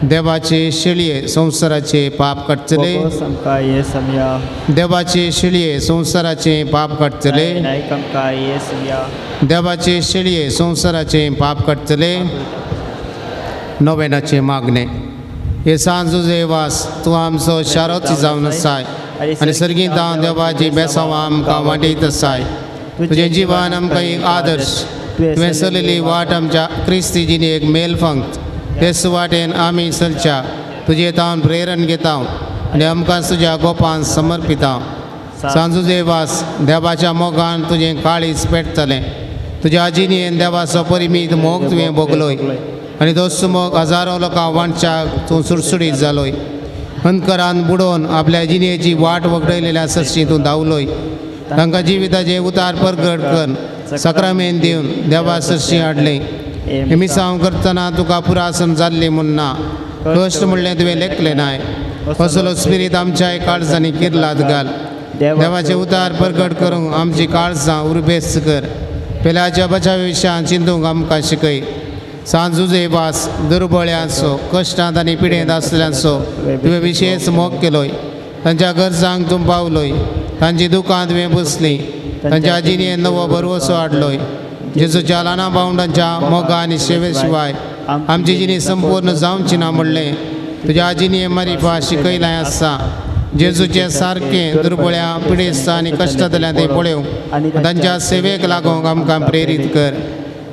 देवाचे शेळये संवसाराचे पाप काडटले, देवाचे शेळये संवसाराचे पाप काडटले, देवाचे शेळये संवसाराचे पाप काडटले. नोवेनाचे मागणे. हे सांजुजे वास तूं आमचो शारोच जावन आसाय आनी सर्गींत हांव देवाची बेसांव आमकां वांटयत आसाय. तुजें जिवन आमकां एक आदर्श, तुवें चलयल्ली वाट आमच्या क्रिस्ती जिणेक मेल फंक्त, तेच वाटेन आमी चलच्या तुजे तावन प्रेरण घेता आनी आमकां तुज्या गोपान समर्पिता. सांजुजे वास देवाच्या मोगान तुजें काळीज पेटतलें, तुज्या जिणेन देवाचो परिमीत मोग तुवें भोगलोय. आनी तोच मोग हजारो लोकां वांटच्याक तूं सुडसुडीत जालोय. अंधकारान बुडोवन आपल्या जिणेची वाट वगडयलेल्या सरशी तूं धांवलोय. तांकां जिविताचे उतार परगट कर सक्रामेन दिवन देवा सरशी हाडलें. हें मिसांव करतना तुका पुरासन जाल्लें म्हूण ना, कश्ट म्हणलें तुवें लेखलें नाय. असलो स्पिरीत आमच्या काळजांनी किर्लाद घाल. देवाचे उतार परगट करूंक आमची काळजां उर्बेस्त कर. पेल्याच्या बचाव विशयान चिंतूंक आमकां शिकय. सांजुजेवास दुर्बळ्यांचो कश्टांत आनी पिडेंत आसल्यांचो तुवें विशेश मोग केलोय. तांच्या गरजांक तूं पावलोय. तांची दुकां तुवें पुसलीं. तांच्या जिणेंत नवो भरवसो हाडलोय. जेजूच्या ल्हाना भावंडांच्या मोगा आनी सेवे शिवाय आमची जिणी संपूर्ण जावची ना म्हणलें तुज्या जिणये मारिफा शिकयलां आसा. जेजूचे सारकें दुर्बळ्या पिडेस्त आनी कश्टांतल्यान ते पळोवंक तांच्या सेवेक लागूंक आमकां प्रेरीत कर.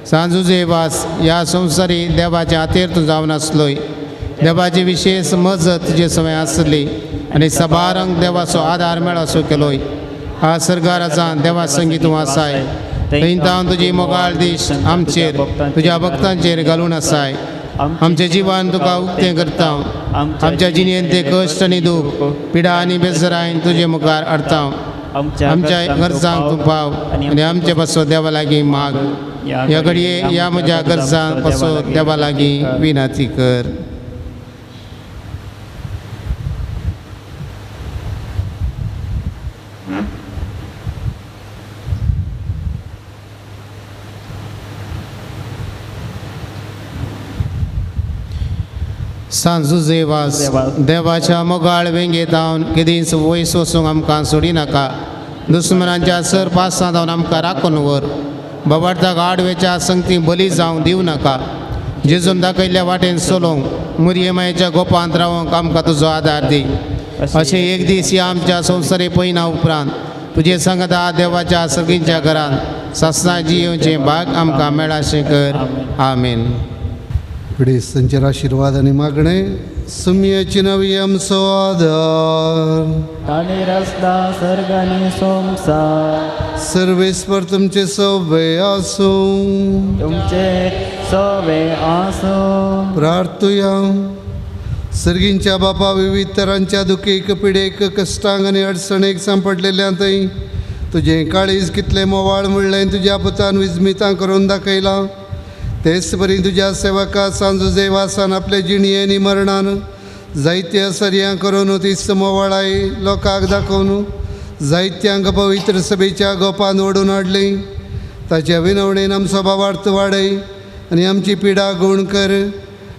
सांजुजेवास ह्या संवसारी देवाच्या हातेर तूं जावन आसलोय. देवाची विशेश मजत तुजे सवय आसली आनी सबारंग देवाचो आदार मेळसो केलोय. हा सरकाराचा देवा संगी तूं आसाय. थंय तावन तुजी मोगाळ दीश आमचेर तुज्या भक्तांचेर घालून आसाय. आमचें जिवन तुका उक्तें करता. आमच्या जिणेंत ते कश्ट आनी दूख पिडा आनी बेजरायन तुजे मुखार हाडता. आमच्या गरजांक तूं पाव आनी आमचे पासो देवा लागीं माग. ह्या घडये ह्या म्हज्या गरजां पासो देवा लागीं विनंती कर. सांजुजेवास देवाच्या मोगाळ वेंगेत हांव केदींच वयस वचूंक आमकां सोडिनाका. दुस्मनांच्या सर पासां जावन आमकां राखून व्हर. बाबार्थाक आडवेच्या संगती बली जावंक दिवं नाका. जेजून दाखयल्ल्या वाटेन चलोवंक मुरये मायेच्या गोपांत रावंक आमकां तुजो आदार दी. अशें एक दीस ह्या आमच्या संवसारी पयना उपरांत तुजे सांगता देवाच्या सगळींच्या घरांत सासणां जियेवचें भाग आमकां मेळाशें कर. आमेन. पिडेस्तांचेर आशिर्वाद आनी मागणें सुमयेची नवी आमचो आदार आनी रस्ता सर्ग आनी संवसार सर्वेस्पर तुमचे सवे आसूं. तुमचे सवे आसूं. प्रार्थुया. सर्गींच्या बापा विविध तरांच्या दुखेक पिडेक कश्टांक आनी अडचणेक सांपडलेल्या थंय तुजें काळीज कितलें मोवाळ म्हणलें तुज्या पुतान विजमितां करून दाखयलां. तेच परी तुज्या सेवका सांजुजेवासान आपले जिणये आनी मरणान जायत्या सर्यां करून तीच मोवाळाय लोकांक दाखोवन जायत्यांक पवित्र सभेच्या गोपान ओडून हाडली. ताच्या विनवणेन आमचो भावार्थ वाडय आनी आमची पिडा गूण कर.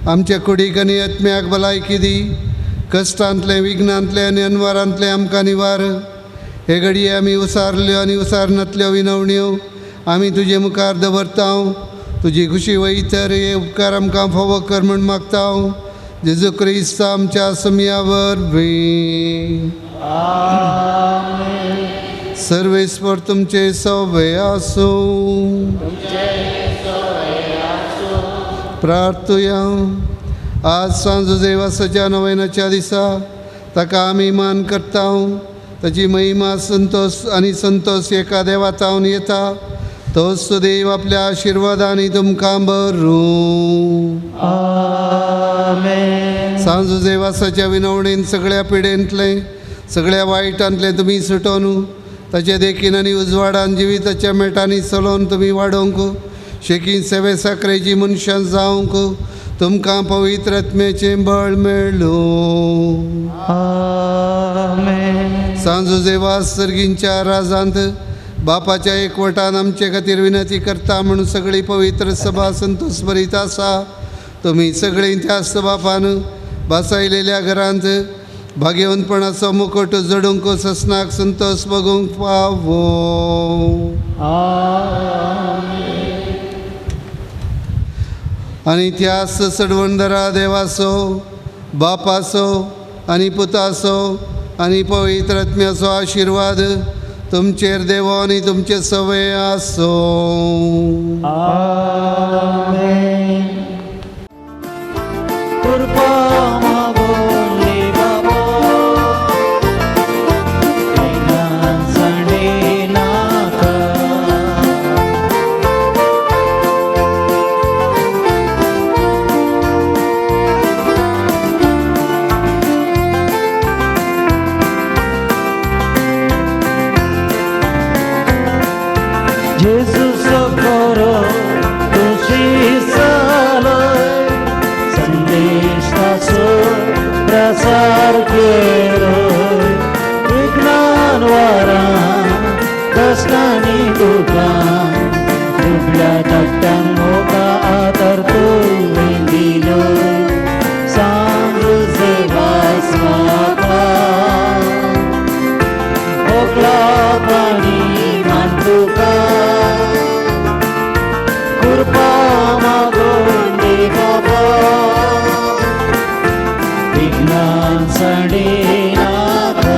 आमच्या कुडीक आनी आत्म्याक भलायकी दी. कश्टांतलें विघ्नांतलें आनी अनवारांतलें आमकां निवार. हे घडये आमी उसारल्यो आनी उसारनातल्यो विनवण्यो आमी तुजे मुखार दवरता. तुजी खुशी वयतर हे उपकार आमकां फावो कर म्हूण मागता. जेजू क्रिस्त आमच्या समया वरवीं. सर्वेस्पर तुमचे सवे आसूं. प्रार्थुया. आज सांजुजेवासाच्या नोवेनाच्या दिसा ताका आमी मान करता. ताची महिमा संतोष आनी संतोष एका देवातावन येता. तोच देव आपल्या आशिर्वादांनी तुमकां बरूं. सांजुजेवासाच्या विनवणेन सगळ्या पिडेंतलें सगळ्या वायटांतलें तुमी सुटोवन ताच्या देखीन आनी उजवाडान जिविताच्या मेटांनी चलोवन तुमी वाडोवंक शेकीन सेवे साकरेची मनशां जावंक तुमकां पवित्र आत्म्याचें बळ मेळूं. सांजुजेवास सर्गींच्या राजांत बापाच्या एकवटान आमचे खातीर विनंती करता म्हणून सगळी पवित्र सभा संतोष भरीत आसा. तुमी सगळीं त्याच बापान बसायलेल्या घरांत भाग्यवंतपणाचो मुकोट जडूंक ससनाक संतोष बगूंक पावो. आनी त्याच सडवणदरा देवाचो बापाचो आनी पुताचो आनी पवित्र आत्म्याचो आशिर्वाद तुमचेर देवो आनी तुमचे सवे आसो. नाका. जेजू सोकोरो तुजी चलय संदेश ताचो प्रसार केलो विज्ञान वारां कश्टांनी दुखां दुबळ्या धाकट्यांक मोगा आदार तुवें दिलो सांग जुझे वास बापा मोगलापांनी मान तुका कृपा मागून दी बाबा विज्ञान सांडिनाका.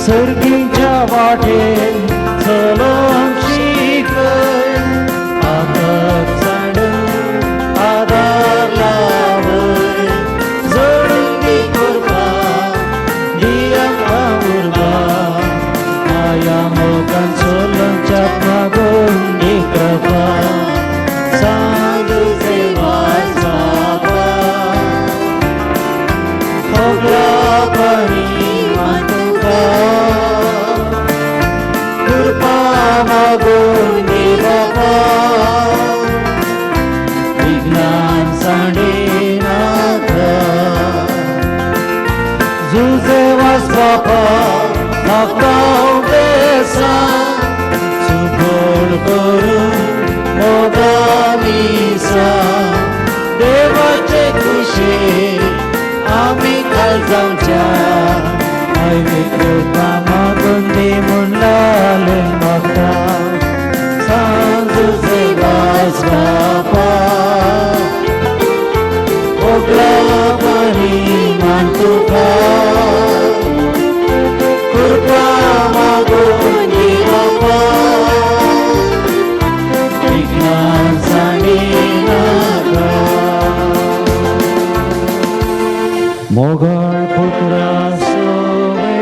सर्गीच्या वाटेन चलोवंक शिकय आतां सांडून आदार लावय जोडून दी कृपा दी आमकां उर्बा माया मोगान चलोवच्याक मागून दी कृपा सांग जुझे वास बापा मोगलापांनी मान तुका कृपा मागून दी बाबा विज्ञान सांडिनाका. जुझे वास बापा म्हाका बेसां सुबोळ करून मोगा मिसां देवाचे खुशे आमी खाल जावच्या आयवे कृपा मागून दी म्हूण लालें म्हाका सांग जुझे वास बापा मोगलापांनी मान तुका कृपा मागून दी बापा विज्ञान सांडिनाका. मोगाळ पुत्रा सोवे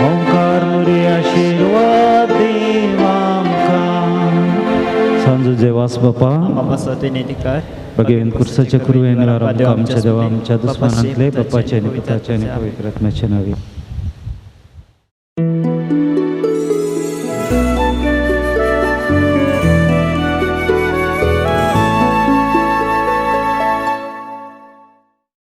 ओंकार मुरी आशिर्वाद दी आमकां. सांजू जेवास बापा बाबा स्वते निधिकार भगेन कुर्साच्या कृपेन आमच्या देवा आमच्या दुस्मानांतले बापाचे आनी पुताचे आनी पवित्र आत्म्याचे नांवे.